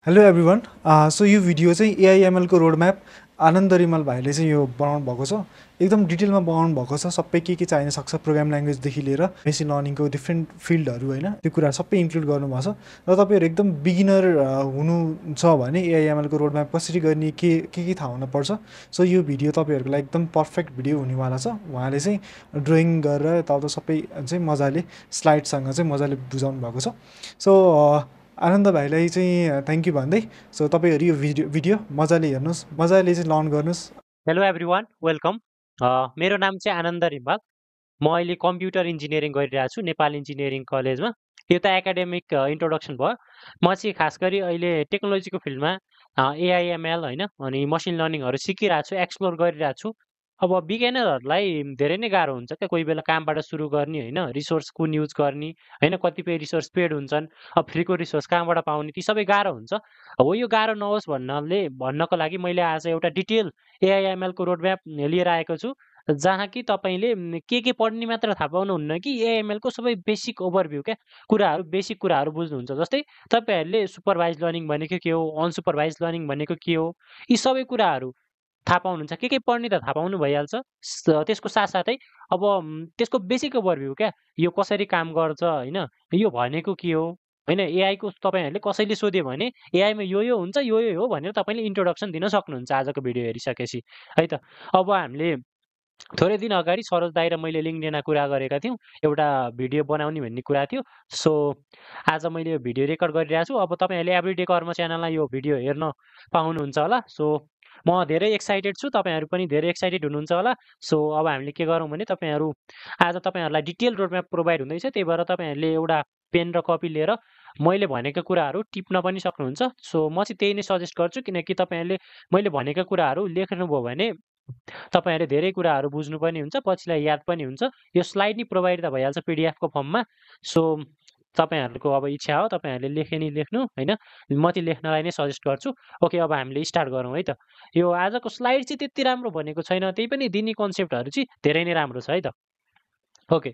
Hello everyone. So यो video चाहिँ एआइएमएल को रोडम्याप आनन्द रिमल भाइले चाहिँ यो बनाउनु भएको छ। एकदम डिटेलमा बनाउनु भएको छ। सबै के चाहिन सक्छ प्रोग्राम ल्याङ्ग्वेजदेखि लिएर मेसिन लर्निङको डिफ्रेन्ट फिल्डहरू होइन, त्यो कुरा सबै इन्क्लुड गर्नुभएको छ। र तपाईँहरू एकदम बिगिनर हुनुहुन्छ भने एआइएमएल को रोडम्याप कसरी गर्ने, के थाहा हुनुपर्छ, सो यो भिडियो तपाईँहरूको लागि एकदम पर्फेक्ट भिडियो हुनेवाला छ। उहाँले चाहिँ ड्रइङ गरेर यताउता सबै चाहिँ मजाले स्लाइडसँग चाहिँ मजाले बुझाउनु भएको छ। सो आनन्द भाइलाई चाहिँ थ्याङ्क यू भन्दै, सो तपाईँहरू यो भिडियो मजाले हेर्नुहोस्, मजाले चाहिँ लर्न गर्नुहोस्। Hello everyone, welcome. मेरो नाम चाहिँ आनन्द रिम्बाल। म अहिले कम्प्युटर इन्जिनियरिङ गरिरहेको छु नेपाल इन्जिनियरिङ कलेजमा। यो त एकाडेमिक इन्ट्रोडक्सन भयो। म चाहिँ खास गरी अहिले टेक्नोलोजीको फिल्डमा एआइएमएल होइन अनि मसिन लर्निङहरू सिकिरहेको छु, एक्सप्लोर गरिरहेको छु। अब बिगिनरहरूलाई धेरै नै गाह्रो हुन्छ क्या, कोही बेला कामबाट सुरु गर्ने होइन, रिसोर्स कुन युज गर्ने होइन, कतिपय रिसोर्स पेड हुन्छन्, अब फ्रीको रिसोर्स कहाँबाट पाउने, ती सबै गाह्रो हुन्छ। अब यो गाह्रो नहोस् भन्नको लागि मैले आज एउटा डिटेल एआइएमएलको रोडम्याप लिएर आएको छु, जहाँ कि तपाईँले के पढ्ने मात्र थाहा पाउनुहुन्न कि एआइएमएलको सबै बेसिक ओभरभ्यू क्या बेसिक कुराहरू बुझ्नुहुन्छ। जस्तै तपाईँहरूले सुपरभाइज लर्निङ भनेको के हो, अनसुपरभाइज लर्निङ भनेको के हो, यी सबै कुराहरू थाहा पाउनुहुन्छ। के पढ्ने त थाहा पाउनु भइहाल्छ। त्यसको साथसाथै अब त्यसको बेसिक ओभरभ्यू क्या, यो कसरी काम गर्छ होइन, यो भनेको के हो होइन, एआईको तपाईँहरूले कसैले सोध्यो भने एआईमा यो हुन्छ, यो हो भनेर तपाईँले इन्ट्रोडक्सन दिन सक्नुहुन्छ आजको भिडियो हेरिसकेपछि है त। अब हामीले थोरै दिन अगाडि सरोज दाइ र मैले लिङ्कडिनमा कुरा गरेका थियौँ, एउटा भिडियो बनाउने भन्ने कुरा थियो। सो आज मैले यो भिडियो रेकर्ड गरिरहेको छु। अब तपाईँहरूले एभ्रिडे कर्म च्यानललाई यो भिडियो हेर्न पाउनुहुन्छ होला। सो म धेरै एक्साइटेड छु, तपाईँहरू पनि धेरै एक्साइटेड हुनुहुन्छ होला। सो अब हामीले के गरौँ भने आज तपाईँहरूलाई डिटेल रोडम्याप प्रोभाइड हुँदैछ, त्यही भएर तपाईँहरूले एउटा पेन र कपी लिएर मैले भनेका कुराहरू टिप्न पनि सक्नुहुन्छ। सो म चाहिँ त्यही नै सजेस्ट गर्छु, किनकि तपाईँहरूले मैले भनेका कुराहरू लेख्नुभयो भने तपाईँहरूले धेरै कुराहरू बुझ्नु पनि हुन्छ, पछिलाई याद पनि हुन्छ। यो स्लाइड नै प्रोभाइड त भइहाल्छ पिडिएफको फर्ममा। सो तपाईँहरूको अब इच्छा हो, तपाईँहरूले लेखे नि लेख्नु होइन, म चाहिँ लेख्नलाई नै सजेस्ट गर्छु। ओके, अब हामीले स्टार्ट गरौँ है त। यो आजको स्लाइड चाहिँ त्यति राम्रो भनेको छैन, त्यही पनि दिने कन्सेप्टहरू चाहिँ धेरै नै राम्रो छ है त। ओके,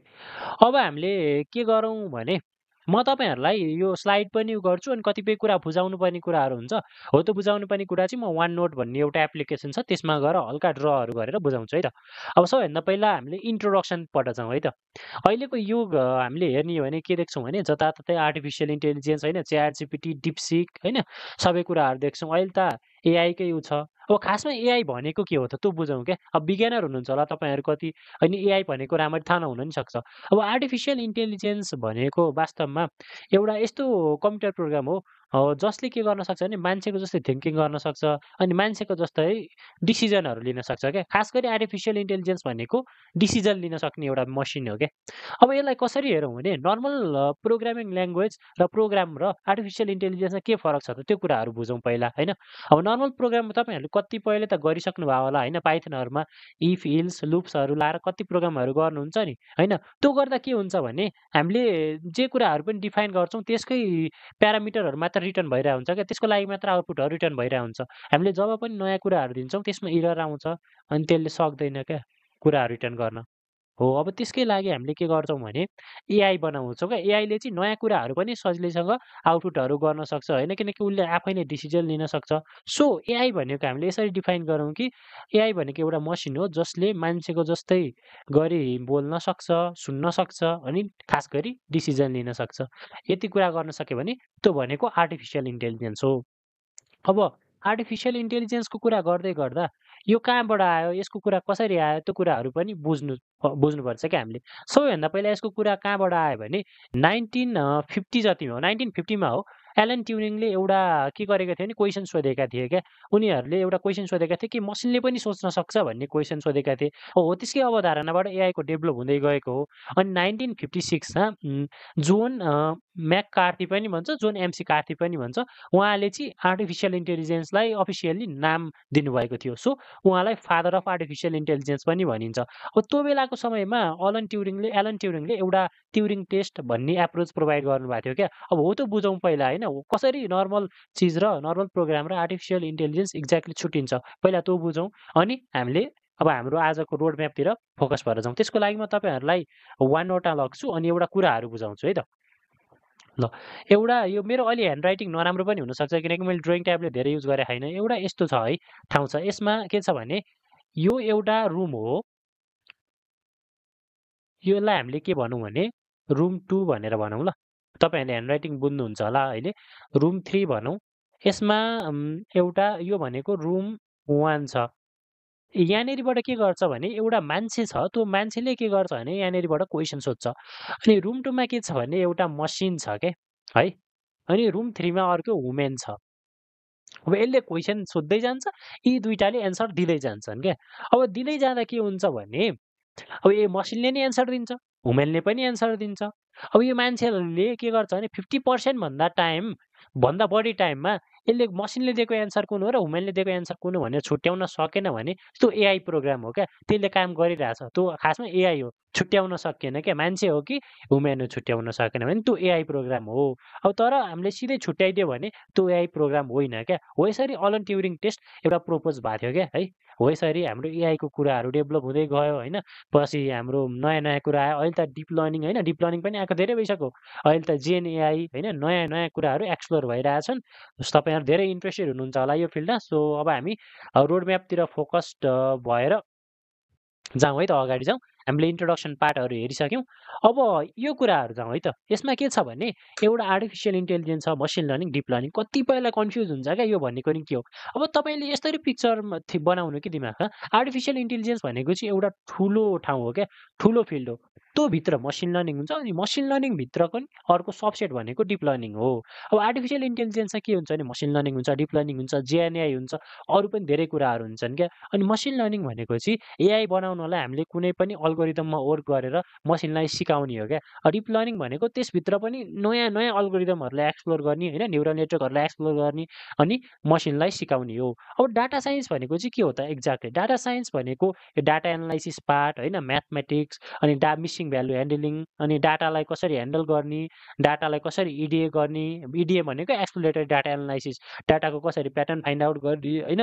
अब हामीले के गरौँ भने म तपाईँहरूलाई यो स्लाइड पनि गर्छु अनि कतिपय कुरा बुझाउनु पर्ने कुराहरू हुन्छ। हो, त्यो बुझाउनु पर्ने कुरा चाहिँ म वान नोट भन्ने एउटा एप्लिकेसन छ, त्यसमा गएर हल्का ड्रहरू गरेर बुझाउँछु है त। अब सबैभन्दा पहिला हामीले इन्ट्रोडक्सनबाट जाउँ है त। अहिलेको युग हामीले हेर्ने हो भने के देख्छौँ भने जताततै आर्टिफिसियल इन्टेलिजेन्स होइन, च्याट जिपिटी, डिपसिक होइन, सबै कुराहरू देख्छौँ। अहिले त एआईकै युग छ। अब खासमा एआई भनेको के हो त त्यो बुझौँ क्या। अब बिगिनर हुनुहुन्छ होला तपाईँहरू कति, अनि एआई भनेको राम्ररी थाहा नहुन पनि सक्छ। अब आर्टिफिसियल इन्टेलिजेन्स भनेको वास्तवमा एउटा यस्तो कम्प्युटर प्रोग्राम हो जसले के गर्न सक्छ भने मान्छेको जस्तै थिङ्किङ गर्न सक्छ अनि मान्छेको जस्तै डिसिजनहरू लिन सक्छ क्या। खास गरी आर्टिफिसियल इन्टेलिजेन्स भनेको डिसिजन लिन सक्ने एउटा मसिन हो क्या। अब यसलाई कसरी हेरौँ भने नर्मल प्रोग्रामिङ ल्याङ्ग्वेज र प्रोग्राम र आर्टिफिसियल इन्टेलिजेन्समा के फरक छ त त्यो कुराहरू बुझौँ पहिला होइन। अब नर्मल प्रोग्राम तपाईँहरूले कतिपयले त गरिसक्नु भयो होला होइन, पाइथनहरूमा इफ इल्स लुप्सहरू लाएर कति प्रोग्रामहरू गर्नुहुन्छ नि होइन। त्यो गर्दा के हुन्छ भने हामीले जे कुराहरू पनि डिफाइन गर्छौँ त्यसकै प्यारामिटरहरू मात्र रिटर्न भइरहेको हुन्छ क्या, त्यसको लागि मात्र आउटपुटहरू रिटर्न भइरहेको हुन्छ। हामीले जब पनि नयाँ कुराहरू दिन्छौँ त्यसमा इरर आउँछ अनि त्यसले सक्दैन क्या कुराहरू रिटर्न गर्न। हो, अब त्यसकै लागि हामीले के गर्छौँ भने एआई बनाउँछौँ क्या। एआईले चाहिँ नयाँ कुराहरू पनि सजिलैसँग आउटपुटहरू गर्न सक्छ होइन, किनकि उसले आफै नै डिसिजन लिन सक्छ। सो एआई भनेको हामीले यसरी डिफाइन गरौँ कि एआई भनेको एउटा मसिन हो जसले मान्छेको जस्तै गरी बोल्न सक्छ, सुन्न सक्छ अनि खास गरी डिसिजन लिन सक्छ। यति कुरा गर्न सक्यो भने त्यो भनेको आर्टिफिसियल इन्टेलिजेन्स हो। अब आर्टिफिसियल इन्टेलिजेन्सको कुरा गर्दै गर्दा यो कहाँबाट आयो, यसको कुरा कसरी आयो, त्यो कुराहरू पनि बुझ्नुपर्छ क्या हामीले। सबैभन्दा पहिला यसको कुरा कहाँबाट आयो भने 1950 जतिमा हो, 1950मा हो। एलन ट्युरिङले एउटा के गरेका थिए भने क्वेसन सोधेका थिए क्या। उनीहरूले एउटा क्वेसन सोधेका थिए कि मसिनले पनि सोच्न सक्छ भन्ने क्वेसन सोधेका थिए। हो, त्यसकै अवधारणाबाट एआईको डेभलप हुँदै गएको हो। अनि 1956मा जोन म्याककार्थी पनि भन्छ, जोन एमसी कार्थी पनि भन्छ, उहाँले चाहिँ आर्टिफिसियल इन्टेलिजेन्सलाई अफिसियल्ली नाम दिनुभएको थियो। सो उहाँलाई फादर अफ आर्टिफिसियल इन्टेलिजेन्स पनि भनिन्छ। अब त्यो बेलाको समयमा एलन ट्युरिङले एउटा ट्युरिङ टेस्ट भन्ने एप्रोच प्रोभाइड गर्नुभएको थियो क्या। अब हो त्यो बुझौँ पहिला होइन, कसरी नर्मल चिज र नर्मल प्रोग्राम र आर्टिफिसियल इन्टेलिजेन्स एक्ज्याक्टली छुट्टिन्छ पहिला त्यो बुझौँ। अनि हामीले अब हाम्रो आजको रोड म्यापतिर फोकस भएर जाउँ। त्यसको लागि म तपाईँहरूलाई वान नोटमा लग्छु अनि एउटा कुराहरू बुझाउँछु है त। ल एउटा यो मेरो अलि ह्यान्डराइटिङ नराम्रो पनि हुनसक्छ किनकि मैले ड्रइङ ट्याब्लेट धेरै युज गरेको छैन। एउटा यस्तो छ है ठाउँ छ, यसमा के छ भने यो एउटा रुम हो। यसलाई हामीले के भनौँ भने रुम 2 भनेर भनौँ ल। तपाईँहरूले ह्यान्डराइटिङ बुझ्नुहुन्छ होला अहिले। रुम 3 भनौँ। यसमा एउटा यो भनेको रुम 1 छ। यहाँनेरिबाट के गर्छ भने एउटा मान्छे छ, त्यो मान्छेले के गर्छ भने यहाँनेरिबाट क्वेसन सोध्छ। अनि रुम 2 मा के छ भने एउटा मसिन छ के है। अनि रुम 3 मा अर्को वुमेन छ। अब यसले क्वेसन सोध्दै जान्छ, यी दुईटाले एन्सर दिँदै जान्छन् क्या। अब दिँदै जाँदा के हुन्छ भने अब यो मसिनले नि एन्सर दिन्छ, वुमेनले पनि एन्सर दिन्छ। अब यो मान्छेहरूले के गर्छ भने 50% भन्दा बढी टाइममा यसले मसिनले दिएको एन्सर कुन हो र वुमेनले दिएको एन्सर कुन हो भनेर छुट्याउन सकेन भने त्यो एआई प्रोग्राम हो क्या। त्यसले काम गरिरहेछ, त्यो खासमा एआई हो। छुट्याउन सकिएन क्या, मान्छे हो कि वुमेन हो छुट्याउन सकेन भने त्यो एआई प्रोग्राम हो। अब तर हामीले सिधै छुट्याइदियो भने त्यो एआई प्रोग्राम होइन क्या। हो यसरी अलन ट्युरिङ टेस्ट एउटा प्रोपोज भएको थियो क्या है। हो यसरी हाम्रो एआईको कुराहरू डेभलप हुँदै गयो होइन। पछि हाम्रो नयाँ नयाँ कुरा आयो। अहिले त डिप लर्निङ होइन, डिप लर्निङ पनि आएको धेरै भइसक्यो। अहिले त जेन एआई होइन, नयाँ नयाँ कुराहरू एक्सप्लोर भइरहेछन्। तपाईँहरू धेरै इन्ट्रेस्टेड हुनुहुन्छ होला यो फिल्डमा। सो अब हामी रोड म्यापतिर फोकस्ड भएर जाउँ है त, अगाडि जाउँ। हामीले इन्ट्रोडक्सन पार्टहरू हेरिसक्यौँ। अब यो कुराहरू जाउँ है त। यसमा के छ भने एउटा आर्टिफिसियल इन्टेलिजेन्स छ, मसिन लर्निङ, डिप लर्निङ। कतिपयलाई कन्फ्युज हुन्छ क्या यो भनेको नि के हो। अब तपाईँले यसरी पिक्चर बनाउनु कि दिमागमा, आर्टिफिसियल इन्टेलिजेन्स भनेको चाहिँ एउटा ठुलो ठाउँ हो क्या, ठुलो फिल्ड हो। त्यो भित्र मसिन लर्निङ हुन्छ, अनि मसिन लर्निङ भित्रको नि अर्को सबसेट भनेको डिप लर्निङ हो। अब आर्टिफिसियल इन्टेलिजेन्समा के हुन्छ भने मसिन लर्निङ हुन्छ, डिप लर्निङ हुन्छ, जेएनएआई हुन्छ, अरू पनि धेरै कुराहरू हुन्छन् क्या। अनि मसिन लर्निङ भनेको चाहिँ एआई बनाउनलाई हामीले कुनै पनि अल्गोरिदममा वर्क गरेर मसिनलाई सिकाउने हो क्या। डिप लर्निङ भनेको त्यसभित्र पनि नयाँ नयाँ अल्गोरिदमहरूलाई एक्सप्लोर गर्ने होइन, न्युरल नेटवर्कहरूलाई एक्सप्लोर गर्ने अनि मसिनलाई सिकाउने हो। अब डाटा साइन्स भनेको चाहिँ के हो त एक्ज्याक्टली? डाटा साइन्स भनेको यो डाटा एनालाइसिस पार्ट होइन, म्याथमेटिक्स, अनि मिसिङ भ्यालु ह्यान्डलिङ, अनि डाटालाई कसरी ह्यान्डल गर्ने, डाटालाई कसरी इडिए गर्ने। इडिए भनेको एक्सप्लोरेटरी डाटा एनालाइसिस, डाटाको कसरी प्याटर्न फाइन्ड आउट गर्ने होइन,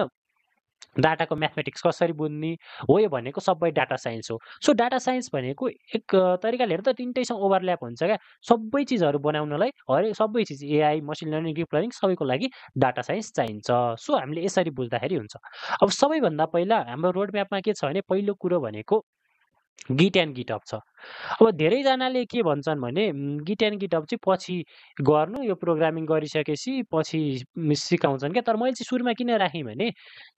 डाटाको म्याथमेटिक्स कसरी बुझ्ने हो, यो भनेको सबै डाटा साइन्स हो। सो डाटा साइन्स भनेको एक तरिकाले हेर्दा तिनटैसँग ओभरल्याप हुन्छ क्या। सबै चिजहरू बनाउनलाई सबै चिज AI, machine learning, deep learning सबैको लागि डाटा साइन्स चाहिन्छ। सो हामीले यसरी बुझ्दाखेरि हुन्छ। अब सबैभन्दा पहिला हाम्रो रोड म्यापमा के छ भने पहिलो कुरो भनेको गिट एन्ड गिटअप छ। अब धेरैजनाले के भन्छन् भने गिट एन्ड गिटअप चाहिँ पछि गर्नु, यो प्रोग्रामिङ गरिसकेपछि पछि सिकाउँछन् क्या। तर मैले चाहिँ सुरुमा किन राखेँ भने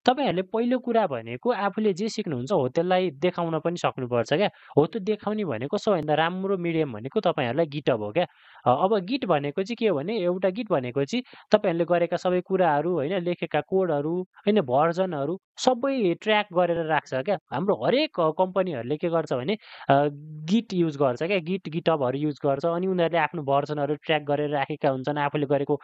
तपाईँहरूले पहिलो कुरा भनेको आफूले जे सिक्नुहुन्छ हो त्यसलाई देखाउन पनि सक्नुपर्छ क्या। हो त्यो देखाउने भनेको सबैभन्दा राम्रो मिडियम भनेको तपाईँहरूलाई गिटअप हो क्या। अब गिट भनेको चाहिँ के हो भने एउटा गिट भनेको चाहिँ तपाईँहरूले गरेका सबै कुराहरू होइन, लेखेका कोडहरू होइन, भर्जनहरू सबै ट्र्याक गरेर राख्छ क्या। हाम्रो हरेक कम्पनीहरूले के गर्छ भने गिट युज गर्छ क्या, गिटअपहरू युज गर्छ। अनि उनीहरूले आफ्नो भर्जनहरू ट्र्याक गरेर राखेका हुन्छन्, आफूले गरेको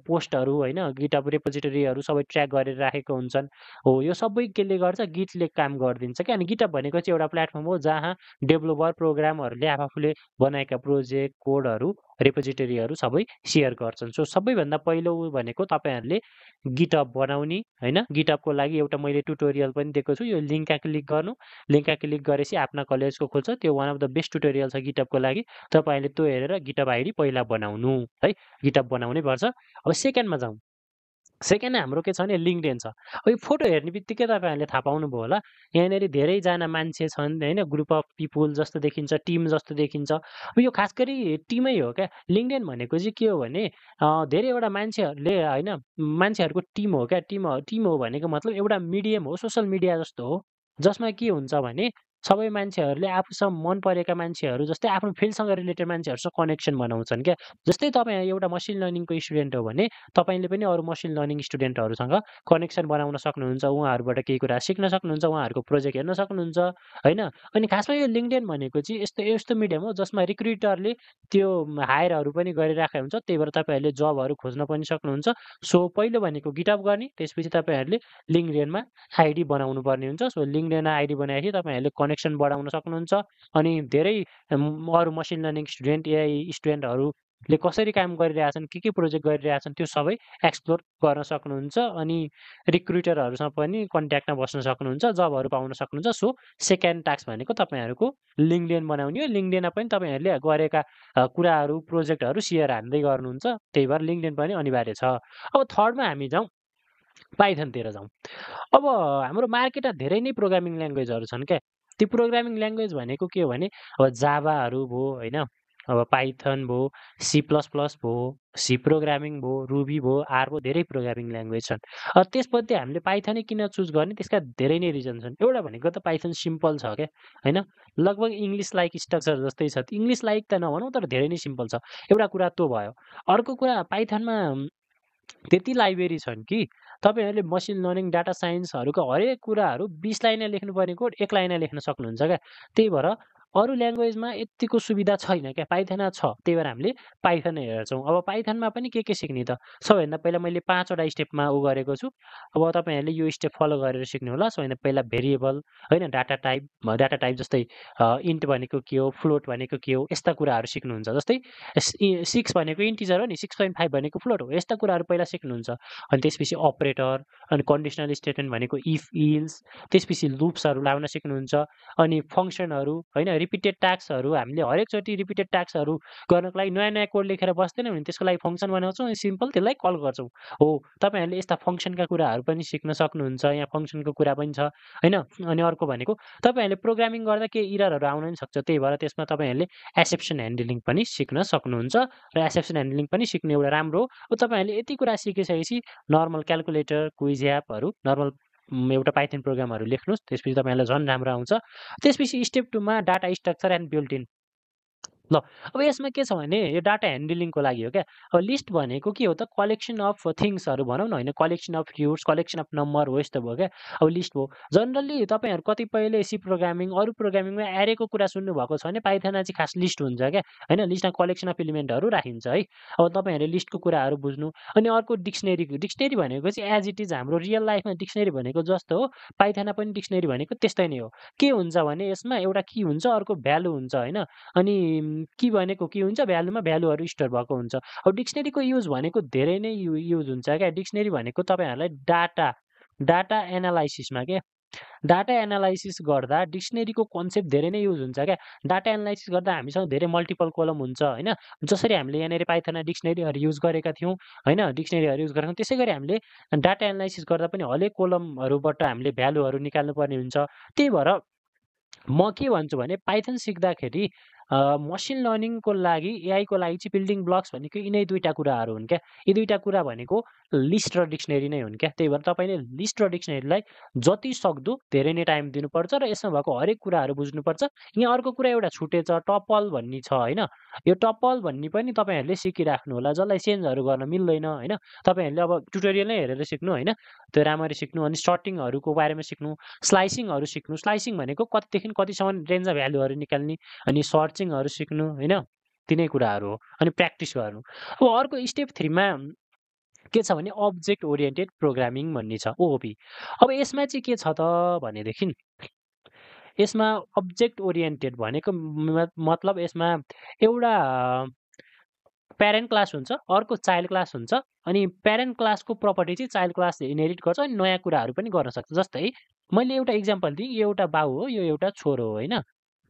पोस्टहरू होइन, गिटअप रेपोजिटरीहरू सबै ट्र्याक गरेर राखेको हुन्छन्। हो यो सबै केले गर्छ, गिटले काम गरिदिन्छ क्या। अनि गिटअप भनेको चाहिँ एउटा प्लेटफर्म हो जहाँ डेभलोपर प्रोग्रामरले आफूले बनाएका प्रोजेक्ट, कोडहरू, रेपोजिटरीहरू सबै सेयर गर्छन्। सो सबैभन्दा पहिलो भनेको तपाईँहरूले गिटअप बनाउने होइन। गिटअपको लागि एउटा मैले ट्युटोरियल पनि दिएको छु, यो लिङ्कमा क्लिक गर्नु। लिङ्कमा क्लिक गरेपछि आफ्ना कलेजको खोल्छ, त्यो one of the best tutorial छ गिटअपको लागि। तपाईँले त्यो हेरेर गिटअप आइडी पहिला बनाउनु है, गिटअप बनाउनै पर्छ। अब सेकेन्डमा जाउँ। सेकेन्ड हाम्रो के छ भने लिङ्क्डइन छ। अब यो फोटो हेर्ने बित्तिकै तपाईँहरूले थाहा पाउनुभयो होला, यहाँनिर धेरैजना मान्छे छन् होइन, ग्रुप अफ पिपुल जस्तो देखिन्छ, टिम जस्तो देखिन्छ। अब यो खास गरी टिमै हो क्या। लिङ्क्डइन भनेको चाहिँ के हो भने धेरैवटा मान्छेहरूले होइन, मान्छेहरूको टिम हो क्या। टिम हो भनेको मतलब एउटा मिडियम हो, सोसल मिडिया जस्तो हो, जसमा के हुन्छ भने सबै मान्छेहरूले आफूसँग मन परेका मान्छेहरू जस्तै आफ्नो फिल्डसँग रिलेटेड मान्छेहरूसँग कनेक्सन बनाउँछन् क्या। जस्तै तपाईँ एउटा मसिन लर्निङको स्टुडेन्ट हो भने तपाईँले पनि अरू मसिन लर्निङ स्टुडेन्टहरूसँग कनेक्सन बनाउन सक्नुहुन्छ, उहाँहरूबाट केही कुरा सिक्न सक्नुहुन्छ, उहाँहरूको प्रोजेक्ट हेर्न सक्नुहुन्छ होइन। अनि खासमा यो लिङ्क्डइन भनेको चाहिँ यस्तो यस्तो मिडियम हो जसमा रिक्रुटरले त्यो हायरहरू पनि गरिराखेको हुन्छ, त्यही भएर तपाईँहरूले जबहरू खोज्न पनि सक्नुहुन्छ। सो पहिलो भनेको गिटअप गर्ने, त्यसपछि तपाईँहरूले लिङ्क्डइनमा आइडी बनाउनु पर्ने हुन्छ। सो लिङ्क्डइनमा आइडी बनाएपछि तपाईँहरूले कनेक्सन बढाउन सक्नुहुन्छ। अनि धेरै अरू मसिन लर्निङ स्टुडेन्ट, एआई स्टुडेन्टहरू ले कसरी काम गरिरहेछन्, के प्रोजेक्ट गरिरहेछन् त्यो सबै एक्सप्लोर गर्न सक्नुहुन्छ। अनि रिक्रुटरहरूसँग पनि कन्ट्याक्टमा बस्न सक्नुहुन्छ, जबहरू पाउन सक्नुहुन्छ। सो सेकेन्ड टास्क भनेको तपाईँहरूको लिङ्क्डइन बनाउने हो। लिङ्क्डइनमा पनि तपाईँहरूले गरेका कुराहरू, प्रोजेक्टहरू सेयर हान्दै गर्नुहुन्छ। त्यही भएर लिङ्क्डइन पनि अनिवार्य छ। अब थर्डमा हामी जाउँ, पाइथनतिर जाउँ। अब हाम्रो मार्केटमा धेरै नै प्रोग्रामिङ ल्याङ्ग्वेजहरू छन् क्या। ती प्रोग्रामिङ ल्याङ्ग्वेज भनेको के हो भने अब जाभाहरू भयो होइन, अब पाइथन भयो, सी प्लस प्लस भयो, सी प्रोग्रामिङ भयो, रुबी भयो, आर भयो, धेरै प्रोग्रामिङ ल्याङ्ग्वेज छन्। त्यसमध्ये हामीले पाइथनै किन चुज गर्ने, त्यसका धेरै नै रिजन छन्। एउटा भनेको त पाइथन सिम्पल छ क्या होइन, लगभग इङ्ग्लिस लाइक स्ट्रक्चर जस्तै छ। इङ्ग्लिस लाइक त नभनौँ तर धेरै नै सिम्पल छ। एउटा कुरा त्यो भयो। अर्को कुरा पाइथनमा त्यति लाइब्रेरी छन् कि तपाईँहरूले मसिन लर्निङ, डाटा साइन्सहरूका हरेक कुराहरू 20 लाइनमा लेख्नुपर्ने कोड 1 लाइनमा लेख्न सक्नुहुन्छ क्या। त्यही भएर अरू ल्याङ्ग्वेजमा यत्तिको सुविधा छैन क्या, पाइथनमा छ। त्यही भएर हामीले पाइथन हेर्छौँ। अब पाइथनमा पनि के सिक्ने त? सबैभन्दा पहिला मैले 5 वटा स्टेपमा गरेको छु। अब तपाईँहरूले यो स्टेप फलो गरेर सिक्नु होला। सबैभन्दा पहिला भेरिएबल होइन, डाटा टाइप जस्तै इन्ट भनेको के हो, फ्लोट भनेको के हो, यस्ता कुराहरू सिक्नुहुन्छ। जस्तै 6 भनेको इन्टिजर हो नि, 6.5 भनेको फ्लोट हो, यस्ता कुराहरू पहिला सिक्नुहुन्छ। अनि त्यसपछि अपरेटर, अनि कन्डिसनल स्टेटमेन्ट भनेको इफ इल्स, त्यसपछि लुप्सहरू लाउन सिक्नुहुन्छ। अनि फङ्सनहरू होइन, रिपिटेड टास्कहरू, हामीले हरेकचोटि रिपिटेड टास्कहरू गर्नको लागि नयाँ नयाँ कोड लेखेर बस्दैनौँ भने त्यसको लागि फङ्सन बनाउँछौँ अनि सिम्पल त्यसलाई कल गर्छौँ। हो, तपाईँहरूले यस्ता फङ्सनका कुराहरू पनि सिक्न सक्नुहुन्छ। यहाँ फङ्सनको कुरा पनि छ होइन। अनि अर्को भनेको तपाईँहरूले प्रोग्रामिङ गर्दा केही इररहरू आउन पनि सक्छ। त्यही भएर त्यसमा तपाईँहरूले एक्सेप्सन ह्यान्डलिङ पनि सिक्न सक्नुहुन्छ। र एक्सेप्सन ह्यान्डलिङ पनि सिक्नु एउटा राम्रो हो। अब तपाईँहरूले यति कुरा सिकिसकेपछि नर्मल क्यालकुलेटर, क्विज एपहरू, नर्मल एउटा पाइथन प्रोग्रामहरू लेख्नुहोस्। त्यसपछि तपाईँहरूलाई झन् राम्रो आउँछ। त्यसपछि स्टेप 2 मा data structure and built in. ल अब यसमा के छ भने यो डाटा ह्यान्डलिङको लागि हो क्या। अब लिस्ट भनेको के हो त? कलेक्सन अफ थिङ्सहरू भनौँ न होइन, collection of fruits, collection of number हो, यस्तो भयो क्या। अब लिस्ट भयो। जनरली तपाईँहरू कतिपयले सी प्रोग्रामिङ, अरू प्रोग्रामिङमा एरेको कुरा सुन्नुभएको छ भने पाइथनमा चाहिँ खास लिस्ट हुन्छ क्या होइन। लिस्टमा कलेक्सन अफ इलिमेन्टहरू राखिन्छ है। अब तपाईँहरूले लिस्टको कुराहरू बुझ्नु। अनि अर्को डिक्सनेरी भनेको चाहिँ एज इट इज हाम्रो रियल लाइफमा डिक्सनेरी भनेको जस्तो हो, पाइथनमा पनि डिक्सनेरी भनेको त्यस्तै नै हो। के हुन्छ भने यसमा एउटा की हुन्छ, अर्को भ्यालु हुन्छ होइन। अनि की भनेको के हुन्छ, भ्यालुमा भ्यालुहरू स्टोर भएको हुन्छ। अब डिक्सनेरीको युज भनेको धेरै नै युज हुन्छ क्या। डिक्सनेरी भनेको तपाईँहरूलाई डाटा एनालाइसिसमा के, डाटा एनालाइसिस गर्दा डिक्सनेरीको कन्सेप्ट धेरै नै युज हुन्छ क्या। डाटा एनालाइसिस गर्दा हामीसँग धेरै मल्टिपल कोलम हुन्छ होइन। जसरी हामीले यहाँनिर पाइथनमा डिक्सनेरीहरू युज गरेका थियौँ होइन, डिक्सनेरीहरू युज गरेका थियौँ, त्यसै गरी हामीले डाटा एनालाइसिस गर्दा पनि हरेक कोलमहरूबाट हामीले भ्यालुहरू निकाल्नुपर्ने हुन्छ। त्यही भएर म के भन्छु भने पाइथन सिक्दाखेरि मसिन लर्निङको लागि, एआईको लागि चाहिँ बिल्डिङ ब्लक्स भनेको यिनै दुईवटा कुराहरू हुन् क्या। यी दुईवटा कुरा भनेको लिस्ट र डिक्सनेरी नै हुन् क्या। त्यही भएर तपाईँले लिस्ट र डिक्सनेरीलाई जति सक्दो धेरै नै टाइम दिनुपर्छ र यसमा भएको हरेक कुराहरू बुझ्नुपर्छ। यहाँ अर्को कुरा एउटा छुटेछ, टपल भन्ने छ होइन। यो टपल भन्ने पनि तपाईँहरूले सिकिराख्नु होला, जसलाई चेन्जहरू गर्न मिल्दैन होइन। तपाईँहरूले अब ट्युटोरियल नै हेरेर सिक्नु होइन, त्यो राम्ररी सिक्नु। अनि सर्टिङहरूको बारेमा सिक्नु, स्लाइसिङहरू सिक्नु। स्लाइसिङ भनेको कतिदेखि कतिसम्म रेन्जमा भ्यालुहरू निकाल्ने, अनि सर्चिङहरू सिक्नु होइन, तिनै कुराहरू हो। अनि प्र्याक्टिस गर्नु। अब अर्को स्टेप 3 मा के छ भने अब्जेक्ट ओरिएन्टेड प्रोग्रामिङ भन्ने छ, ओओपी। अब यसमा चाहिँ के छ त भनेदेखि, यसमा अब्जेक्ट ओरिएन्टेड भनेको मतलब यसमा एउटा प्यारेन्ट क्लास हुन्छ, अर्को चाइल्ड क्लास हुन्छ। अनि प्यारेन्ट क्लासको प्रपर्टी चाहिँ चाइल्ड क्लासले इनहेरिट गर्छ अनि नयाँ कुराहरू पनि गर्न सक्छ। जस्तै मैले एउटा इक्जाम्पल दिएँ, यो एउटा बाउ हो, यो एउटा छोरो हो होइन।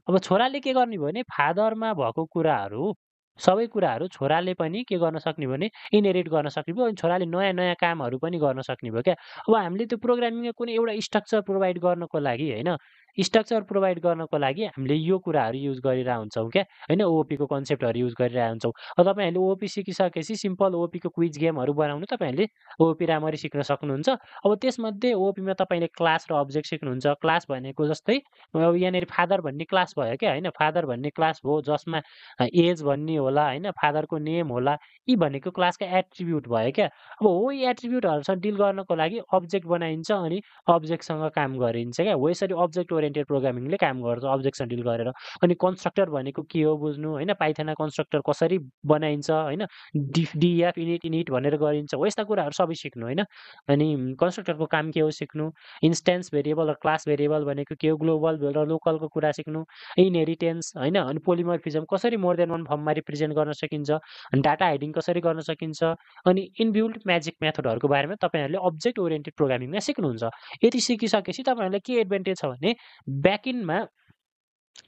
अब छोराले के गर्ने भने फादरमा भएको कुराहरू, सबै कुराहरू छोराले पनि के गर्न सक्ने भने इनहेरिट गर्न सक्ने भयो। अनि छोराले नयाँ नयाँ कामहरू पनि गर्न सक्ने भयो क्या। अब हामीले त्यो प्रोग्रामिङमा कुनै एउटा स्ट्रक्चर प्रोभाइड गर्नको लागि होइन, स्ट्रक्चर प्रोभाइड गर्नको लागि हामीले यो कुराहरू युज गरिरहेको हुन्छौँ क्या होइन। ओओपीको कन्सेप्टहरू युज गरिरहेको हुन्छौँ। अब तपाईँहरूले ओओपी सिकिसकेपछि सिम्पल ओओपीको क्विज गेमहरू बनाउनु तपाईँहरूले ओओपी राम्ररी सिक्न सक्नुहुन्छ। अब त्यसमध्ये ओओपीमा तपाईँले क्लास र अब्जेक्ट सिक्नुहुन्छ। क्लास भनेको जस्तै अब यहाँनिर फादर भन्ने क्लास भयो क्या होइन, फादर भन्ने क्लास भयो जसमा एज भन्ने होला होइन, फादरको नेम होला, यी भनेको क्लासका एट्रिब्युट भयो क्या। अब हो, यी एट्रिब्युटहरूसँग डिल गर्नको लागि अब्जेक्ट बनाइन्छ अनि अब्जेक्टसँग काम गरिन्छ क्या। हो, यसरी अब्जेक्ट ओरिएन्टेड प्रोग्रामिङले काम गर्छ अब्जेक्टसँग डिल गरेर। अनि कन्स्ट्रक्टर भनेको के हो बुझ्नु हैन, पाइथनमा कन्स्ट्रक्टर कसरी बनाइन्छ हैन, डिएफ इनिट भनेर गरिन्छ हो, यस्ता कुराहरू सबै सिक्नु हैन। अनि कन्स्ट्रक्टरको काम के हो सिक्नु, इन्स्टेन्स भेरिएबल र क्लास भेरिएबल भनेको के हो, ग्लोबल र लोकलको कुरा सिक्नु, इनहेरिटेन्स हैन, अनि पोलिमर्फिजम कसरी मोर देन वान फर्ममा रिप्रेजेन्ट गर्न सकिन्छ, अनि डाटा हाइडिङ कसरी गर्न सकिन्छ, अनि इनबिल्ट म्याजिक मेथडहरूको बारेमा तपाईँहरूले अब्जेक्ट ओरिएन्टेड प्रोग्रामिङमा सिक्नुहुन्छ। यति सिकिसकेपछि तपाईँहरूलाई के एडभान्टेज छ भने ब्याकएन्डमा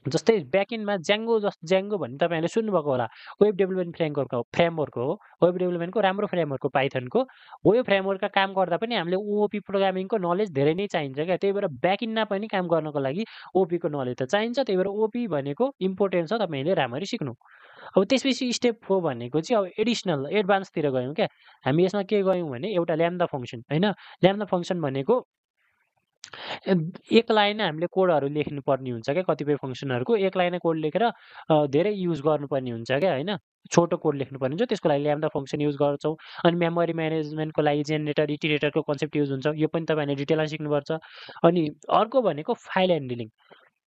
जस्तै ब्याकएन्डमा ज्याङ्गो भन्ने तपाईँहरूले सुन्नुभएको होला, वेब डेभलपमेन्ट फ्रेमवर्क हो, वेब डेभलपमेन्टको राम्रो फ्रेमवर्क हो पाइथनको हो। यो फ्रेमवर्कका काम गर्दा पनि हामीले ओओपी प्रोग्रामिङको नलेज धेरै नै चाहिन्छ क्या, त्यही भएर ब्याकएन्डमा पनि काम गर्नको लागि ओपीको नलेज त चाहिन्छ, त्यही भएर ओपी भनेको इम्पोर्टेन्ट छ, तपाईँले राम्ररी सिक्नु। अब त्यसपछि स्टेप 4 भनेको चाहिँ अब एडिसनल एडभान्सतिर गयौँ क्या। हामी यसमा के गयौँ भने एउटा ल्याम्डा फङ्सन हैन, ल्याम्डा फङ्सन भनेको एक लाइन हामीले कोडहरू लेख्नुपर्ने हुन्छ क्या, कतिपय फङ्सनहरूको एक लाइन कोड लेखेर धेरै युज गर्नुपर्ने हुन्छ क्या हैन, छोटो कोड लेख्नुपर्ने हुन्छ, त्यसको लागि ल्याम्डा फङ्सन युज गर्छौँ। अनि मेमोरी म्यानेजमेन्टको लागि जेनेरेटर इटिरेटरको कन्सेप्ट युज हुन्छ, यो पनि तपाईँहरूले डिटेलमा सिक्नुपर्छ। अनि अर्को भनेको फाइल ह्यान्डलिङ।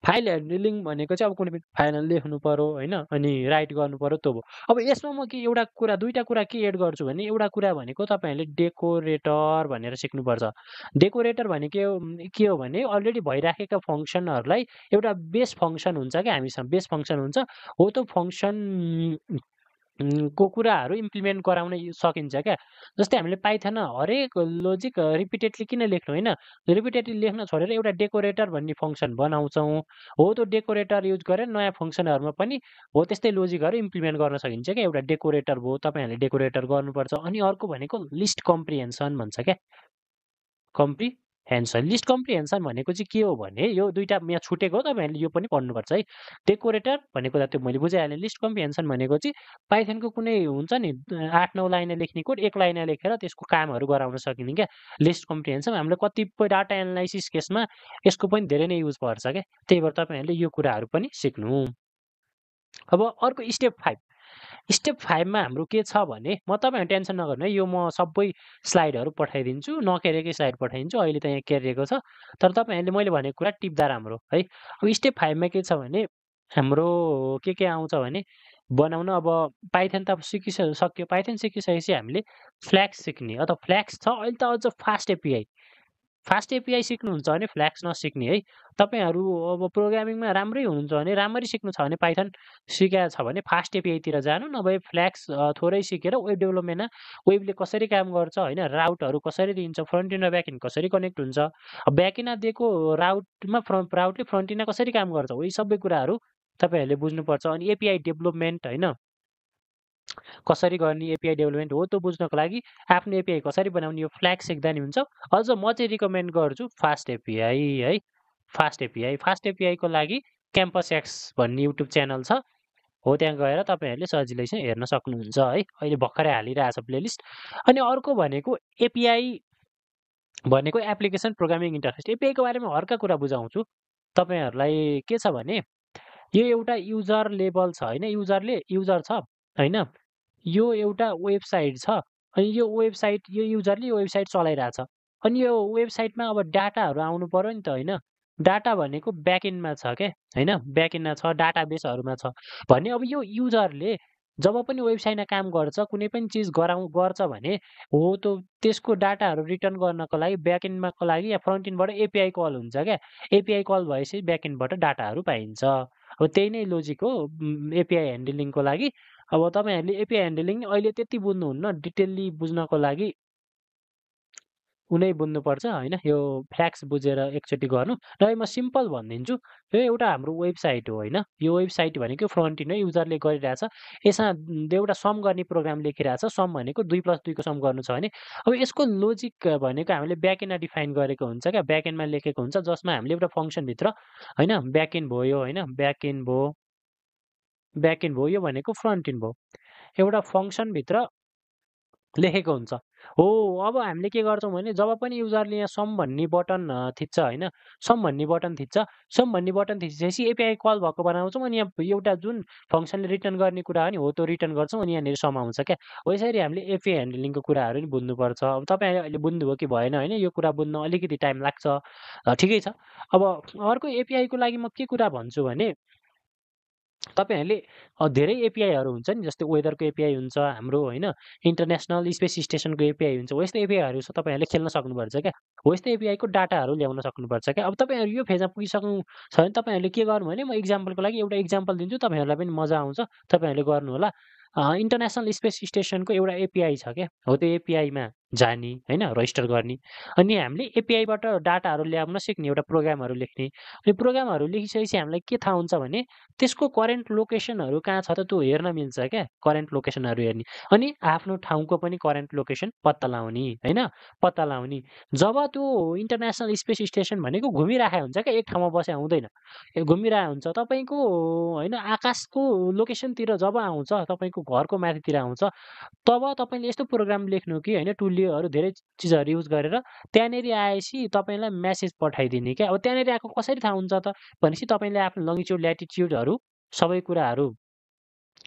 फाइल ह्यान्डलिङ भनेको चाहिँ अब कुनै पनि फाइल लेख्नु पर्यो हैन, अनि राइट गर्नु पर्यो त्यो भयो। अब यसमा म के एउटा कुरा दुईटा कुरा के एड गर्छु भने, एउटा कुरा भनेको तपाईँहरूले डेकोरेटर भनेर सिक्नुपर्छ। डेकोरेटर भनेको के हो भने अलरेडी भइराखेका फङ्सनहरूलाई एउटा बेस फङ्सन हुन्छ क्या, हामीसँग बेस फङ्सन हुन्छ हो, त्यो फङ्सन को कुराहरू इम्प्लिमेन्ट गराउन सकिन्छ क्या। जस्तै हामीले पाइथनमा हरेक लोजिक रिपिटेडली किन लेख्नु हैन, रिपिटेडली लेख्न छोडेर एउटा डेकोरेटर भन्ने फङ्सन बनाउँछौँ हो, त्यो डेकोरेटर युज गरेर नयाँ फङ्सनहरूमा पनि हो त्यस्तै लोजिकहरू इम्प्लिमेन्ट गर्न सकिन्छ क्या, एउटा डेकोरेटर भयो, तपाईँहरूले डेकोरेटर गर्नुपर्छ। अनि अर्को भनेको लिस्ट कम्प्रिहेन्सन भन्छ क्या, लिस्ट कम्प्रिहेन्सन भनेको चाहिँ के हो भने यो दुईटा यहाँ छुटेको हो, तपाईँहरूले यो पनि पढ्नुपर्छ है। डेकोरेटर भनेको त त्यो मैले बुझाइहालेँ, लिस्ट कम्प्रिहेन्सन भनेको चाहिँ पाइथनको कुनै हुन्छ नि 8-9 लाइन लेख्ने कोड एक लाइन लेखेर त्यसको कामहरू गराउन सकिने क्या लिस्ट कम्प्रिहेन्सन। हामीले कतिपय डाटा एनालाइसिस केसमा यसको पनि धेरै नै युज पर्छ क्या, त्यही भएर तपाईँहरूले यो कुराहरू पनि सिक्नु। अब अर्को स्टेप 5, स्टेप 5 मा हाम्रो के छ भने, म तपाईँहरू टेन्सन नगर्नु है, यो म सबै स्लाइडहरू पठाइदिन्छु, नकेरेकै स्लाइड पठाइदिन्छु, अहिले त यहाँ केरिएको छ, तर तपाईँहरूले मैले भनेको कुरा टिप्दा राम्रो है। अब स्टेप 5 मा के छ भने हाम्रो के आउँछ भने बनाउन, अब पाइथन त सिकिसक्यो, पाइथन सिकिसकेपछि हामीले फ्ल्याक्स सिक्ने, अथवा फ्ल्याक्स छ अहिले त अझ फास्ट एपिआई सिक्नुहुन्छ भने फ्ल्याक्स नसिक्ने है। तपाईँहरू अब प्रोग्रामिङमा राम्रै हुनुहुन्छ भने, राम्ररी सिक्नु छ भने पाइथन सिकेको छ भने फास्ट एपिआईतिर जानु, नभए फ्ल्याक्स थोरै सिकेर वेब डेभलपमेन्टमा वेबले कसरी काम गर्छ हैन, राउटहरू कसरी दिन्छ, फ्रन्ट एन्ड र ब्याक एन्ड कसरी कनेक्ट हुन्छ, ब्याक एन्डमा दिएको राउटले फ्रन्ट एन्डमा कसरी काम गर्छ हो, यी सबै कुराहरू तपाईँहरूले बुझ्नुपर्छ। अनि एपिआई डेभलपमेन्ट हैन कसरी गर्ने, एपिआई डेभलपमेन्ट हो त्यो बुझ्नको लागि आफ्नो एपिआई कसरी बनाउने, यो फ्ल्याक्स सिक्दा नि हुन्छ। अझ म चाहिँ रिकमेन्ड गर्छु फास्ट एपिआई है, फास्ट एपिआईको लागि क्याम्पस एक्स भन्ने युट्युब च्यानल छ हो, त्यहाँ गएर तपाईँहरूले सजिलै चाहिँ हेर्न सक्नुहुन्छ है, अहिले भर्खरै हालिरहेछ प्लेलिस्ट। अनि अर्को भनेको एपिआई भनेको एप्लिकेसन प्रोग्रामिङ इन्टरफेस। एपिआईको बारेमा हरका कुरा बुझाउँछु तपाईँहरूलाई। के छ भने यो एउटा युजर लेभल छ हैन, युजर छ हैन, यो एउटा वेबसाइट छ, अनि यो वेबसाइट यो युजरले यो वेबसाइट चलाइरहेछ, अनि यो वेबसाइटमा अब डाटाहरू आउनु पर्यो नि त हैन, डाटा भनेको ब्याकएन्डमा छ के हैन, ब्याकएन्डमा छ, डाटाबेसहरूमा छ भने अब यो युजरले जब पनि वेबसाइटमा काम गर्छ, कुनै पनि चिज गर्छ भने हो त्यसको डाटाहरू रिटर्न गर्नको लागि ब्याकएन्डमाको लागि या फ्रन्ट एन्डबाट एपिआई कल हुन्छ क्या, एपिआई कल भएपछि ब्याकएन्डबाट डाटाहरू पाइन्छ। अब त्यही नै लोजिक हो एपिआई ह्यान्डलिङको लागि। अब तपाईँहरूले एपिआई ह्यान्डलिङ अहिले त्यति बुझ्नुहुन्न, डिटेलली बुझ्नको लागि उनै बुझ्नुपर्छ हैन, यो फ्ल्याक्स बुझेर एकचोटि गर्नु। र म सिम्पल भनिदिन्छु, यो एउटा हाम्रो वेबसाइट हो हैन, यो वेबसाइट भनेको फ्रन्ट एन्ड हो, युजरले गरिरहेछ, यसमा एउटा सम गर्ने प्रोग्राम लेखिरहेछ, सम भनेको 2 + 2 को सम गर्नु छ भने अब यसको लोजिक भनेको हामीले ब्याकएन्डमा डिफाइन गरेको हुन्छ क्या, ब्याकएन्डमा लेखेको हुन्छ, जसमा हामीले एउटा फङ्सनभित्र हैन, ब्याकएन्ड भयो हैन, ब्याकएन्ड भयो, यो भनेको फ्रन्ट एन्ड भयो, एउटा फङ्सनभित्र लेखेको हुन्छ। हो, अब हामीले के गर्छौँ भने जब पनि युजरले यहाँ सम भन्ने बटन थिच्छ होइन, सम भन्ने बटन थिच्छ, सम भन्ने बटन थिचेपछि एपिआई कल भएको बनाउँछौँ अनि यहाँ एउटा जुन फङ्सनले रिटर्न गर्ने कुरा हो नि, हो त्यो रिटर्न गर्छौँ अनि यहाँनिर सम आउँछ क्या। हो यसरी हामीले एपिआई ह्यान्डलिङको कुराहरू नि बुझ्नुपर्छ। अब तपाईँले अहिले बुझ्नुभयो कि भएन होइन, यो कुरा बुझ्न अलिकति टाइम लाग्छ, ठिकै छ। अब अर्को एपिआईको लागि म के कुरा भन्छु भने तपाईँहरूले धेरै एपिआईहरू हुन्छ नि, जस्तै वेदरको एपिआई हुन्छ हाम्रो होइन, इन्टरनेसनल स्पेस स्टेसनको एपिआई हुन्छ, हो यस्तो एपिआईहरू तपाईँहरूले खेल्न सक्नुपर्छ क्या। हो यस्तो एपिआईको डाटाहरू ल्याउन सक्नुपर्छ क्या। अब तपाईँहरू यो फेजमा पुगिसक्नु छ भने तपाईँहरूले के गर्नु भने म इक्जाम्पलको लागि एउटा इक्जाम्पल दिन्छु, तपाईँहरूलाई पनि मजा आउँछ, तपाईँहरूले गर्नु होला। इन्टरनेसनल स्पेस स्टेसनको एउटा एपिआई छ क्या, हो त्यो एपिआईमा जाने होइन, रजिस्टर गर्ने अनि हामीले एपिआईबाट डाटाहरू ल्याउन सिक्ने, एउटा प्रोग्रामहरू लेख्ने अनि प्रोग्रामहरू लेखिसकेपछि हामीलाई के थाहा हुन्छ भने त्यसको करेन्ट लोकेसनहरू कहाँ छ त त्यो हेर्न मिल्छ क्या, करेन्ट लोकेसनहरू हेर्ने अनि आफ्नो ठाउँको पनि करेन्ट लोकेसन पत्ता लगाउने होइन, पत्ता लगाउने। जब त्यो इन्टरनेसनल स्पेस स्टेसन भनेको घुमिरहेको हुन्छ क्या, एक ठाउँमा बसे हुँदैन, घुमिरहेको हुन्छ तपाईँको होइन, आकाशको लोकेसनतिर जब आउँछ तपाईँको घरको माथितिर आउँछ तब तपाईँले यस्तो प्रोग्राम लेख्नु कि होइन, टुल्लीहरू धेरै चिजहरू युज गरेर त्यहाँनिर आएपछि तपाईँलाई मेसेज पठाइदिने क्या। अब त्यहाँनिर आएको कसरी थाहा हुन्छ त भनेपछि तपाईँले आफ्नो लङ्गिच्युड ल्याटिच्युडहरू सबै कुराहरू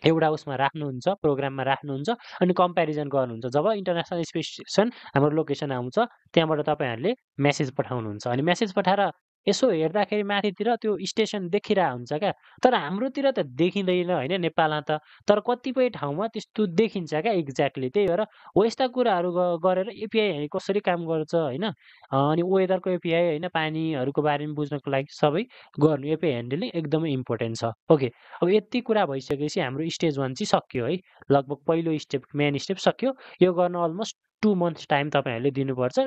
एउटा उसमा राख्नुहुन्छ, प्रोग्राममा राख्नुहुन्छ अनि कम्पेरिजन गर्नुहुन्छ। जब इन्टरनेसनल स्पेस स्टेसन हाम्रो लोकेसन आउँछ त्यहाँबाट तपाईँहरूले मेसेज पठाउनुहुन्छ अनि मेसेज पठाएर यसो हेर्दाखेरि माथितिर त्यो स्टेसन देखिरहेको हुन्छ क्या। तर हाम्रोतिर त देखिँदैन होइन नेपालमा त, तर कतिपय ठाउँमा त्यस्तो देखिन्छ क्या एक्ज्याक्टली। त्यही भएर हो यस्ता कुराहरू गरेर एपिआई कसरी काम गर्छ होइन, अनि वेदरको एपिआई होइन, पानीहरूको बारेमा बुझ्नको लागि सबै गर्नु एपिआई ह्यान्डलिङ एकदमै इम्पोर्टेन्ट छ। ओके, अब यति कुरा भइसकेपछि हाम्रो स्टेज 1 चाहिँ सक्यो है, लगभग पहिलो स्टेप मेन स्टेप सक्यो। यो गर्न अलमोस्ट 2 मन्थ्स टाइम तपाईँहरूले दिनुपर्छ,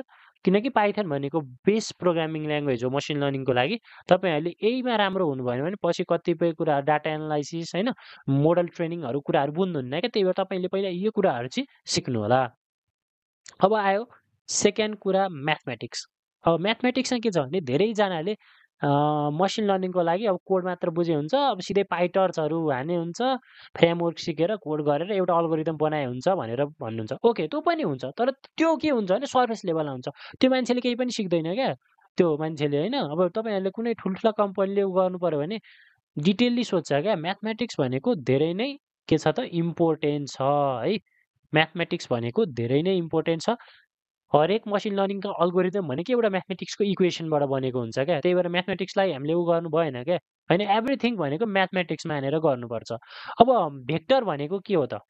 किनकि पाइथन भनेको बेस प्रोग्रामिङ ल्याङ्ग्वेज हो मसिन लर्निङको लागि। तपाईँहरूले यहीमा राम्रो हुनु भएन भने पछि कतिपय कुरा डाटा एनालाइसिस होइन, मोडल ट्रेनिङहरू कुराहरू बुझ्नुहुन्न क्या। त्यही भएर तपाईँले पहिला यो कुराहरू चाहिँ सिक्नु होला। अब आयो सेकेन्ड कुरा म्याथमेटिक्स। अब म्याथमेटिक्समा के छ भने धेरैजनाले मसिन लर्निङको लागि अब कोड मात्र बुझे हुन्छ, अब सिधै पाइटर्चहरू हाने हुन्छ, फ्रेमवर्क सिकेर कोड गरेर एउटा अल्गोरिदम बनाए हुन्छ भनेर भन्नुहुन्छ। ओके, त्यो पनि हुन्छ, तर त्यो के हुन्छ भने सर्फेस लेभलमा हुन्छ। त्यो मान्छेले केही पनि सिक्दैन क्या, त्यो मान्छेले होइन। अब तपाईँहरूले कुनै ठुल्ठुला कम्पनीले गर्नु पऱ्यो भने डिटेलली सोध्छ क्या। म्याथमेटिक्स भनेको धेरै नै के छ त इम्पोर्टेन्ट छ है। म्याथमेटिक्स भनेको धेरै नै इम्पोर्टेन्ट छ। हरेक मसिन लर्निङको अल्गोरिदम भनेको एउटा म्याथमेटिक्सको इक्वेसनबाट बनेको हुन्छ क्या। त्यही भएर म्याथमेटिक्सलाई हामीले गर्नु भएन क्या होइन, एभ्रिथिङ भनेको म्याथमेटिक्समा हानेर गर्नुपर्छ। अब भेक्टर भनेको के हो त?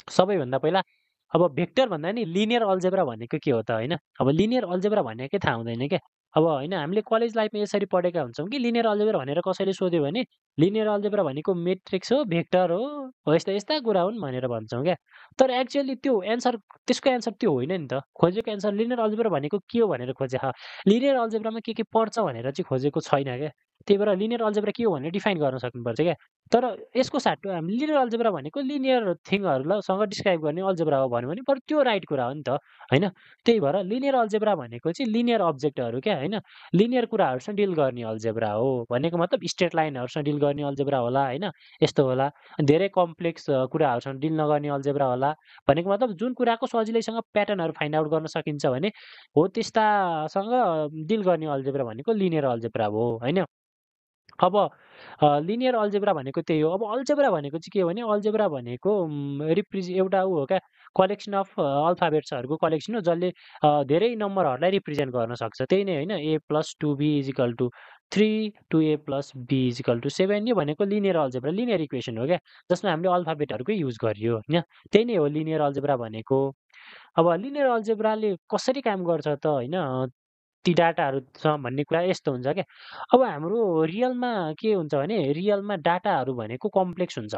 सबैभन्दा पहिला अब भेक्टर भन्दा नि लिनियर अल्जेब्रा भनेको के हो त होइन। अब लिनियर अल्जेब्रा भनेकै थाहा हुँदैन क्या। अब होइन, हामीले कलेज लाइफमा यसरी पढेका हुन्छौँ कि लिनियर अल्जेब्रा भनेर कसैले सोध्यो भने लिनियर अल्जेब्रा भनेको मेट्रिक्स हो, भेक्टर हो यस्ता यस्ता कुरा हुन् भनेर भन्छौँ क्या। तर एक्चुअली त्यो एन्सर, त्यसको एन्सर त्यो होइन नि त। खोजेको एन्सर लिनियर अल्जेब्रा भनेको के हो भनेर खोजे, लिनियर अल्जेब्रामा के पर्छ भनेर चाहिँ खोजेको छैन क्या। त्यही भएर लिनियर अल्जेब्रा के हो भनेर डिफाइन गर्न सक्नुपर्छ क्या। तर यसको साटो हामी लिनियर अल्जेब्रा भनेको लिनियर थिङहरूलाई सँग डिस्क्राइब गर्ने अल्जेब्रा हो भन्यो भने बरु त्यो राइट कुरा हो नि त होइन। त्यही भएर लिनियर अल्जेब्रा भनेको चाहिँ लिनियर अब्जेक्टहरू क्या होइन, लिनियर कुराहरूसँग डिल गर्ने अल्जेब्रा हो भनेको मतलब स्ट्रेट लाइनहरूसँग डिल गर्ने अल्जेब्रा होला होइन, यस्तो होला। धेरै कम्प्लेक्स कुराहरूसँग डिल नगर्ने अल्जेब्रा होला भनेको मतलब जुन कुराको सजिलैसँग प्याटर्नहरू फाइन्ड आउट गर्न सकिन्छ भने हो त्यस्तासँग डिल गर्ने अल्जेब्रा भनेको लिनियर अल्जेब्रा हो होइन। अब लिनियर अल्जेब्रा भनेको त्यही हो। अब अल्जेब्रा भनेको चाहिँ के हो भने अल्जेब्रा भनेको एउटा ऊ हो क्या, कलेक्सन अफ अल्फाबेट्सहरूको कलेक्सन हो जसले धेरै नम्बरहरूलाई रिप्रेजेन्ट गर्न सक्छ। त्यही नै होइन, a+2b=3 2a+b=7 यो भनेको लिनियर अल्जेब्रा, लिनियर इक्वेसन हो क्या, जसमा हामीले अल्फाबेटहरूकै युज गरियो होइन। त्यही नै हो लिनियर अल्जेब्रा भनेको। अब लिनियर अल्जेब्राले कसरी काम गर्छ त होइन, ती डाटाहरू छ भन्ने कुरा यस्तो हुन्छ क्या। अब हाम्रो रियलमा के हुन्छ भने रियलमा डाटाहरू भनेको कम्प्लेक्स हुन्छ,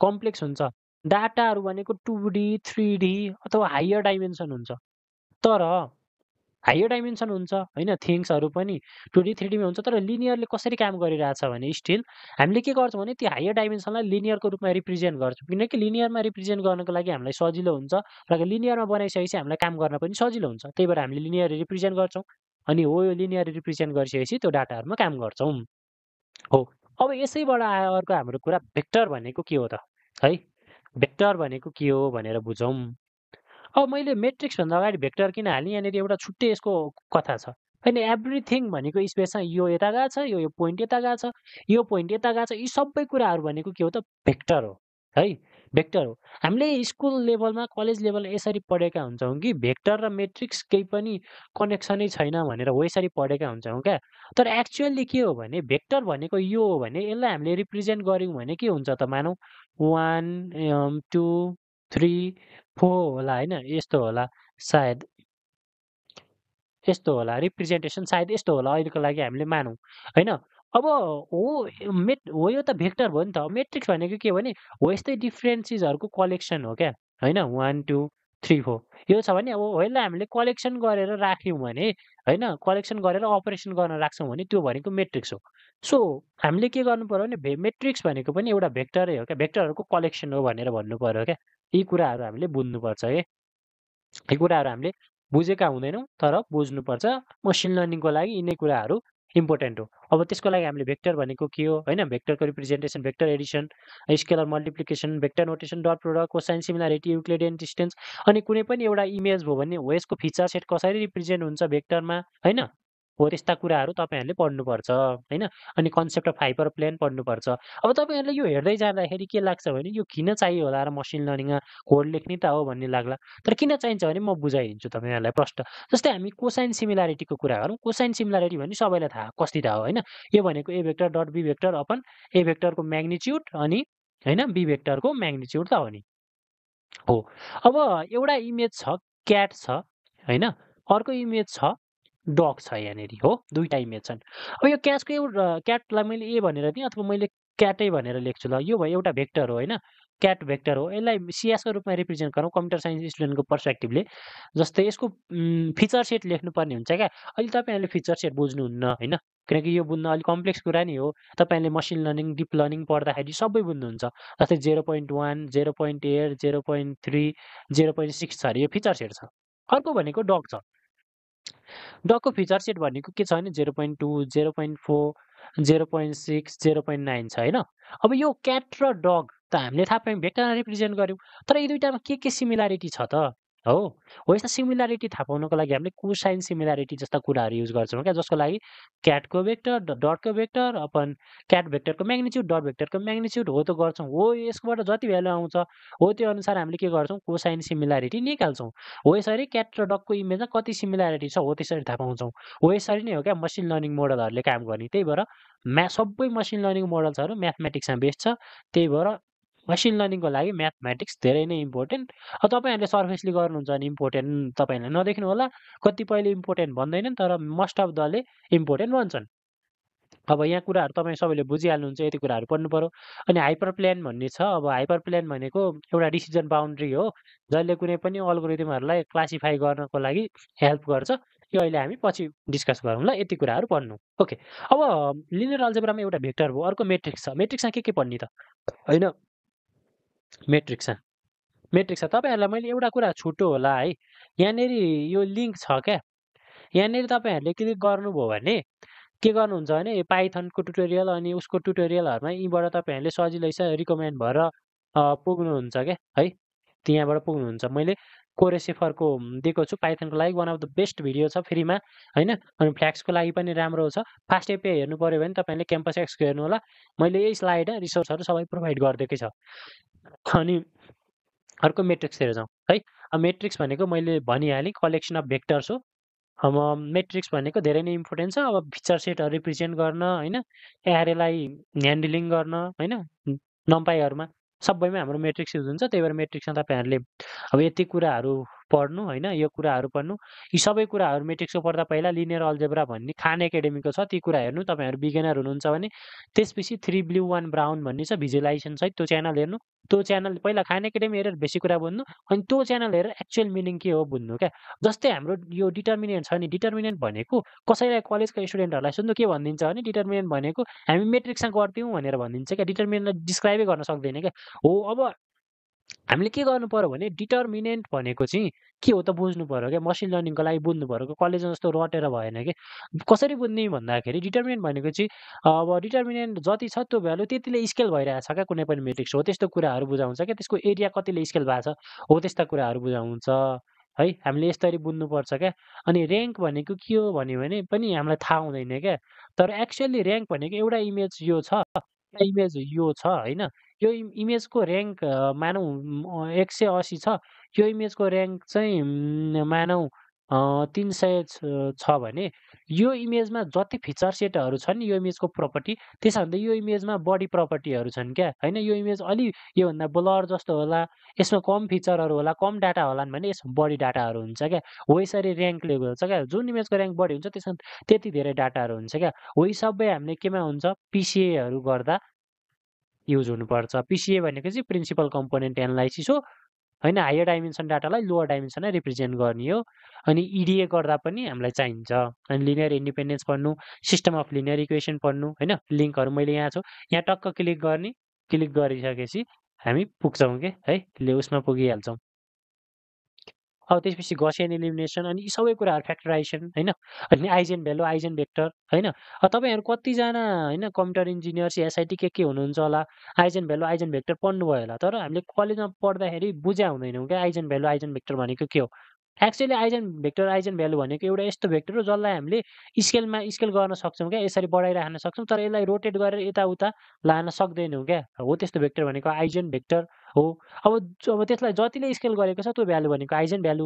कम्प्लेक्स हुन्छ। डाटाहरू भनेको 2D 3D अथवा हायर डाइमेन्सन हुन्छ। तर हायर डाइमेन्सन हुन्छ होइन, थिङ्सहरू पनि 2D 3D मा हुन्छ। तर लिनियरले कसरी काम गरिरहेछ भने स्टिल हामीले के गर्छौँ भने त्यो हायर डाइमेन्सनलाई लिनियरको रूपमा रिप्रेजेन्ट गर्छौँ, किनकि लिनियरमा रिप्रेजेन्ट गर्नको लागि हामीलाई सजिलो हुन्छ र लिनियरमा बनाइसकेपछि हामीलाई काम गर्न पनि सजिलो हुन्छ। त्यही भएर हामीले लिनियर रिप्रेजेन्ट गर्छौँ अनि हो यो लिनियर रिप्रेजेन्ट गरिसकेपछि त्यो डाटाहरूमा काम गर्छौँ हो। अब यसैबाट आयो अर्को हाम्रो कुरा, भेक्टर भनेको के हो त है। भेक्टर भनेको के हो भनेर बुझौँ। अब मैले मेट्रिक्सभन्दा अगाडि भेक्टर किन हालेँ यहाँनिर एउटा छुट्टै यसको कथा छ। होइन एभ्रिथिङ भनेको स्पेसमा यो यता गएको छ, यो पोइन्ट यता गएको छ, यो पोइन्ट यता गएको छ, यी सबै कुराहरू भनेको के हो त भेक्टर हो, है भेक्टर हो। हामीले स्कुल लेभलमा कलेज लेभलमा यसरी पढेका हुन्छौँ कि भेक्टर र मेट्रिक्स केही पनि कनेक्सनै छैन भनेर हो यसरी पढेका हुन्छौँ क्या। तर एक्चुअली के हो भने भेक्टर भनेको यो हो भने यसलाई हामीले रिप्रेजेन्ट गऱ्यौँ भने के हुन्छ त मानौँ 1 2 3 4 होला होइन यस्तो होला सायद यस्तो होला रिप्रेजेन्टेसन सायद यस्तो होला अहिलेको लागि हामीले मानौँ होइन। अब हो यो त भेक्टर भयो नि त। मेट्रिक्स भनेको के हो भने हो यस्तै डिफ्रेन्ट चिजहरूको कलेक्सन हो क्या होइन 1 2 3 4 यो छ भने अब हो यसलाई हामीले कलेक्सन गरेर राख्यौँ भने होइन कलेक्सन गरेर अपरेसन गर्न राख्छौँ भने त्यो भनेको मेट्रिक्स हो। सो हामीले के गर्नु पर्यो भने मेट्रिक्स भनेको पनि एउटा भेक्टरै हो क्या भेक्टरहरूको कलेक्सन हो भनेर भन्नु पर्यो क्या। यी कुराहरू हामीले बुझ्नुपर्छ है। यी कुराहरू हामीले बुझेका हुँदैनौँ तर बुझ्नुपर्छ। मसिन लर्निङको लागि यिनै कुराहरू इम्पोर्टेन्ट हो। अब त्यसको लागि हामीले भेक्टर भनेको के हो होइन भेक्टरको representation vector addition scalar multiplication vector notation dot product cosine similarity Euclidean distance अनि कुनै पनि एउटा इमेज भयो भने हो यसको फिचर सेट कसरी रिप्रेजेन्ट हुन्छ भेक्टरमा होइन हो त्यस्ता कुराहरू तपाईँहरूले पढ्नुपर्छ होइन। अनि कन्सेप्ट अफ हाइपर प्लेन पढ्नुपर्छ। अब तपाईँहरूले यो हेर्दै जाँदाखेरि के लाग्छ भने यो किन चाहियो होला र मसिन लर्निङमा कोड लेख्ने त हो भन्ने लाग्ला। तर किन चाहिन्छ भने म बुझाइदिन्छु तपाईँहरूलाई प्रश्न। जस्तै हामी कोसाइन सिमिलारिटीको कुरा गरौँ। कोसाइन सिमिलारिटी भने सबैलाई थाहा कति थाहा हो होइन। यो भनेको A vector dot B vector upon A भेक्टरको म्याग्निच्युड अनि होइन बी भेक्टरको म्याग्निच्युड त हो नि हो। अब एउटा इमेज छ क्याट छ होइन अर्को इमेज छ डग छ यहाँनिर हो दुईवटा इमेज छन्। अब यो क्याटको एउटा क्याटलाई मैले ए भनेर दिएँ अथवा मैले क्याटै भनेर लेख्छु ल यो भयो एउटा भेक्टर हो होइन क्याट भेक्टर हो। यसलाई सिएसको रूपमा रिप्रेजेन्ट गरौँ कम्प्युटर साइन्स स्टुडेन्टको पर्सपेक्टिभले। जस्तै यसको फिचर सेट लेख्नुपर्ने हुन्छ क्या। अहिले तपाईँहरूले फिचर सेट बुझ्नुहुन्न होइन किनकि यो बुझ्न अलिक कम्प्लेक्स कुरा नि हो। तपाईँले मसिन लर्निङ डिप लर्निङ पढ्दाखेरि सबै बुझ्नुहुन्छ। जस्तै 0.1 0.8 0.3 0.6 छ अरे यो फिचर सेट छ। अर्को भनेको डग छ। डगको फिचर सेट भनेको के छ भने 0.2 0.4 0.6 0.9 छ होइन। अब यो क्याट र डग त हामीले थाहा पायौँ भेक्टरमा रिप्रेजेन्ट गऱ्यौँ। तर यी दुइटामा के सिमिलारिटी छ त हो यस्ता सिमिलारिटी थाहा पाउनको लागि हामीले कोसाइन सिमिलारिटी जस्ता कुराहरू युज गर्छौँ क्या। जसको लागि क्याटको भेक्टर डटको भेक्टर अपन क्याट भेक्टरको म्याग्निच्युड डट भेक्टरको म्याग्निच्युड हो त गर्छौँ हो यसबाट जति भ्यालु आउँछ हो त्यो अनुसार हामीले के गर्छौँ कोसाइन सिमिलारिटी निकाल्छौँ। हो यसरी क्याट र डगको इमेजमा कति सिमिलारिटी छ हो त्यसरी थाहा पाउँछौँ। हो यसरी नै हो क्या मसिन लर्निङ मोडलहरूले काम गर्ने। त्यही भएर सबै मसिन लर्निङ मोडल्सहरू म्याथमेटिक्समा बेस्ड छ। त्यही भएर मसिन लर्निङको लागि म्याथमेटिक्स धेरै नै इम्पोर्टेन्ट। अब तपाईँहरूले सर्फेसली गर्नुहुन्छ भने इम्पोर्टेन्ट तपाईँहरूले नदेख्नु होला। कतिपयले इम्पोर्टेन्ट भन्दैनन् तर मोस्ट अफ दले इम्पोर्टेन्ट भन्छन्। अब यहाँ कुराहरू तपाईँ सबैले बुझिहाल्नुहुन्छ यति कुराहरू पढ्नु पर्यो। अनि हाइपर प्लेन भन्ने छ। अब हाइपर प्लेन भनेको एउटा डिसिजन बााउन्ड्री हो जसले कुनै पनि अल्गोरिदमहरूलाई क्लासिफाई गर्नको लागि हेल्प गर्छ। यो अहिले हामी पछि डिस्कस गरौँ ल यति कुराहरू पढ्नु। ओके अब लिनियर अल्जेब्रामा एउटा भेक्टर भयो अर्को मेट्रिक्स छ। मेट्रिक्समा के पढ्ने त होइन मेट्रिक्समा तपाईँहरूलाई मैले एउटा कुरा छुटो होला है यहाँनिर यो लिङ्क छ क्या। यहाँनिर तपाईँहरूले क्लिक गर्नुभयो भने के गर्नुहुन्छ भने पाइथनको ट्युटोरियल अनि उसको ट्युटोरियलहरूमा यीबाट तपाईँहरूले सजिलै रिकमेन्ड भएर पुग्नुहुन्छ क्या है त्यहाँबाट पुग्नुहुन्छ। मैले कोरेसेफरको दिएको छु पाइथनको लागि one of the best video छ फ्रीमा होइन। अनि फ्ल्याक्सको लागि पनि राम्रो छ। फास्ट एपिआई हेर्नु पऱ्यो भने तपाईँले क्याम्पस एक्सको हेर्नु होला। मैले यही स्लाइड रिसोर्सहरू सबै प्रोभाइड गरिदिएकै छ। अनि अर्को मेट्रिक्सतिर जाउँ है। अब मेट्रिक्स भनेको मैले भनिहालेँ कलेक्सन अफ भेक्टर्स हो। अब मेट्रिक्स भनेको धेरै नै इम्पोर्टेन्ट छ। अब फिचर सेटहरू रिप्रेजेन्ट गर्न होइन एआरएलाई ह्यान्डलिङ गर्न होइन नम्पाईहरूमा सबैमा हाम्रो मेट्रिक्स युज हुन्छ। त्यही भएर मेट्रिक्समा तपाईँहरूले अब यति कुराहरू पढ्नु होइन यो कुराहरू पढ्नु। यी सबै कुराहरू मेट्रिक्सको पढ्दा पहिला लिनियर अल्जेब्रा भन्ने खान एकाडेमीको छ ती कुरा हेर्नु। तपाईँहरू बिगिनर हुनुहुन्छ भने त्यसपछि 3 ब्लू 1 ब्राउन भन्ने छ भिजुलाइजेसन सहित त्यो च्यानल हेर्नु। त्यो च्यानल पहिला खान एकाडेमी हेरेर बेसी कुरा बुझ्नु अनि त्यो च्यानल हेरेर एक्चुअल मिनिङ के हो बुझ्नु क्या। जस्तै हाम्रो यो डिटर्मिनेन्ट छ नि डिटर्मिनेन्ट भनेको कसैलाई कलेजका स्टुडेन्टहरूलाई सोध्नु के भनिदिन्छ भने डिटर्मिनेन्ट भनेको हामी मेट्रिक्समा गर्थ्यौँ भनेर भनिदिन्छ क्या। डिटर्मिनेन्टलाई डिस्क्राइबै गर्न सक्दैन क्या। हो अब हामीले के गर्नु पर्यो भने डिटर्मिनेन्ट भनेको चाहिँ के हो त बुझ्नु पर्यो क्या, मसिन लर्निङको लागि बुझ्नु पर्यो क्या, कलेजमा जस्तो रटेर भएन कि। कसरी बुझ्ने भन्दाखेरि डिटर्मिनेन्ट भनेको चाहिँ अब डिटर्मिनेन्ट जति छ त्यो भ्यालु त्यतिले स्केल भइरहेछ क्या कुनै पनि मेट्रिक्स हो त्यस्तो कुराहरू बुझाउँछ क्या, त्यसको एरिया कतिले स्केल भएको छ हो त्यस्ता कुराहरू बुझाउँछ है। हामीले यसरी बुझ्नुपर्छ क्या। अनि ऱ्याङ्क भनेको के हो भन्यो भने पनि हामीलाई थाहा हुँदैन क्या। तर एक्चुअली ऱ्याङ्क भनेको एउटा इमेज यो छ, इमेज यो छ होइन। यो इमेजको ऱ्याङ्क मानौँ 180 छ, यो इमेजको ऱ्याङ्क चाहिँ मानौँ 300 छ भने यो इमेजमा जति फिचर सेटहरू छन् यो इमेजको प्रपर्टी, त्यसो भन्दा यो इमेजमा बढी प्रपर्टीहरू छन् क्या होइन। यो इमेज अलि योभन्दा ब्लर जस्तो होला, यसमा कम फिचरहरू होला, कम डाटा होलान् भने यसमा बढी डाटाहरू हुन्छ क्या। हो यसरी ऱ्याङ्कले गर्छ क्या, जुन इमेजको ऱ्याङ्क बढी हुन्छ त्यसमा त्यति धेरै डाटाहरू हुन्छ क्या। हो यी सबै हामीले केमा हुन्छ, पिसिएहरू गर्दा युज हुनुपर्छ। पिसिए भनेको चाहिँ प्रिन्सिपल कम्पोनेन्ट एनालाइसिस हो होइन, हायर डाइमेन्सन डाटालाई लोवर डाइमेन्सनलाई रिप्रेजेन्ट गर्ने हो। अनि इडिए गर्दा पनि हामीलाई चाहिन्छ। अनि लिनियर इन्डिपेन्डेन्स पढ्नु, सिस्टम अफ लिनियर इक्वेसन पढ्नु होइन। लिङ्कहरू मैले यहाँ छु, यहाँ टक्क क्लिक गर्ने, क्लिक गरिसकेपछि हामी पुग्छौँ कि है, उसमा पुगिहाल्छौँ। अब त्यसपछि गसियन इलिमिनेसन अनि यी सबै कुराहरू फ्याक्टराइजेसन होइन। अनि आइजेन भ्यालु, आइजेन भेक्टर होइन। तपाईँहरू कतिजना होइन कम्प्युटर इन्जिनियर एसआइटी के हुनुहुन्छ होला, आइजेन भ्यालु, आइजेन भेक्टर पढ्नुभयो होला, तर हामीले कलेजमा पढ्दाखेरि बुझ्या हुँदैनौँ क्या आइजेन भ्यालु, आइजेन भेक्टर भनेको के हो। Actually eigen vector, eigen value भनेको एउटा यस्तो भेक्टर हो जसलाई हामीले स्केल गर्न सक्छौँ क्या, यसरी बढाइराख्न सक्छौँ, तर यसलाई रोटेट गरेर यताउता लान सक्दैनौँ क्या। हो त्यस्तो भेक्टर भनेको आइजेन भेक्टर हो। अब त्यसलाई जतिले स्केल गरेको छ त्यो भ्यालु भनेको आइजेन भ्यालु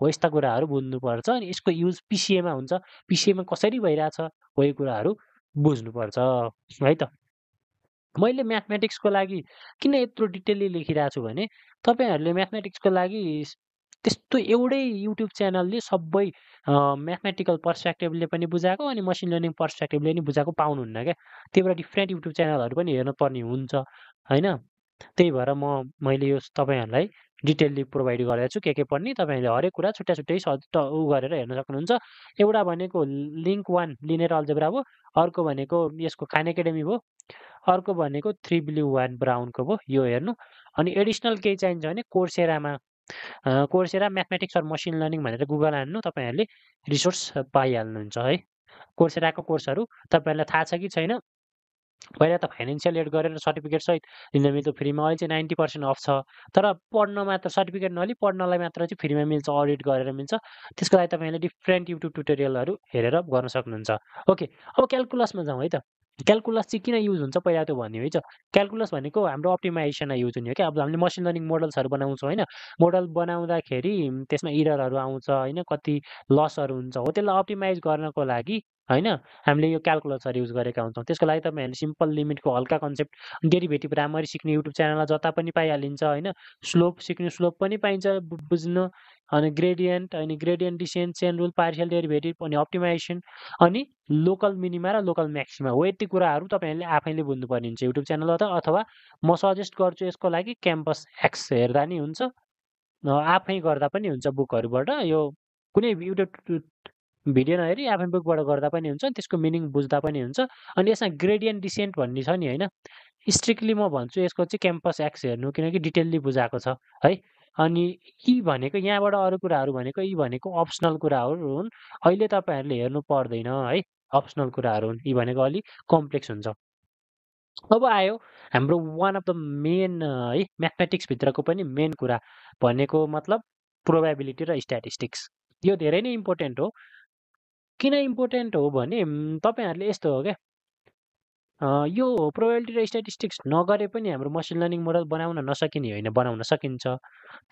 हो। यस्ता कुराहरू बुझ्नुपर्छ। अनि यसको युज पिसिएमा हुन्छ, पिसिएमा कसरी भइरहेछ हो यो कुराहरू बुझ्नुपर्छ है त। मैले म्याथमेटिक्सको लागि किन यत्रो डिटेलली लेखिरहेको छु भने तपाईँहरूले म्याथमेटिक्सको लागि त्यस्तो एउटै युट्युब च्यानलले सबै म्याथमेटिकल पर्सपेक्टिभले पनि बुझाएको अनि मसिन लर्निङ पर्सपेक्टिभले पनि बुझाएको पाउनुहुन्न क्या। त्यही भएर डिफ्रेन्ट युट्युब च्यानलहरू पनि हेर्नुपर्ने हुन्छ होइन। त्यही भएर मैले यो तपाईँहरूलाई डिटेलली प्रोभाइड गरेको छु के पढ्ने। तपाईँहरूले हरेक कुरा छुट्टा छुट्टै उ गरेर हेर्न सक्नुहुन्छ। एउटा भनेको लिङ्क 1 लिनियर अल्जेब्रा भयो, अर्को भनेको यसको खान एकाडेमी भयो, अर्को भनेको 3 ब्लू 1 ब्राउनको भयो, यो हेर्नु। अनि एडिसनल केही चाहिन्छ भने कोर्सेरामा Coursera mathematics or machine learning भनेर गुगल हान्नु, तपाईँहरूले रिसोर्स पाइहाल्नुहुन्छ है। कोर्सेराको कोर्सहरू तपाईँहरूलाई थाहा छ कि छैन, पहिला त फाइनेन्सियल एड गरेर सर्टिफिकेट सहित लिन मिल्थ्यो फ्रीमा, अहिले चाहिँ 90% अफ छ। तर पढ्न मात्र सर्टिफिकेट नलि पढ्नलाई मात्र चाहिँ फ्रीमा मिल्छ, अडिट गरेर मिल्छ। त्यसको लागि तपाईँले डिफ्रेन्ट युट्युब ट्युटोरियलहरू हेरेर गर्न सक्नुहुन्छ। ओके, अब क्यालकुलसमा जाउँ है त। क्यालकुलस चाहिँ किन युज हुन्छ पहिला त्यो भन्यो है त। क्यालकुलस भनेको हाम्रो अप्टिमाइजेसनमा युज हुने हो क्या। अब हामीले मसिन लर्निङ मोडल्सहरू बनाउँछौँ होइन, मोडल बनाउँदाखेरि त्यसमा इररहरू आउँछ होइन, कति लसहरू हुन्छ, हो त्यसलाई अप्टिमाइज गर्नको लागि होइन हामीले यो क्यालकुलसहरू युज गरेका हुन्छौँ। त्यसको लागि तपाईँहरूले सिम्पल लिमिटको हल्का कन्सेप्ट, डेरिभेटिभ राम्ररी सिक्ने युट्युब च्यानलमा जता पनि पाइहालिन्छ होइन। स्लोप सिक्ने स्लोप पनि पाइन्छ बुझ्नु। अनि ग्रेडियन्ट, अनि gradient decent, chain rule, partial derivative, अनि अप्टिमाइजेसन, अनि लोकल मिनिमा र लोकल म्याक्सिमा हो। यति कुराहरू तपाईँहरूले आफैले बुझ्नुपर्ने हुन्छ युट्युब च्यानलबाट। अथवा म सजेस्ट गर्छु यसको लागि क्याम्पस एक्स हेर्दा नि हुन्छ, आफै गर्दा पनि हुन्छ बुकहरूबाट। यो कुनै युट्युब भिडियो नहेरी आफै बुकबाट गर्दा पनि हुन्छ, त्यसको मिनिङ बुझ्दा पनि हुन्छ। अनि यसमा ग्रेडियन्ट डिसेन्ट भन्ने छ नि होइन, स्ट्रिक्टली म भन्छु यसको चाहिँ क्याम्पस एक्स हेर्नु, किनकि डिटेलली बुझाएको छ है। अनि यी भनेको यहाँबाट अरू कुराहरू भनेको यी भनेको अप्सनल कुराहरू हुन्, अहिले तपाईँहरूले हेर्नु पर्दैन है, अप्सनल कुराहरू हुन्। यी भनेको अलिक कम्प्लेक्स हुन्छ। अब आयो हाम्रो वान अफ द मेन है म्याथमेटिक्सभित्रको पनि मेन कुरा भनेको मतलब प्रोबेबिलिटी र स्ट्याटिस्टिक्स। यो धेरै नै इम्पोर्टेन्ट हो। किन इम्पोर्टेन्ट हो भने तपाईँहरूले यस्तो हो क्या, यो प्रोबेबिलिटी र स्ट्याटिस्टिक्स नगरे पनि हाम्रो मसिन लर्निङ मोडल बनाउन नसकिने होइन, बनाउन सकिन्छ।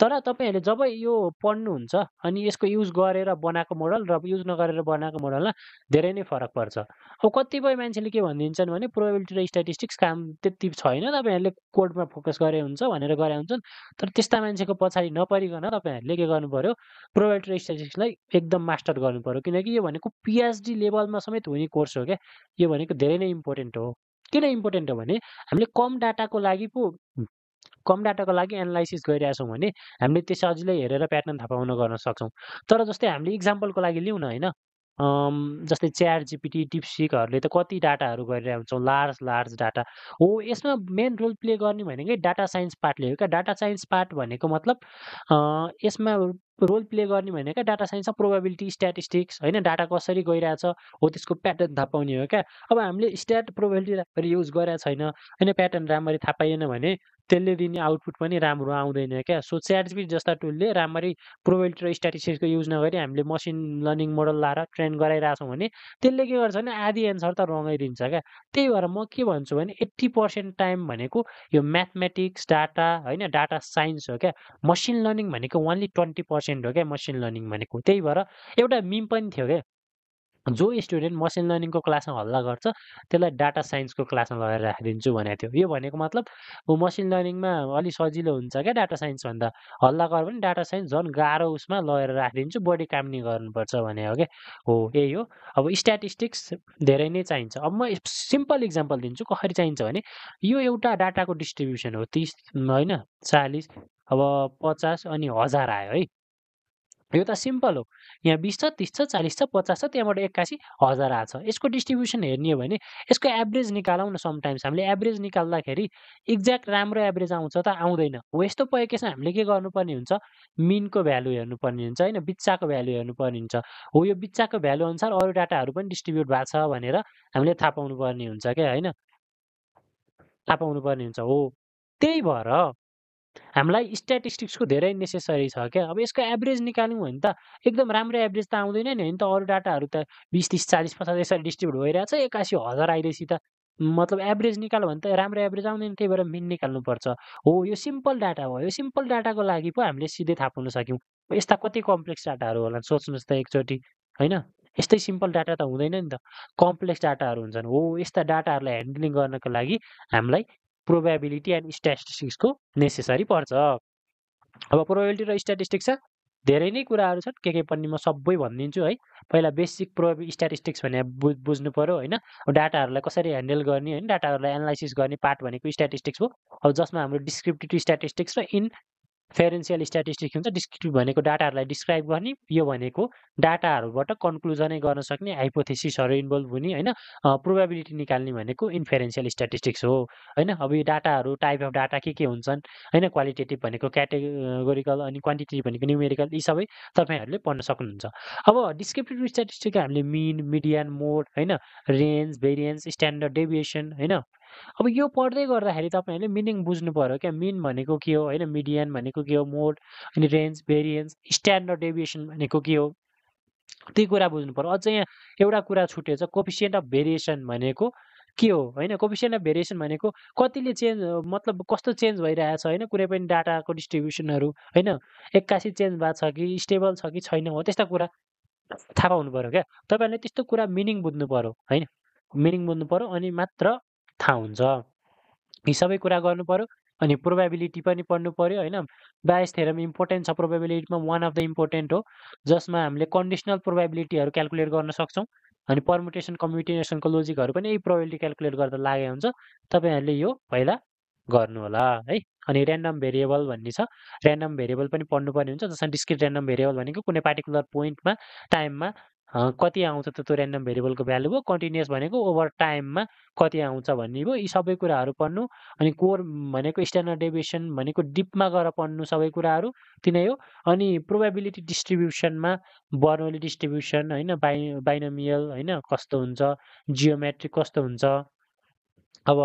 तर तपाईँहरूले जब यो पढ्नुहुन्छ अनि यसको युज गरेर बनाएको मोडल र युज नगरेर बनाएको मोडलमा धेरै नै फरक पर्छ। अब कतिपय मान्छेले के भनिदिन्छन् भने प्रोबेबिलिटी र स्ट्याटिस्टिक्स काम त्यति छैन, तपाईँहरूले कोडमा फोकस गरे हुन्छ भनेर गरे हुन्छन्। तर त्यस्ता मान्छेको पछाडि नपरिकन तपाईँहरूले के गर्नु पर्यो, प्रोबेबिलिटी र स्ट्याटिस्टिक्सलाई एकदम मास्टर गर्नु पर्यो, किनकि यो भनेको पिएचडी लेभलमा समेत हुने कोर्स हो क्या। यो भनेको धेरै नै इम्पोर्टेन्ट हो। किन इम्पोर्टेन्ट हो भने हामीले कम डाटाको लागि एनालाइसिस गरिरहेछौँ भने हामीले त्यो सजिलै हेरेर प्याटर्न थाहा पाउन गर्न सक्छौँ। तर जस्तै हामीले इक्जाम्पलको लागि लिउँ न होइन, जस्तै च्याट जिपिटी, डिपसिकहरूले त कति डाटाहरू गरिरहेको हुन्छौँ, लार्ज डाटा हो। यसमा मेन रोल प्ले गर्ने भनेकै डाटा साइन्स पार्टले हो क्या। डाटा साइन्स पार्ट भनेको मतलब यसमा रोल प्ले गर्ने भनेको डाटा साइन्समा प्रोबेबिलिटी स्ट्याटिस्टिक्स होइन डाटा कसरी गइरहेछ हो त्यसको प्याटर्न थाहा पाउने हो क्या। अब हामीले स्ट्याट प्रोबेबिलिटी राम्ररी युज गरेको छैन होइन प्याटर्न राम्ररी थाहा पाइएन भने त्यसले दिने आउटपुट पनि राम्रो आउँदैन क्या। सो च्याटजिपिटी जस्ता टुलले राम्ररी प्रोबेबिलिटी र स्ट्याटिस्टिक्सको युज नगरी हामीले मसिन लर्निङ मोडल लाएर ट्रेन गराइरहेछौँ भने त्यसले के गर्छ भने आधी एन्सर त रङै दिन्छ क्या। त्यही भएर म के भन्छु भने 80% टाइम भनेको यो म्याथमेटिक्स डाटा होइन डाटा साइन्स हो क्या। मसिन लर्निङ भनेको ओन्ली 20% हो क्या मसिन लर्निङ भनेको। त्यही भएर एउटा मिम पनि थियो क्या, जो स्टुडेन्ट मसिन लर्निङको क्लासमा हल्ला गर्छ त्यसलाई डाटा साइन्सको क्लासमा लगेर राखिदिन्छु भनेको थियो। यो भनेको मतलब मसिन लर्निङमा अलिक सजिलो हुन्छ क्या डाटा साइन्सभन्दा, हल्ला गर पनि डाटा साइन्स झन् गाह्रो उसमा लगेर राखिदिन्छु, बढी काम नि गर्नुपर्छ भने हो क्या। हो यही हो। अब स्ट्याटिस्टिक्स धेरै नै चाहिन्छ। अब म सिम्पल इक्जाम्पल दिन्छु कसरी चाहिन्छ भने यो एउटा डाटाको डिस्ट्रिब्युसन हो 30 होइन 40 अब 50 अनि 1000 आयो है। यो त सिम्पल हो। यहाँ 20 छ 30 छ 40 छ 50 छ त्यहाँबाट 81 1000 आएको छ। यसको डिस्ट्रिब्युसन हेर्ने हो भने यसको एभरेज निकालौँ न। समटाइम्स हामीले एभरेज निकाल्दाखेरि एक्ज्याक्ट राम्रो एभरेज आउँछ त आउँदैन हो। यस्तो भएको केसमा हामीले के गर्नुपर्ने हुन्छ मिनको भ्यालु हेर्नुपर्ने हुन्छ होइन बिच्चाको भ्यालु हेर्नुपर्ने हुन्छ। हो यो बिच्चाको भ्यालु अनुसार अरू डाटाहरू पनि डिस्ट्रिब्युट भएको छ भनेर हामीले थाहा पाउनुपर्ने हुन्छ क्या होइन, थाहा पाउनुपर्ने हुन्छ। हो त्यही भएर हामीलाई स्ट्याटिस्टिक्सको धेरै नेसेसरी छ क्या। अब यसको एभरेज निकाल्यौँ भने त एकदम राम्रो एभरेज त आउँदैन नि होइन त। अरू डाटाहरू त 20 30 40 50 यसरी डिस्ट्रिब्युट भइरहेछ 81 1000 आइरहेछ त मतलब एभरेज निकाल्यो भने त राम्रो एभरेज आउँदैन। त्यही भएर मिन निकाल्नुपर्छ। हो यो सिम्पल डाटा हो। यो सिम्पल डाटाको लागि पो हामीले सिधै थाहा पाउन सक्यौँ। यस्ता कति कम्प्लेक्स डाटाहरू होला सोच्नुहोस् त एकचोटि होइन। यस्तै सिम्पल डाटा त हुँदैन नि त, कम्प्लेक्स डाटाहरू हुन्छन्। हो यस्ता डाटाहरूलाई ह्यान्डलिङ गर्नको लागि हामीलाई प्रोबेबिलिटी एन्ड स्ट्याटिस्टिक्सको नेसेसरी पर्छ। अब प्रोबेबिलिटी र स्ट्याटिस्टिक्स धेरै नै कुराहरू छन्, के पनि म सबै भनिदिन्छु है। पहिला बेसिक स्ट्याटिस्टिक्स भने बुझ्नु पर्यो होइन। डाटाहरूलाई कसरी ह्यान्डल गर्ने होइन डाटाहरूलाई एनालाइसिस गर्ने पार्ट भनेको स्ट्याटिस्टिक्स हो। अब जसमा हाम्रो डिस्क्रिप्टिभ स्ट्याटिस्टिक्स र इन्फेरेन्सियल स्ट्याटिस्टिक्स हुन्छ। डिस्क्रिप्टिभ भनेको डाटाहरूलाई डिस्क्राइब गर्ने, यो भनेको डाटाहरूबाट कन्क्लुजनै गर्न सक्ने हाइपोथेसिसहरू इन्भल्भ हुने होइन। प्रोबेबिलिटी निकाल्ने भनेको इन्फेरेन्सियल स्ट्याटिस्टिक्स हो होइन। अब यो डाटाहरू टाइप अफ डाटा के हुन्छन् होइन, क्वालिटेटिभ भनेको क्याटेगोरिकल अनि क्वान्टिटेटिभ भनेको न्युमेरिकल, यी सबै तपाईँहरूले पढ्न सक्नुहुन्छ। अब डिस्क्रिप्टिभ स्ट्याटिस्टिक्स हामीले मिन मिडियन मोड होइन रेन्ज भेरिएन्स स्ट्यान्डर्ड डेभिएसन होइन। अब यो पढ्दै गर्दाखेरि तपाईँहरूले मिनिङ बुझ्नु पर्यो क्या। मिन भनेको के हो होइन, मिडियन भनेको के हो, मोड अनि रेन्ज भेरिएन्स स्ट्यान्डर्ड डेभिएसन भनेको के हो त्यही कुरा बुझ्नु पर्यो। अझ यहाँ एउटा कुरा छुटेछ, कोफिसिएन्ट अफ भेरिएसन भनेको के हो होइन। कोफिसिएन्ट अफ भेरिएसन भनेको कतिले चेन्ज मतलब कस्तो चेन्ज भइरहेछ होइन कुनै पनि डाटाको डिस्ट्रिब्युसनहरू होइन 81 चेन्ज भएको छ कि स्टेबल छ कि छैन हो त्यस्ता कुरा थाहा पाउनु पर्यो क्या। तपाईँहरूले त्यस्तो कुरा मिनिङ बुझ्नु पर्यो होइन, मिनिङ बुझ्नु पर्यो अनि मात्र थाहा हुन्छ। यी सबै कुरा गर्नु पर्यो। अनि प्रोबेबिलिटी पनि पढ्नु पर्यो होइन। बायस थ्योरम इम्पोर्टेन्ट छ प्रोबेबिलिटीमा, वान अफ द इम्पोर्टेन्ट हो जसमा हामीले कन्डिसनल प्रोबेबिलिटीहरू क्यालकुलेट गर्न सक्छौँ। अनि पर्मुटेसन कम्युटेसनको लोजिकहरू पनि यही प्रोबेबिलिटी क्यालकुलेट गर्दा लागेको हुन्छ। तपाईँहरूले यो पहिला गर्नु होला है। अनि ऱ्यान्डम भेरिएबल भन्ने छ, ऱ्यान्डम भेरिएबल पनि पढ्नुपर्ने हुन्छ। जसमा डिस्क्रिट ऱ्यान्डम भेरिएबल भनेको कुनै पार्टिकुलर पोइन्टमा टाइममा कति आउँछ त त्यो ऱ्यान्डम भेरिएबलको भ्यालु हो। कन्टिन्युअस भनेको ओभर टाइममा कति आउँछ भन्ने भयो। यी सबै कुराहरू पढ्नु। अनि कोर भनेको स्ट्यान्डर्ड डेभिएसन भनेको डिपमा गएर पढ्नु सबै कुराहरू तिनै हो। अनि प्रोबेबिलिटी डिस्ट्रिब्युसनमा बर्नोली डिस्ट्रिब्युसन होइन बाइनोमियल होइन कस्तो हुन्छ, जियोमेट्रिक कस्तो हुन्छ। अब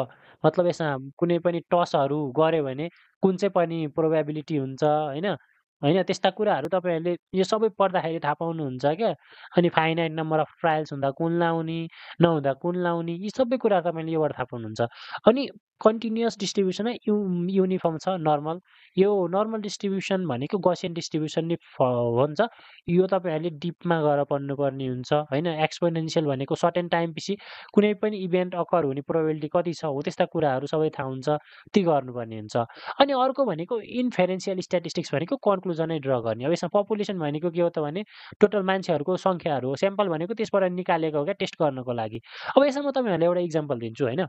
मतलब यसमा कुनै पनि टसहरू गऱ्यो भने कुन चाहिँ पनि प्रोबेबिलिटी हुन्छ होइन होइन त्यस्ता कुराहरू तपाईँहरूले यो सबै पढ्दाखेरि थाहा पाउनुहुन्छ क्या। अनि फाइनाइट नम्बर अफ ट्रायल्स हुँदा कुन लाउने नहुँदा कुन लाउने यी सबै कुरा तपाईँले योबाट थाहा पाउनुहुन्छ। अनि कन्टिन्युअस डिस्ट्रिब्युसन युनिफर्म छ नर्मल। यो नर्मल डिस्ट्रिब्युसन भनेको गसियन डिस्ट्रिब्युसन नि हुन्छ। यो तपाईँहरूले डिपमा गएर पढ्नुपर्ने हुन्छ होइन। एक्सपोनेन्सियल भनेको सर्टेन टाइम पछि कुनै पनि इभेन्ट अकर हुने प्रोबेबिलिटी कति छ हो त्यस्ता कुराहरू सबै थाहा हुन्छ, ती गर्नुपर्ने हुन्छ। अनि अर्को भनेको इन्फेरेन्सियल स्ट्याटिस्टिक्स भनेको कन्क्लुजनै ड्र गर्ने। अब यसमा पपुलेसन भनेको के हो त भने टोटल मान्छेहरूको सङ्ख्याहरू हो, स्याम्पल भनेको त्यसबाट निकालेको हो क्या टेस्ट गर्नको लागि। अब यसमा म तपाईँहरूलाई एउटा इक्जाम्पल दिन्छु होइन।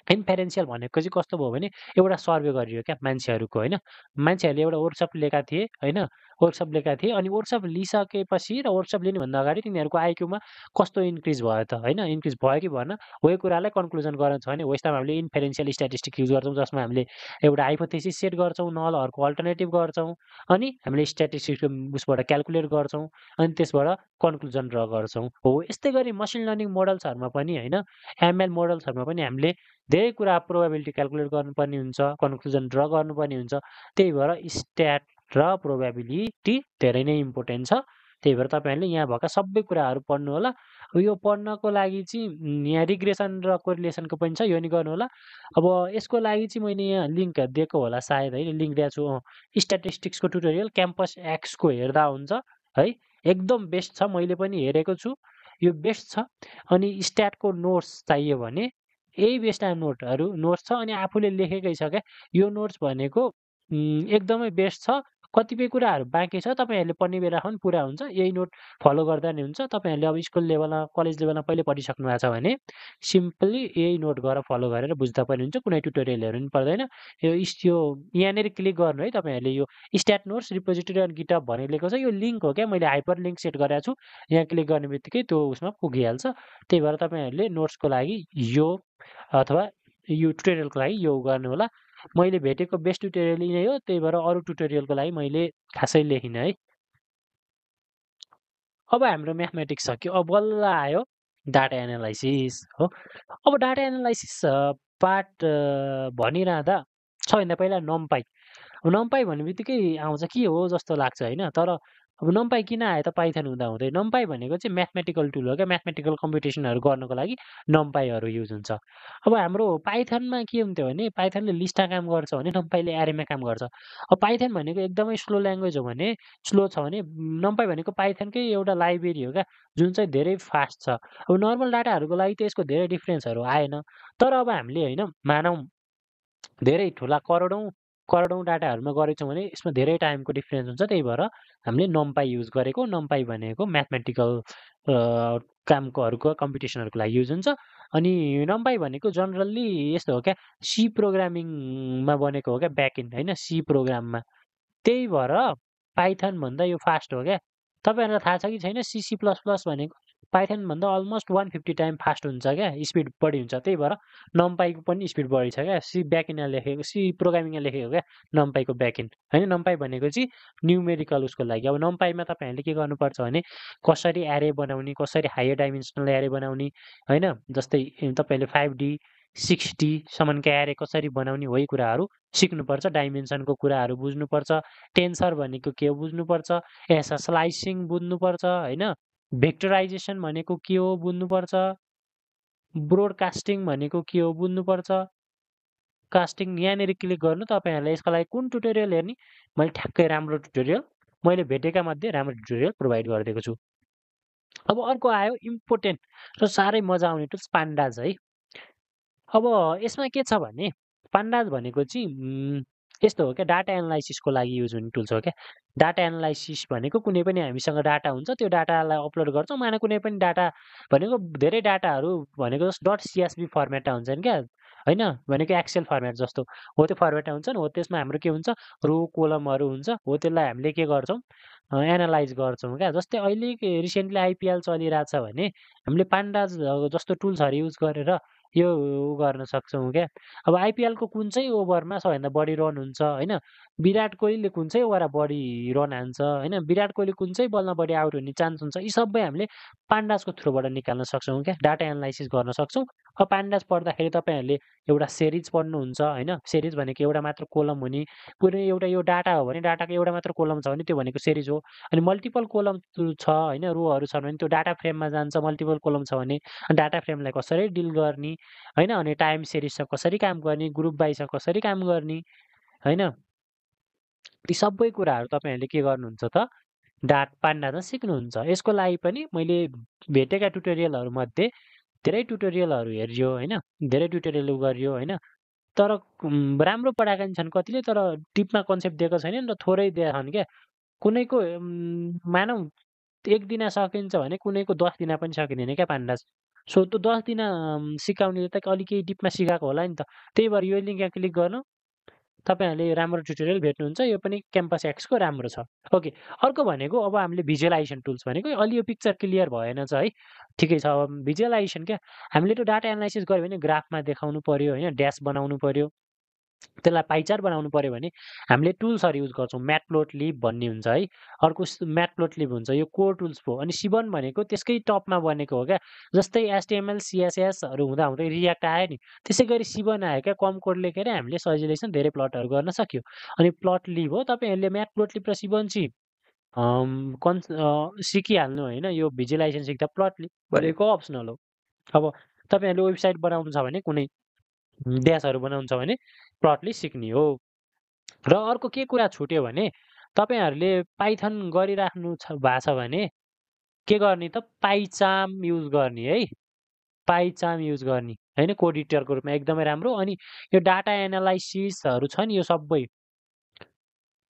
इन्फेरेन्सियल भनेको चाहिँ कस्तो भयो भने एउटा सर्वे गरियो क्या मान्छेहरूको होइन। मान्छेहरूले एउटा वर्कसप लिएका थिए होइन। वर्कसप लिएका थिए। अनि वर्कसप लिइसकेपछि र वर्कसप लिनुभन्दा अगाडि तिनीहरूको आइक्यूमा कस्तो इन्क्रिज भयो त होइन, इन्क्रिज भयो कि भएन, हो यो कुरालाई कन्क्लुजन गर्न छ भने हो यस्तामा हामीले इन्फेरेन्सियल स्ट्याटिस्टिक्स युज गर्छौँ, जसमा हामीले एउटा हाइपोथेसिस सेट गर्छौँ, नलहरूको अल्टरनेटिभ गर्छौँ, अनि हामीले स्ट्याटिस्टिक्सको उसबाट क्याल्कुलेट गर्छौँ, अनि त्यसबाट कन्क्लुजन ड्र गर्छौँ। हो यस्तै गरी मसिन लर्निङ मोडल्सहरूमा पनि होइन, एमएल मोडल्सहरूमा पनि हामीले धेरै कुरा प्रोबेबिलिटी क्याल्कुलेट गर्नुपर्ने हुन्छ, कन्क्लुजन ड्र गर्नुपर्ने हुन्छ। त्यही भएर स्ट्याट र प्रोबेबिलिटी धेरै नै इम्पोर्टेन्ट छ। त्यही भएर तपाईँहरूले यहाँ भएका सबै कुराहरू पढ्नु होला। यो पढ्नको लागि चाहिँ यहाँ रिग्रेसन र कोरिलेसनको पनि छ, यो नि गर्नु होला। अब यसको लागि चाहिँ मैले यहाँ लिङ्क दिएको होला सायद होइन, लिङ्क दिएको छु। स्ट्याटिस्टिक्सको ट्युटोरियल क्याम्पस एक्सको हेर्दा हुन्छ है, एकदम बेस्ट छ, मैले पनि हेरेको छु, यो बेस्ट छ। अनि स्ट्याटको नोट्स चाहियो भने यही बेस्टा नोट्स छ, अनि आफूले लेखेकै छ क्या। यो नोट्स भनेको एकदमै बेस्ट छ। कतिपय कुराहरू बाँकी छ, तपाईँहरूले पढ्ने बेलामा पनि पुरा हुन्छ। यही नोट फलो गर्दा नि हुन्छ। तपाईँहरूले अब स्कुल लेभलमा कलेज लेभलमा पहिले पढिसक्नु भएको छ भने सिम्पली यही नोट गरेर फलो गरेर बुझ्दा पनि हुन्छ, कुनै ट्युटोरियलहरू पनि पर्दैन। यो यहाँनिर क्लिक गर्नु है, तपाईँहरूले यो स्ट्याट नोट्स रिपोजिटरी अनि गिटहब भनेर लेखेको छ, यो लिङ्क हो क्या, मैले हाइपर लिङ्क सेट गरेको छु। यहाँ क्लिक गर्ने बित्तिकै त्यो उसमा पुगिहाल्छ। त्यही भएर तपाईँहरूले नोट्सको लागि यो अथवा यो ट्युटोरियलको लागि यो गर्नु होला। मैले भेटेको बेस्ट ट्युटोरियल नै हो, त्यही भएर अरू ट्युटोरियलको लागि मैले खासै लेखिनँ है। अब हाम्रो म्याथमेटिक्स सक्यो, अब बल्ल आयो डाटा एनालाइसिस हो। अब डाटा एनालाइसिस पार्ट भनिरहँदा सबभन्दा पहिला नम्पाई। नम्पाई भन्ने बित्तिकै आउँछ के हो जस्तो लाग्छ होइन, तर अब नम्पाई किन आयो त पाइथन हुँदाहुँदै? नम्पाई भनेको चाहिँ म्याथमेटिकल टुल हो क्या, म्याथमेटिकल कम्पिटिसनहरू गर्नको लागि नम्पाईहरू युज हुन्छ। अब हाम्रो पाइथनमा के हुन्थ्यो भने पाइथनले लिस्टमा काम गर्छ भने नम्पाईले एरेमा काम गर्छ। अब पाइथन भनेको एकदमै स्लो ल्याङ्ग्वेज हो भने, स्लो छ भने नम्पाई भनेको पाइथनकै एउटा लाइब्रेरी हो क्या, जुन चाहिँ धेरै फास्ट छ। अब नर्मल डाटाहरूको लागि त यसको धेरै डिफ्रेन्सहरू आएन। तर अब हामीले होइन मानौँ धेरै ठुला करोडौँ डाटाहरूमा गरेको छौँ भने यसमा धेरै टाइमको डिफ्रेन्स हुन्छ। त्यही भएर हामीले नम्पाई युज गरेको। नम्पाई भनेको म्याथमेटिकल कामकोहरूको कम्पिटिसनहरूको लागि युज हुन्छ। अनि नम्पाई भनेको जनरल्ली यस्तो हो क्या, सी प्रोग्रामिङमा बनेको हो क्या, ब्याकएन्ड होइन, सी प्रोग्राममा। त्यही भएर पाइथनभन्दा यो फास्ट हो क्या। तपाईँहरूलाई थाहा छ कि छैन, सी प्लस प्लस भनेको पाइथनभन्दा अलमोस्ट 150 टाइम फास्ट हुन्छ क्या, स्पिड बढी हुन्छ। त्यही भएर नम्पाईको पनि स्पिड बढी छ क्या। सी ब्याकएन्डमा लेखेको, सी प्रोग्रामिङमा लेखेको क्या नम्पाईको ब्याकएन्ड होइन। नम्पाई भनेको चाहिँ न्युमेरिकल उसको लागि। अब नम्पाईमा तपाईँहरूले के गर्नुपर्छ भने कसरी एरे बनाउने, कसरी हायर डाइमेन्सनल एरे बनाउने होइन, जस्तै तपाईँहरूले 5D 6Dसम्मका एरे कसरी बनाउने हो, यी कुराहरू सिक्नुपर्छ। डाइमेन्सनको कुराहरू बुझ्नुपर्छ। टेन्सर भनेको के हो बुझ्नुपर्छ। यसो स्लाइसिङ बुझ्नुपर्छ होइन। भेक्टराइजेसन भनेको के हो बुझ्नुपर्छ। ब्रोडकास्टिङ भनेको के हो बुझ्नुपर्छ। कास्टिङ यहाँनिर क्लिक गर्नु। तपाईँहरूलाई यसको लागि कुन ट्युटोरियल हेर्ने, मैले ठ्याक्कै राम्रो ट्युटोरियल मैले भेटेका मध्ये राम्रो ट्युटोरियल प्रोभाइड गरिदिएको छु। अब अर्को आयो इम्पोर्टेन्ट र साह्रै मजा आउने टुल्स पान्डाज है। अब यसमा के छ भने पान्डाज भनेको चाहिँ यस्तो हो क्या, डाटा एनालाइसिसको लागि युज हुने टुल्स हो क्या। डाटा एनालाइसिस भनेको कुनै पनि हामीसँग डाटा हुन्छ, त्यो डाटालाई अपलोड गर्छौँ। माने कुनै पनि डाटा भनेको धेरै डाटाहरू भनेको डट सिएसभी फर्मेटमा हुन्छन् क्या होइन, भनेको एक्सेल फर्मेट जस्तो हो, त्यो फर्मेटमा हुन्छन्। हो त्यसमा हाम्रो के हुन्छ, रो कोलमहरू हुन्छ। हो त्यसलाई हामीले के गर्छौँ, एनालाइज गर्छौँ क्या। जस्तै अहिले रिसेन्टली आइपिएल चलिरहेछ भने हामीले पान्डाज जस्तो टुल्सहरू युज गरेर यो गर्न सक्छौँ क्या। अब आइपिएलको कुन चाहिँ ओभरमा सबभन्दा बढी रन हुन्छ होइन, विराट कोहलीले कुन चाहिँ ओभरमा बढी रन हान्छ होइन, विराट कोहली कुन चाहिँ बलमा बढी आउट हुने चान्स हुन्छ, यी सबै हामीले पान्डाजको थ्रुबाट निकाल्न सक्छौँ क्या, डाटा एनालाइसिस गर्न सक्छौँ। अब पान्डाज पढ्दाखेरि तपाईँहरूले एउटा सिरिज पढ्नुहुन्छ होइन। सिरिज भनेको एउटा मात्र कोलम हुने, कुनै एउटा यो डाटा हो भने डाटाको एउटा मात्र कोलम छ भने त्यो भनेको सिरिज हो। अनि मल्टिपल कोलम छ होइन, रोहरू छन् भने त्यो डाटा फ्रेममा जान्छ। मल्टिपल कोलम छ भने डाटा फ्रेमलाई कसरी डिल गर्ने होइन, अनि टाइम सिरिजसँग कसरी काम गर्ने, ग्रुप बाइसँग कसरी काम गर्ने होइन, ती सबै कुराहरू तपाईँहरूले के गर्नुहुन्छ त पान्डाजमा सिक्नुहुन्छ। यसको लागि पनि मैले भेटेका ट्युटोरियलहरूमध्ये धेरै ट्युटोरियलहरू हेरियो होइन, धेरै ट्युटोरियल गरियो होइन। तर राम्रो पढाएका छन् कतिले, तर टिपमा कन्सेप्ट दिएको छैनन् र थोरै दिएका छन् क्या। कुनैको मानौँ 1 दिन सकिन्छ भने कुनैको 10 दिन पनि सकिँदैन क्या पान्डाज। सो त्यो 10 दिन सिकाउनेले त अलिक केही डिपमा सिकाएको होला नि त। त्यही भएर यो लिङ्कमा क्लिक गर्नु, तपाईँहरूले राम्रो ट्युटोरियल भेट्नुहुन्छ। यो पनि क्याम्पस एक्सको राम्रो छ। ओके, अर्को भनेको अब हामीले भिजुअलाइजेसन टुल्स भनेको अलि यो पिक्चर क्लियर भएन छ है, ठिकै छ। अब भिजुअलाइजेसन क्या, हामीले त्यो डाटा एनालाइसिस गर्यो भने ग्राफमा देखाउनु पर्यो होइन, ड्यास बनाउनु पर्यो, त्यसलाई पाइचार्ट बनाउनु पर्यो भने हामीले टुल्सहरू युज गर्छौँ। म्याटप्लोटलिब भन्ने हुन्छ है, अर्को म्याटप्लोटलिब हुन्छ, यो कोर टुल्स भयो। अनि सिबन भनेको त्यसकै टपमा बनेको हो क्या, जस्तै एचटिएमएल सिएसएसहरू हुँदाहुँदै रियाक्ट आयो नि, त्यसै गरी सिबन आयो क्या। कम कोड लेखेर हामीले सजिलैसँग धेरै प्लटहरू गर्न सक्यो। अनि प्लटलिब हो, तपाईँहरूले म्याटप्लोटलिब र सिबन चाहिँ सिकिहाल्नु होइन। यो भिजुअलाइजेसन सिक्दा प्लटलिब भनेको अप्सनल हो। अब तपाईँहरूले वेबसाइट बनाउनु छ भने, कुनै ड्यासहरू बनाउनु छ भने प्लटली सिक्ने हो। र अर्को के कुरा छुट्यो भने, तपाईँहरूले पाइथन गरिराख्नु भएको छ भने के गर्ने त, पाइचाम युज गर्ने है, पाइचाम युज गर्ने होइन, कोड एडिटरको रूपमा एकदमै राम्रो। अनि यो डाटा एनालाइसिसहरू छ नि, यो सबै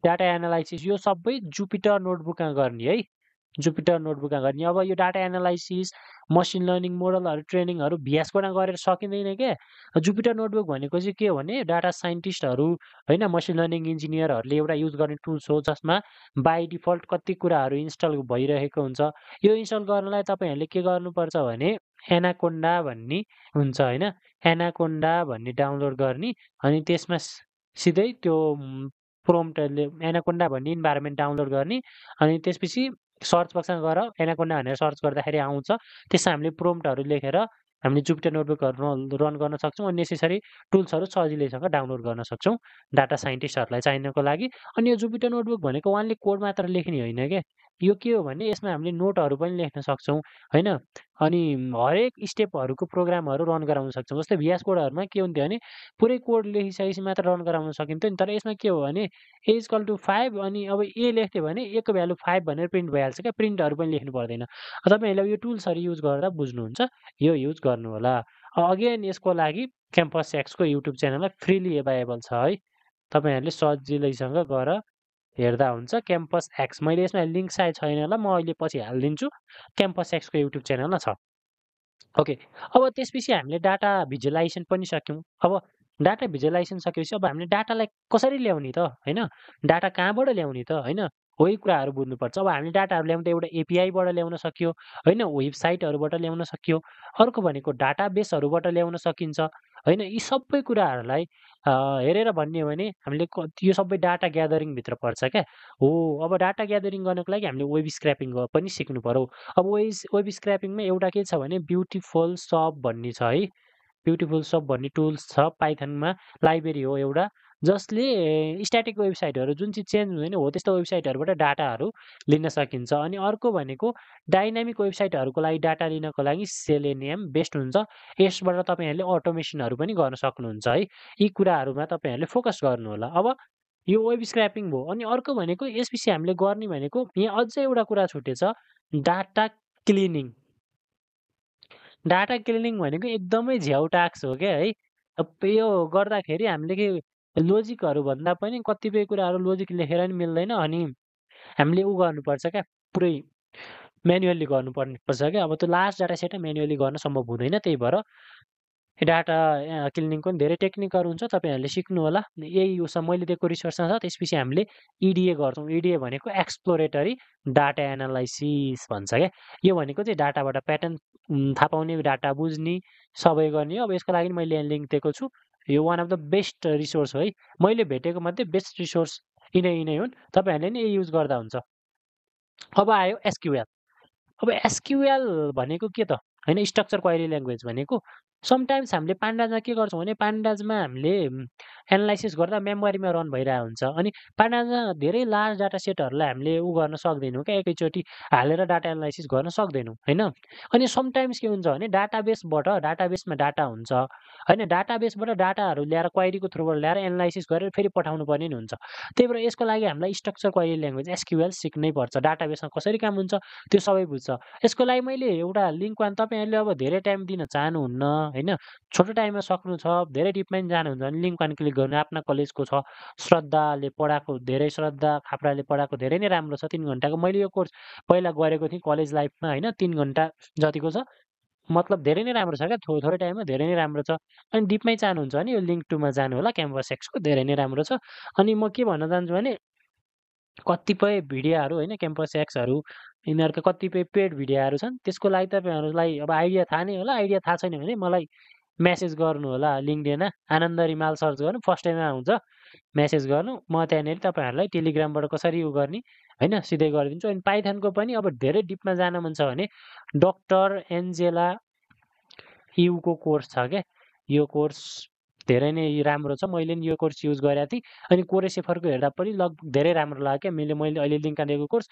डाटा एनालाइसिस यो सबै जुपिटर नोटबुकमा गर्ने है, जुपिटर नोटबुकमा गर्ने। अब यो डाटा एनालाइसिस, मसिन लर्निङ मोडलहरू ट्रेनिङहरू भिएसकोमा गरेर सकिँदैन क्या। जुपिटर नोटबुक भनेको चाहिँ के हो भने, डाटा साइन्टिस्टहरू होइन, मसिन लर्निङ इन्जिनियरहरूले एउटा युज गर्ने टुल्स हो, जसमा बाई डिफल्ट कति कुराहरू इन्स्टल भइरहेको हुन्छ। यो इन्स्टल गर्नलाई तपाईँहरूले के गर्नुपर्छ भने, एनाकोन्डा भन्ने हुन्छ होइन, एनाकोन्डा भन्ने डाउनलोड गर्ने। अनि त्यसमा सिधै त्यो प्रोम्प्टले एनाकोन्डा भन्ने इन्भाइरोमेन्ट डाउनलोड गर्ने। अनि त्यसपछि सर्च बक्समा गएर एनाकोन्डा भनेर सर्च गर्दाखेरि आउँछ। त्यसमा हामीले प्रोम्प्टहरू लेखेर हामीले जुपिटर नोटबुकहरू रन गर्न सक्छौँ। अनि नेसेसरी टुल्सहरू सजिलैसँग डाउनलोड गर्न सक्छौँ डाटा साइन्टिस्टहरूलाई चाहिनको लागि। अनि यो जुपिटर नोटबुक भनेको वानली कोड मात्र लेख्ने होइन क्या, यो के हो भने यसमा हामीले नोटहरू पनि लेख्न सक्छौँ होइन। अनि हरेक स्टेपहरूको प्रोग्रामहरू रन गराउन सक्छौँ। जस्तै भिएस कोडहरूमा के हुन्थ्यो भने पुरै कोड लेखिसकेपछि मात्र रन गराउन सकिन्थ्यो नि, तर यसमा के हो भने ए इक्वल टु 5, अनि अब ए लेख्थ्यो भने ए को भ्यालु 5 भनेर प्रिन्ट भइहाल्छ क्या, प्रिन्टहरू पनि लेख्नु पर्दैन। तपाईँहरूले यो टुल्सहरू युज गर्दा बुझ्नुहुन्छ, यो युज गर्नु होला। अगेन यसको लागि क्याम्पस एक्सको युट्युब च्यानलमा फ्रीली एभाइलेबल छ है, तपाईँहरूले सजिलैसँग गएर हेर्दा हुन्छ। क्याम्पस एक्स, मैले यसमा लिङ्क सायद छैन होला, म अहिले पछि हालिदिन्छु। क्याम्पस एक्सको युट्युब च्यानलमा छ। ओके, अब त्यसपछि हामीले डाटा भिजुअलाइजेसन पनि सक्यौँ। अब डाटा भिजुअलाइजेसन सकेपछि अब हामीले डाटालाई कसरी ल्याउने त होइन, डाटा कहाँबाट ल्याउने त होइन, वही कुराहरू बुझ्नुपर्छ। अब हामीले डाटाहरू ल्याउँदा एउटा एपिआईबाट ल्याउन सक्यो होइन, वेबसाइटहरूबाट ल्याउन सक्यो। अर्को भनेको डाटाबेसहरूबाट ल्याउन सकिन्छ होइन। यी सबै कुराहरूलाई हेरेर भन्ने हो भने हामीले यो सबै डाटा ग्यादरिङभित्र पर्छ क्या हो। अब डाटा ग्यादरिङ गर्नको लागि हामीले वेब स्क्रैपिङ पनि सिक्नु पर्यो। अब वेब स्क्रैपिङमा एउटा के छ भने ब्युटिफुल सप भन्ने छ है, ब्युटिफुल सप भन्ने टुल्स छ पाइथनमा, लाइब्रेरी हो एउटा, जसले स्ट्याटिक वेबसाइटहरू जुन चाहिँ चेन्ज हुँदैन हो त्यस्तो वेबसाइटहरूबाट डाटाहरू लिन सकिन्छ। अनि अर्को भनेको डाइनामिक वेबसाइटहरूको लागि डाटा लिनको लागि सेलेनियम बेस्ट हुन्छ। यसबाट तपाईँहरूले अटोमेसनहरू पनि गर्न सक्नुहुन्छ है। यी कुराहरूमा तपाईँहरूले फोकस गर्नु होला। अब यो वेब स्क्रैपिङ भयो। अनि अर्को भनेको यसपछि हामीले गर्ने भनेको यहाँ अझै एउटा कुरा छुटेछ, डाटा क्लिनिङ। डाटा क्लिनिङ भनेको एकदमै झ्याउ टास्क हो क्या है। अब यो गर्दाखेरि हामीले के लोजिकहरू भन्दा पनि कतिपय कुराहरू लोजिक लेखेर नि मिल्दैन। अनि हामीले गर्नुपर्छ क्या, पुरै म्यानुअली गर्नुपर्छ क्या। अब त्यो लास्ट डाटा सेट म्यानुअली गर्न सम्भव हुँदैन, त्यही भएर डाटा क्लिनिङको पनि धेरै टेक्निकहरू हुन्छ, तपाईँहरूले सिक्नु होला। यही उस मैले दिएको रिसर्चमा छ। त्यसपछि हामीले इडिए गर्छौँ। इडिए भनेको एक्सप्लोरेटरी डाटा एनालाइसिस भन्छ क्या। यो भनेको चाहिँ डाटाबाट प्याटर्न थाहा पाउने, डाटा बुझ्ने, सबै गर्ने। अब यसको लागि मैले यहाँ लिङ्क दिएको छु। यो one of the best resource हो है, मैले भेटेको मध्ये बेस्ट रिसोर्स यिनै हुन्। तपाईँहरूले नि यही युज गर्दा हुन्छ। अब आयो एसक्युएल। अब एसक्युएल भनेको के त होइन, स्ट्रक्चर क्वेरी ल्याङ्ग्वेज भनेको। समटाइम्स हामीले पान्डाजमा के गर्छौँ भने, पान्डाजमा हामीले एनालाइसिस गर्दा मेमोरीमा रन भइरहेको हुन्छ। अनि पान्डाजमा धेरै लार्ज डाटा सेटहरूलाई हामीले गर्न सक्दैनौँ क्या, एकैचोटि हालेर डाटा एनालाइसिस गर्न सक्दैनौँ होइन। अनि समटाइम्स के हुन्छ भने डाटाबेसबाट, डाटाबेसमा डाटा हुन्छ होइन, डाटाबेसबाट डाटाहरू ल्याएर क्वेरीको थ्रुबाट ल्याएर एनालाइसिस गरेर फेरि पठाउनु पर्ने नि हुन्छ। त्यही भएर यसको लागि हामीलाई स्ट्रक्चर क्वेरी ल्याङ्ग्वेज एसक्युएल सिक्नै पर्छ। डाटाबेसमा कसरी काम हुन्छ त्यो सबै बुझ्छ। यसको लागि मैले एउटा लिङ्क वान, तपाईँहरूले अब धेरै टाइम दिन चाहनुहुन्न होइन, छोटो टाइममा सक्नु छ, धेरै डिपमा पनि जानुहुन्छ भने लिङ्क वान क्लिक गर्नु। आफ्ना कलेजको छ, श्रद्धाले पढाएको, श्रद्धा खापराले पढाएको धेरै नै राम्रो छ। 3 घन्टाको मैले यो कोर्स पहिला गरेको थिएँ कलेज लाइफमा होइन, 3 घन्टा जतिको छ। मतलब धेरै नै राम्रो छ क्या, थोरै टाइममा धेरै नै राम्रो छ। अनि डिपमै चाहनुहुन्छ भने यो लिङ्क 2 मा जानु होला क्याम्पस एक्सको, धेरै नै राम्रो छ। अनि म के भन्न चाहन्छु भने कतिपय भिडियोहरू होइन क्याम्पस एक्सहरू यिनीहरूका कतिपय पेड भिडियोहरू छन्, त्यसको लागि तपाईँहरूलाई अब आइडिया थाहा नै होला, आइडिया थाहा छैन भने मलाई मेसेज गर्नु होला लिङ्क्डइनमा, आनन्द रिमाल सर्च गर्नु, फर्स्ट टाइममा आउँछ, मेसेज गर्नु, म त्यहाँनिर तपाईँहरूलाई टेलिग्रामबाट कसरी उ गर्ने होइन सिधै गरिदिन्छु। अनि पाइथनको पनि अब धेरै डिपमा जान मन छ भने डक्टर एन्जेला युको कोर्स छ क्या, यो कोर्स धेरै नै राम्रो छ, मैले नि यो कोर्स युज गरेको थिएँ। अनि कोरेसेफरको हेर्दा पनि लगभग धेरै राम्रो लाग्यो क्या, मैले अहिले लिङ्क दिएको कोर्स।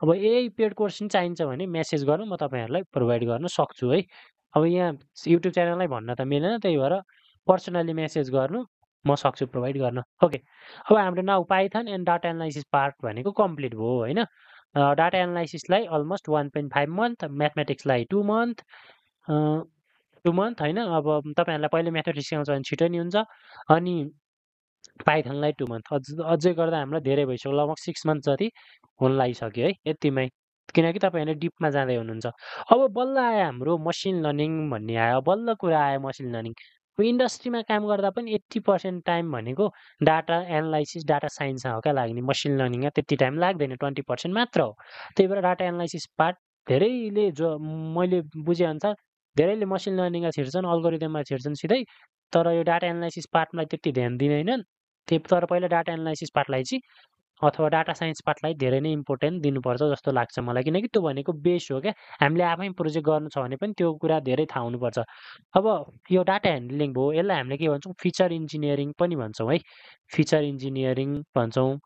अब यही पेड कोर्स पनि चाहिन्छ भने मेसेज गर्नु, म तपाईँहरूलाई प्रोभाइड गर्न सक्छु है। अब यहाँ युट्युब च्यानललाई भन्न त मिलेन, त्यही भएर पर्सनली मेसेज गर्नु, म सक्छु प्रोभाइड गर्न। ओके, अब हाम्रो now Python and data analysis part भनेको कम्प्लिट भयो होइन। डाटा एनालाइसिसलाई अलमोस्ट 1.5 मन्थ, म्याथमेटिक्सलाई 2 मन्थ, 2 मन्थ होइन। अब तपाईँहरूलाई पहिले म्याथमेटिक्स सिकाउँछ भने छिटो नि हुन्छ, अनि पाइथनलाई 2 मन्थ, अझै गर्दा हामीलाई धेरै भइसक्यो, लगभग 6 मन्थ जति हुन लागिसक्यो है यतिमै, किनकि तपाईँहरूले डिपमा जाँदै हुनुहुन्छ। अब बल्ल आयो हाम्रो मसिन लर्निङ भन्ने आयो, बल्ल कुरा आयो मसिन लर्निङ। इन्डस्ट्रीमा काम गर्दा पनि 80% टाइम भनेको डाटा एनालाइसिस डाटा साइन्समा हो क्या लाग्ने, मसिन लर्निङमा त्यति टाइम लाग्दैन, 20% मात्र हो। त्यही भएर डाटा एनालाइसिस पार्ट धेरैले जो मैले बुझेअनुसार धेरैले मसिन लर्निङमा छिर्छन्, अल्गोरिदममा छिर्छन् सिधै, तर यो डाटा एनालाइसिस पार्टलाई त्यति ध्यान दिँदैनन्। तर पहिला डाटा एनालाइसिस पार्टलाई चाहिँ अथवा डाटा साइन्स पार्टलाई धेरै नै इम्पोर्टेन्ट दिनुपर्छ जस्तो लाग्छ मलाई, किनकि त्यो भनेको बेस हो क्या। हामीले आफै प्रोजेक्ट गर्नु छ भने पनि त्यो कुरा धेरै थाहा हुनुपर्छ। अब यो डाटा ह्यान्डलिङ भयो, यसलाई हामीले के भन्छौँ, फिचर इन्जिनियरिङ पनि भन्छौँ है, फिचर इन्जिनियरिङ भन्छौँ।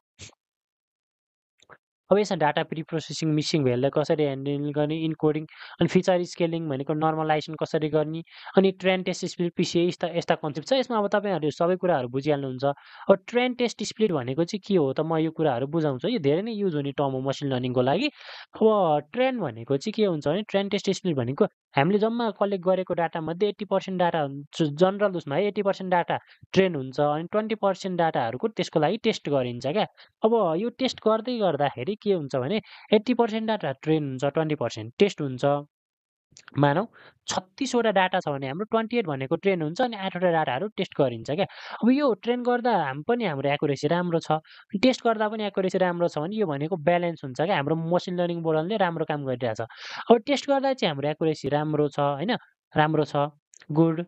अब यसमा डाटा प्रिप्रोसेसिङ, मिसिङ भेललाई कसरी ह्यान्डल गर्ने, इन्कोडिङ, अनि फिचर स्केलिङ भनेको नर्मलाइजेसन कसरी गर्ने, अनि ट्रेन टेस्ट स्प्लिट पिसिए, यस्ता कन्सेप्ट छ यसमा। अब तपाईँहरूले सबै कुराहरू बुझिहाल्नुहुन्छ। अब ट्रेन टेस्ट स्प्लिट भनेको चाहिँ के हो त, म यो कुराहरू बुझाउँछु, यो धेरै नै युज हुने टर्म हो मसिन लर्निङको लागि। अब ट्रेन भनेको चाहिँ के हुन्छ भने, ट्रेन टेस्ट स्प्लिट भनेको हामीले जम्मा कलेक्ट गरेको डाटामध्ये 80% डाटा जनरल उसमा है 80% डाटा ट्रेन हुन्छ, अनि 20% डाटाहरूको त्यसको लागि टेस्ट गरिन्छ क्या। अब यो टेस्ट गर्दै गर्दाखेरि के हुन्छ भने 80% डाटा ट्रेन हुन्छ, 20% टेस्ट हुन्छ। मानौँ 36 वटा डाटा छ भने हाम्रो 28 भनेको ट्रेन हुन्छ, अनि 8 वटा डाटाहरू टेस्ट गरिन्छ क्या। अब यो ट्रेन गर्दा पनि हाम्रो एक्युरेसी राम्रो छ, टेस्ट गर्दा पनि एक्युरेसी राम्रो छ भने यो भनेको ब्यालेन्स हुन्छ क्या, हाम्रो मसिन लर्निङ मोडलले राम्रो काम गरिरहेछ। अब टेस्ट गर्दा चाहिँ हाम्रो एक्युरेसी राम्रो छ होइन, राम्रो छ, गुड।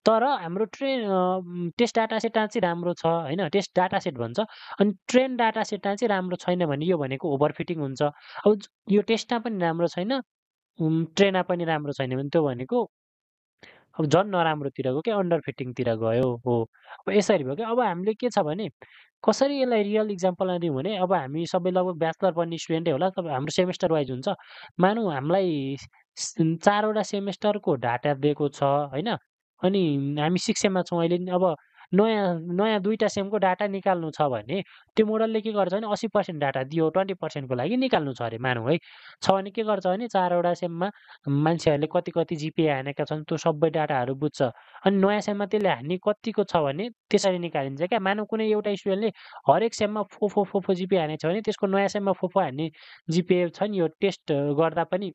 तर हाम्रो टेस्ट डाटा सेटमा चाहिँ राम्रो छ होइन, टेस्ट डाटा सेट भन्छ, अनि ट्रेन डाटा सेटमा चाहिँ राम्रो छैन भने यो भनेको ओभरफिटिङ हुन्छ। अब यो टेस्टमा पनि राम्रो छैन, ट्रेनमा पनि राम्रो छैन भने त्यो भनेको अब झन् नराम्रोतिर गयो क्या, अन्डर फिटिङतिर गयो हो। अब यसरी भयो क्या। अब हामीले के छ भने कसरी यसलाई रियल इक्जाम्पलमा दिउँ भने, अब हामी सबै लगभग ब्याचलर पढ्ने स्टुडेन्टै होला, तब हाम्रो सेमेस्टर वाइज हुन्छ। मानौँ हामीलाई 4 वटा सेमेस्टरको डाटा दिएको छ होइन, अनि हामी 6 सेममा छौँ अहिले। अब नयाँ 2टा सेमको डाटा निकाल्नु छ भने त्यो मोडलले के गर्छ भने 80% डाटा दियो, 20% को लागि निकाल्नु छ अरे मानौँ है। छ भने के गर्छ भने 4 वटा सेममा मान्छेहरूले कति कति जिपिए हानेका छन् त्यो सबै डाटाहरू बुझ्छ, अनि नयाँ सेममा त्यसले हान्ने कतिको छ भने त्यसरी निकालिन्छ क्या। मानौँ कुनै एउटा स्टुडेन्टले हरेक सेममा 4 जिपिए हानेको छ भने त्यसको नयाँ सेममा 4 हान्ने जिपिए छ नि, यो टेस्ट गर्दा पनि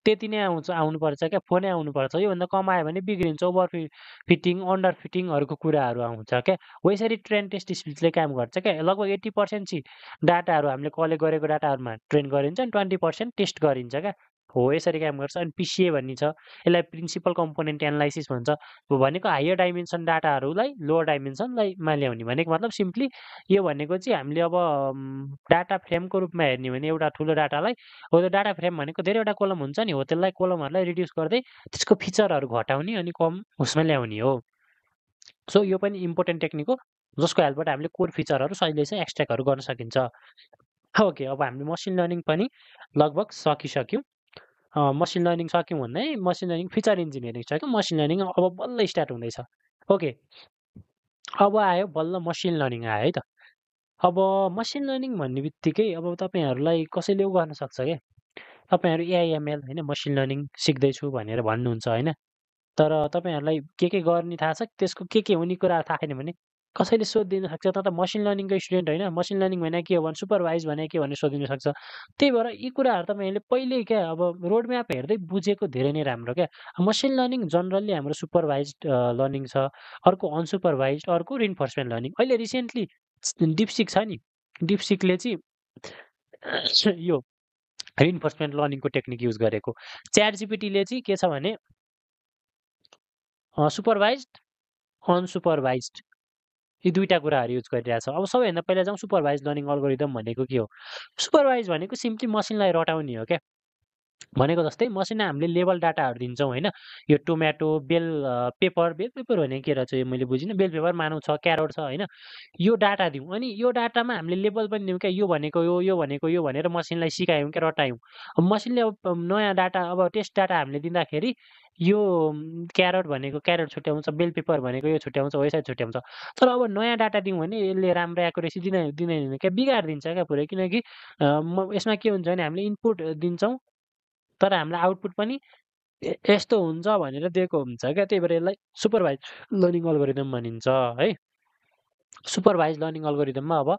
त्यति नै आउनुपर्छ क्या, 4 नै आउनुपर्छ। योभन्दा कम आयो भने बिग्रिन्छ, फिटिङ, अन्डर फिटिङहरूको कुराहरू आउँछ क्या। हो यसरी ट्रेन टेस्ट स्प्लिटले काम गर्छ क्या। लगभग 80% चाहिँ डाटाहरू हामीले कलेक्ट गरेको डाटाहरूमा ट्रेन गरिन्छ, अनि 20% टेस्ट गरिन्छ क्या। हो यसरी काम गर्छ। अनि पिसिए भन्ने छ, यसलाई प्रिन्सिपल कम्पोनेन्ट एनालाइसिस भन्छ। भनेको हायर डाइमेन्सन डाटाहरूलाई लोवर डाइमेन्सनलाईमा ल्याउने भनेको मतलब सिम्पली यो भनेको चाहिँ हामीले अब डाटा फ्रेमको रूपमा हेर्ने भने एउटा ठुलो डाटालाई, हो त्यो डाटा फ्रेम भनेको धेरैवटा कोलम हुन्छ नि, हो त्यसलाई कोलमहरूलाई रिड्युस गर्दै त्यसको फिचरहरू घटाउने अनि कम उसमा ल्याउने हो। सो यो पनि इम्पोर्टेन्ट टेक्निक हो, जसको हेल्पबाट हामीले कोर फिचरहरू सजिलै चाहिँ एक्सट्र्याक्टहरू गर्न सकिन्छ। ओके, अब हामीले मसिन लर्निङ पनि लगभग सकिसक्यौँ। मसिन लर्निङ सक्यौँ भन्दै मसिन लर्निङ फिचर इन्जिनियरिङ सक्यौँ, मसिन लर्निङ अब बल्ल स्टार्ट हुँदैछ। ओके, अब आयो बल्ल मसिन लर्निङ आयो है त। अब मसिन लर्निङ भन्ने बित्तिकै अब तपाईँहरूलाई कसैले गर्न सक्छ क्या, तपाईँहरू एआइएमएल होइन मसिन लर्निङ सिक्दैछु भनेर भन्नुहुन्छ होइन, तर तपाईँहरूलाई के गर्ने थाहा छ, त्यसको के हुने कुरा थाहा छैन भने कसैले सोधिदिन सक्छ त मसिन लर्निङको स्टुडेन्ट होइन मसिन लर्निङ भने के हो भने सुपरभाइज भने के भनेर सोधिन सक्छ। त्यही भएर यी कुराहरू तपाईँहरूले पहिल्यै क्या अब रोड म्याप हेर्दै बुझेको धेरै नै राम्रो क्या। मसिन लर्निङ जनरल्ली हाम्रो सुपरभाइज्ड लर्निङ छ, अर्को अनसुपरभाइज्ड, अर्को रिइन्फोर्समेन्ट लर्निङ। अहिले रिसेन्टली डिपसिक छ नि, डिपसिकले चाहिँ यो रिइन्फोर्समेन्ट लर्निङको टेक्निक युज गरेको। च्याट जिपिटीले चाहिँ के छ भने सुपरभाइज्ड अनसुपरभाइज्ड यी दुईटा कुराहरू युज गरिरहेछ। अब सबैभन्दा पहिला जाउँ सुपरभाइज लर्निङ अल्गोरिदम भनेको के हो? सुपरभाइज भनेको सिम्पली मसिनलाई रटाउने हो क्या। भनेको जस्तै मसिनलाई हामीले लेबल डाटाहरू दिन्छौँ होइन, यो टोमेटो बेल पेपर भनेको के रहेछ यो मैले बुझिनँ। बेल पेपर मानव छ, क्यारोट छ होइन, यो डाटा दिउँ अनि यो डाटामा हामीले लेबल पनि दिउँ क्या, यो भनेको यो भनेको यो भनेर मसिनलाई सिकायौँ क्या, रटायौँ। अब मसिनले अब नयाँ डाटा अब टेस्ट डाटा हामीले दिँदाखेरि यो क्यारोट भनेको क्यारोट छुट्याउँछ, बेल पेपर भनेको यो छुट्याउँछ, हो यसरी छुट्याउँछ। तर अब नयाँ डाटा दिउँ भने यसले राम्रो एकुरेसी दिँदैन क्या, बिगारिदिन्छ क्या पुरै। किनकि यसमा के हुन्छ भने हामीले इनपुट दिन्छौँ तर हामीलाई आउटपुट पनि यस्तो हुन्छ भनेर दिएको हुन्छ क्या। त्यही भएर यसलाई सुपरभाइज लर्निङ अल्गोरिदम भनिन्छ है। सुपरभाइज लर्निङ अल्गोरिदममा अब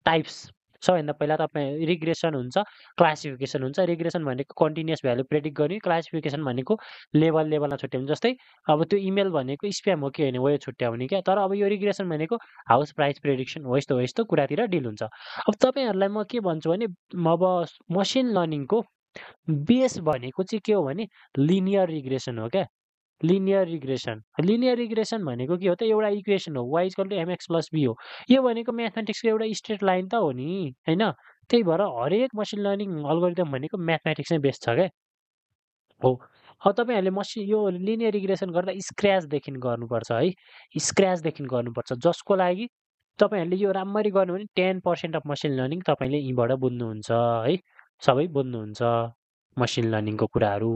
टाइप्स सबैभन्दा पहिला तपाईँ रिग्रेसन हुन्छ, क्लासिफिकेसन हुन्छ। रिग्रेसन भनेको कन्टिन्युअस भ्यालु प्रेडिक्ट गर्ने, क्लासिफिकेसन भनेको लेभलमा छुट्याउने। जस्तै अब त्यो इमेल भनेको स्प्याम हो कि होइन हो यो छुट्याउने क्या। तर अब यो रिग्रेसन भनेको हाउस प्राइस प्रेडिक्सन हो यस्तो कुरातिर डिल हुन्छ। अब तपाईँहरूलाई म के भन्छु भने अब मसिन लर्निङको बेस भनेको चाहिँ के हो भने लिनियर रिग्रेसन हो क्या। लिनियर रिग्रेसन भनेको के हो त? एउटा इक्वेसन हो, y = mx + b हो। यो भनेको म्याथमेटिक्सको एउटा स्ट्रेट लाइन त हो नि होइन। त्यही भएर हरेक मसिन लर्निङ अल्गोरिदम भनेको म्याथमेटिक्स नै बेस छ क्या हो। अब तपाईँहरूले यो लिनियर रिग्रेसन गर्दा स्क्रैचदेखि गर्नुपर्छ है, स्क्रैचदेखि गर्नुपर्छ, जसको लागि तपाईँहरूले यो राम्ररी गर्नु भने 10% अफ मसिन लर्निङ तपाईँले यहीँबाट बुझ्नुहुन्छ है, सबै बुझ्नुहुन्छ मसिन लर्निङको कुराहरू।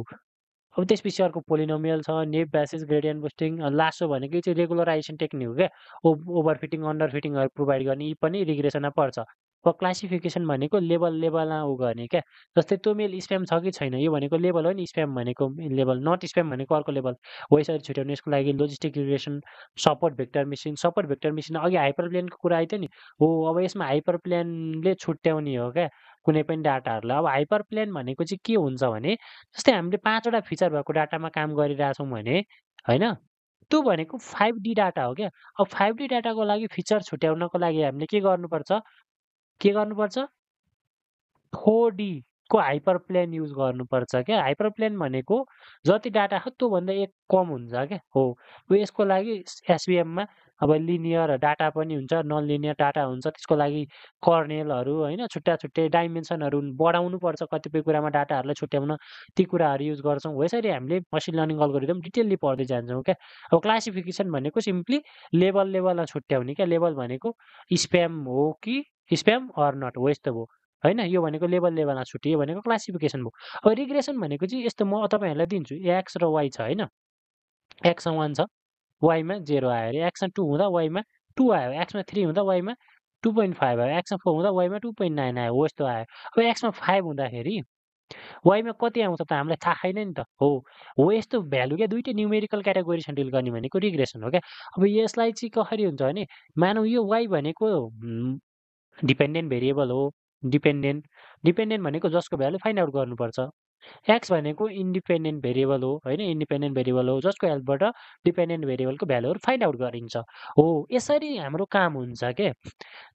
अब त्यसपछि अर्को पोलिनोमियल छ, नेप बेसिस, ग्रेडियन्ट बुस्टिङ, लासो भनेको चाहिँ रेगुलराइजेसन टेक्निक हो क्या। ओभरफिटिङ अन्डरफिटिङहरू प्रोभाइड गर्ने, यी पनि रिग्रेसनमा पर्छ। अब क्लासिफिकेसन भनेको लेभलमा गर्ने क्या। जस्तै त्यो मेल स्प्याम छ कि छैन यो भनेको लेभल हो नि, स्प्याम भनेको लेभल, नट स्प्याम भनेको अर्को लेभल हो यसरी छुट्याउने। यसको लागि logistic regression, support vector machine अघि हाइपर प्लेनको कुरा आइथ्यो नि हो। अब यसमा हाइपर प्लेनले छुट्याउने हो क्या कुनै पनि डाटाहरूलाई। अब हाइपर प्लेन भनेको चाहिँ के हुन्छ भने जस्तै हामीले 5वटा फिचर भएको डाटामा काम गरिरहेछौँ भने होइन, त्यो भनेको 5D डाटा हो क्या। अब 5D डाटाको लागि फिचर छुट्याउनको लागि हामीले के गर्नुपर्छ 4D को हाइपर प्लेन युज गर्नुपर्छ क्या। हाइपर प्लेन भनेको जति डाटा छ त्योभन्दा 1 कम हुन्छ क्या हो। यसको लागि एसभिएममा अब लिनियर डाटा पनि हुन्छ, नन लिनियर डाटा हुन्छ। त्यसको लागि कर्नेलहरू होइन छुट्टै डाइमेन्सनहरू बढाउनुपर्छ कतिपय कुरामा डाटाहरूलाई छुट्याउन, ती कुराहरू युज गर्छौँ। हो यसरी हामीले मसिन लर्निङ अल्गोरिदम डिटेलली पढ्दै जान्छौँ क्या। अब क्लासिफिकेसन भनेको सिम्पली लेभलमा छुट्याउने क्या। लेभल भनेको स्प्याम हो कि स्प्याम अर नट हो यस्तो भयो होइन। यो भनेको लेभलमा छुट्यो, यो भनेको क्लासिफिकेसन भयो। अब रिग्रेसन भनेको चाहिँ यस्तो, म तपाईँहरूलाई दिन्छु एक्स र वाइ छ होइन, एक्समा 1 छ, वाइमा 0 आयो अरे, एक्समा 2 हुँदा वाइमा 2 आयो, एक्समा 3 हुँदा वाइमा 2.5 आयो, एक्समा 4 हुँदा वाइमा 2.9 आयो, हो यस्तो आयो। अब एक्समा 5 हुँदाखेरि वाइमा कति आउँछ त हामीलाई थाहा छैन नि त हो यस्तो भ्यालु क्या। दुईटै न्युमेरिकल क्याटेगोरी ह्यान्डल गर्ने भनेको रिग्रेसन हो क्या। अब यसलाई चाहिँ कसरी हुन्छ भने मानौ यो वाइ भनेको डिपेन्डेन्ट भेरिएबल हो, डिपेन्डेन्ट भनेको जसको भ्यालु फाइन्ड आउट गर्नुपर्छ। एक्स भनेको इन्डिपेन्डेन्ट भेरिएबल हो होइन, इन्डिपेन्डेन्ट भेरिएबल हो जसको हेल्पबाट डिपेन्डेन्ट भेरिएबलको भ्यालुहरू फाइन्ड आउट गरिन्छ हो। यसरी हाम्रो काम हुन्छ के।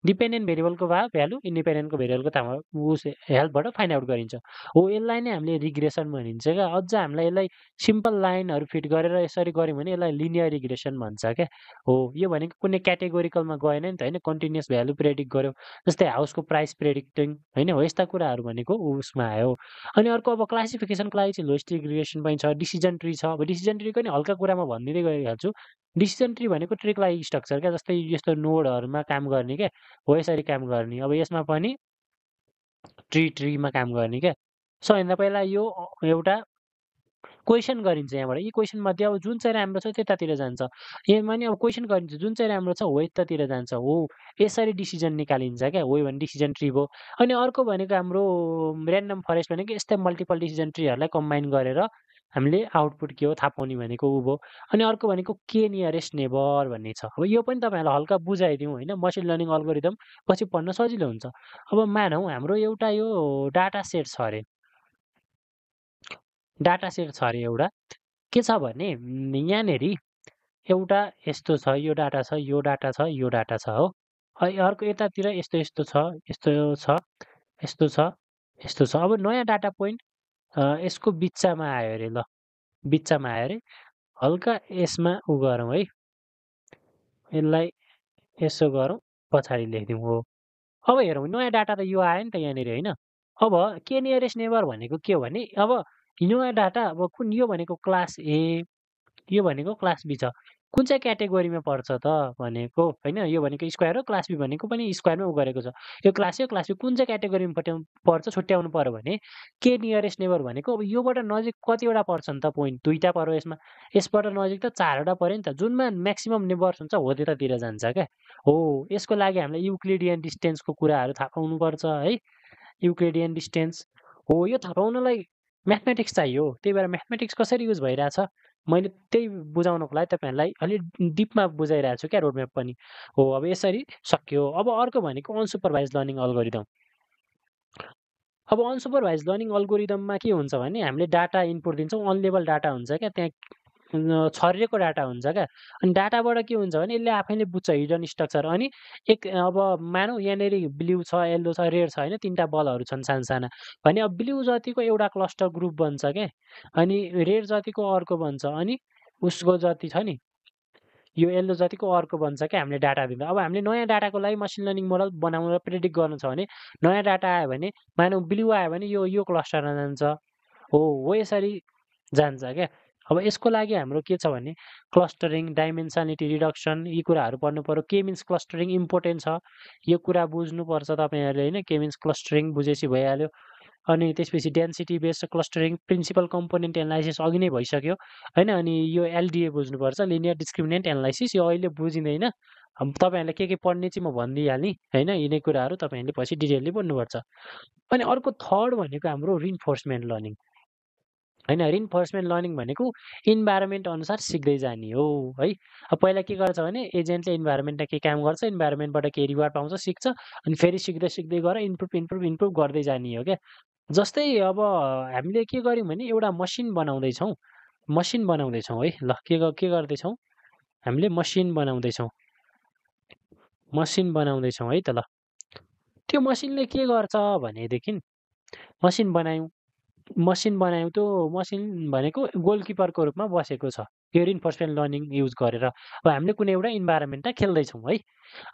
डिपेन्डेन्ट भेरिएबलको भ्यालु इन्डिपेन्डेन्टको भेरिएबलको हेल्पबाट फाइन्ड आउट गरिन्छ हो। यसलाई नै हामीले रिग्रेसन भनिन्छ क्या। अझ हामीलाई यसलाई सिम्पल लाइनहरू फिट गरेर यसरी गऱ्यौँ भने यसलाई लिनियर रिग्रेसन भन्छ क्या हो। यो भनेको कुनै क्याटेगोरिकलमा गएन नि त होइन, कन्टिन्युअस भ्यालु प्रेडिक्ट गऱ्यो जस्तै हाउसको प्राइस प्रेडिक्टिङ होइन, हो यस्ता कुराहरू भनेको उसमा आयो। अनि अर्को अब क्लासिफिकेसनको लागि चाहिँ लोजिस्टिक रिग्रेसन पनि छ, डिसिजन ट्री छ। अब डिसिजन ट्रीको नि हल्का कुरामा भनिदिँदै गइहाल्छु। डिसिजन ट्री भनेको ट्रीको लागि स्ट्रक्चर क्या, जस्तै यस्तो नोडहरूमा काम गर्ने क्या हो, यसरी काम गर्ने। अब यसमा पनि ट्रीमा काम गर्ने क्या। सबैभन्दा पहिला यो एउटा क्वेसन गरिन्छ यहाँबाट, यी क्वेसनमध्ये अब जुन चाहिँ राम्रो छ त्यतातिर जान्छ। यसमा नि अब क्वेसन गरिन्छ जुन चाहिँ राम्रो छ हो यतातिर जान्छ हो। यसरी डिसिजन निकालिन्छ क्या, हो भने डिसिजन ट्री भयो। अनि अर्को भनेको हाम्रो ऱ्यान्डम फरेस्ट भनेको यस्तै मल्टिपल डिसिजन ट्रीहरूलाई कम्बाइन गरेर हामीले आउटपुट के हो थाहा पाउने भनेको उ भयो। अनि अर्को भनेको के नियरेस्ट नेबर भन्ने छ। अब यो पनि तपाईँहरूलाई हल्का बुझाइदिउँ होइन, मसिन लर्निङ अल्गोरिदम पछि पढ्न सजिलो हुन्छ। अब मानौँ हाम्रो एउटा यो डाटा सेट छ अरे, डाटा सेट छ अरे एउटा। के छ भने यहाँनेरि एउटा यस्तो छ, यो डाटा छ, यो डाटा छ, यो डाटा छ हो। अर्को यतातिर यस्तो यस्तो छ, यस्तो छ, यस्तो छ, यस्तो छ। अब नयाँ डाटा पोइन्ट यसको बिच्चामा आयो अरे, ल बिच्चामा आयो अरे। हल्का यसमा उ गरौँ है, यसलाई यसो गरौँ, पछाडि लेखिदिउँ हो। अब हेरौँ नयाँ डाटा त यो आयो नि त यहाँनिर होइन। अब के नियरेस्ट नेबर भनेको के हो भने अब नयाँ डाटा अब कुन यो भनेको क्लास ए, यो भनेको क्लास बी छ। कुन चाहिँ क्याटेगोरीमा पर्छ त भनेको होइन, यो भनेको स्क्वायर हो, क्लास बी भनेको पनि स्क्वायरमा उ गरेको छ। यो क्लास ए क्लास बी कुन चाहिँ क्याटेगोरीमा पर्छ छुट्याउनु पर्यो भने के नियरेस्ट नेबर भनेको अब योबाट नजिक कतिवटा पर्छ नि त पोइन्ट, 2टा पर्यो यसमा, यसबाट नजिक त 4वटा पर्यो नि त। जुनमा म्याक्सिमम नेबर्स हुन्छ हो त्यतातिर जान्छ क्या हो। यसको लागि हामीलाई युक्लिडियन डिस्टेन्सको कुराहरू थाहा पाउनुपर्छ है। युक्लिडियन डिस्टेन्स हो, यो थाहा पाउनलाई म्याथमेटिक्स चाहियो। त्यही भएर म्याथमेटिक्स कसरी युज भइरहेछ मैले त्यही बुझाउनको लागि तपाईँहरूलाई अलिक डिपमा बुझाइरहेको छु क्या, रोडम्याप पनि हो। अब यसरी सक्यो। अब अर्को भनेको अनसुपरभाइज लर्निङ अल्गोरिदम। अब अनसुपरभाइज लर्निङ अल्गोरिदममा के हुन्छ भने हामीले डाटा इनपुट दिन्छौँ, अनलेबल डाटा हुन्छ क्या, त्यहाँ छरिएको डाटा हुन्छ क्या। अनि डाटाबाट के हुन्छ भने यसले आफैले बुझ्छ हिडन स्ट्रक्चर। अनि अब मानौँ यहाँनिर ब्लू छ, येल्लो छ, रेड छ होइन, 3टा बलहरू छन् साना भने अब ब्लू जतिको एउटा क्लस्टर ग्रुप बन्छ क्या, अनि रेड जतिको अर्को बन्छ, अनि उसको जति छ नि यो येल्लो जतिको अर्को बन्छ क्या हामीले डाटा दिँदा। अब हामीले नयाँ डाटाको लागि मसिन लर्निङ मोडल बनाउन र प्रेडिक्ट गर्नु छ भने नयाँ डाटा आयो भने मानौँ ब्लू आयो भने यो क्लस्टरमा जान्छ हो यसरी जान्छ क्या। अब यसको लागि हाम्रो के छ भने क्लस्टरिङ, डाइमेन्सनालिटी रिडक्सन यी कुराहरू पढ्नु पर्यो। के मिन्स क्लस्टरिङ इम्पोर्टेन्ट छ, यो कुरा बुझ्नुपर्छ तपाईँहरूले होइन। के मिन्स क्लस्टरिङ बुझेपछि भइहाल्यो। अनि त्यसपछि density based clustering, principal component analysis अघि नै भइसक्यो होइन। अनि यो एलडिए बुझ्नुपर्छ, लिनियर डिस्क्रिमिनेन्ट एनालाइसिस, यो अहिले बुझिँदैन। तपाईँहरूलाई के पढ्ने चाहिँ म भनिदिइहालेँ होइन। यिनै कुराहरू तपाईँहरूले पछि डिटेलली पढ्नुपर्छ। अनि अर्को थर्ड भनेको हाम्रो रिइन्फोर्समेन्ट लर्निङ होइन। रिइन्फोर्समेन्ट लर्निङ भनेको इन्भाइरोमेन्ट अनुसार सिक्दै जाने हो है। अब पहिला के गर्छ भने एजेन्टले इन्भाइरोमेन्टमा के काम गर्छ, इन्भाइरोमेन्टबाट के रिवार्ड पाउँछ सिक्छ, अनि फेरि सिक्दै सिक्दै गएर इम्प्रुभ गर्दै जाने हो क्या। जस्तै अब हामीले के गर्यौँ भने एउटा मसिन बनाउँदैछौँ है। ल के गर्दैछौँ हामीले मसिन बनाउँदैछौँ है त। ल त्यो मसिनले के गर्छ भनेदेखि मसिन बनायौँ त्यो मसिन भनेको गोलकिपरको रूपमा बसेको छ यो रिइन्फोर्समेन्ट लर्निङ युज गरेर। अब हामीले कुनै एउटा इन्भाइरोमेन्टमा खेल्दैछौँ है।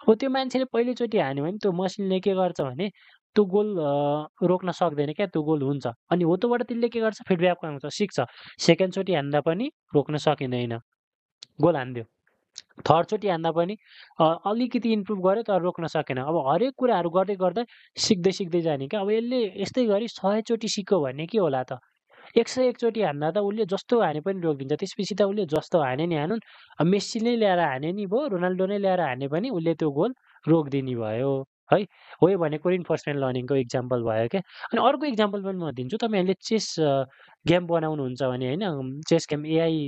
अब त्यो मान्छेले पहिलोचोटि हान्यो भने त्यो मसिनले के गर्छ भने त्यो गोल रोक्न सक्दैन क्या, त्यो गोल हुन्छ। अनि हो त्योबाट त्यसले के गर्छ फिडब्याक पाउँछ, सिक्छ। सेकेन्डचोटि हान्दा पनि रोक्न सकिँदैन, गोल हानिदियो। थर्डचोटि हान्दा पनि अलिकति इम्प्रुभ गर्यो तर रोक्न सकेन। अब हरेक कुराहरू गर्दै गर्दै सिक्दै जाने क्या। अब यसले यस्तै गरी 100चोटि सिक्यो भने के होला त, 101 चोटि हान्दा त उसले जस्तो हाने पनि रोकिदिन्छ। त्यसपछि त उसले जस्तो हाने नि हानुन्, मेस्सीले ल्याएर हाने नि भयो, रोनाल्डो नै ल्याएर हाने पनि उसले त्यो गोल रोकिदिने भयो है। हो यो भनेको रिइन्फोर्समेन्ट लर्निङको इक्जाम्पल भयो क्या। अनि अर्को इक्जाम्पल पनि म दिन्छु। तपाईँहरूले चेस गेम बनाउनुहुन्छ भने होइन, चेस गेम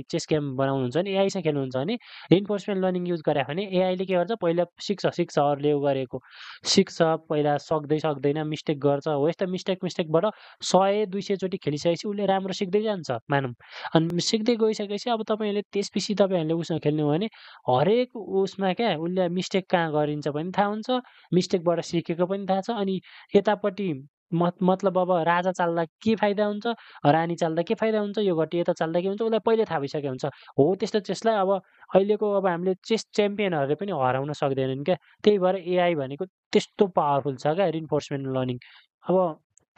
चेस गेम बनाउनुहुन्छ भने एआईसँग खेल्नुहुन्छ भने रिइन्फोर्समेन्ट लर्निङ युज गरे भने एआईले के गर्छ पहिला सिक्छ अरूले उ गरेको सिक्छ, पहिला सक्दैन मिस्टेक गर्छ हो। यस्तो मिस्टेकबाट 100-200 चोटि खेलिसकेपछि उसले राम्रो सिक्दै जान्छ मानौँ। अनि सिक्दै गइसकेपछि अब तपाईँहरूले त्यसपछि तपाईँहरूले उसँग खेल्नु भने हरेक उसमा क्या उसले मिस्टेक कहाँ गरिन्छ पनि थाहा हुन्छ, मिस्टेकबाट सिकेको पनि थाहा छ। अनि यतापट्टि मतलब अब राजा चाल्दा के फाइदा हुन्छ, रानी चाल्दा के फाइदा हुन्छ, यो घटी यता चाल्दा के हुन्छ उसलाई पहिल्यै थाहा भइसकेको हुन्छ हो। त्यस्तो चेसलाई अब अहिलेको अब हामीले चेस च्याम्पियनहरूले पनि हराउन सक्दैनन् क्या। त्यही भएर एआई भनेको त्यस्तो पावरफुल छ क्या रिइन्फोर्समेन्ट लर्निङ। अब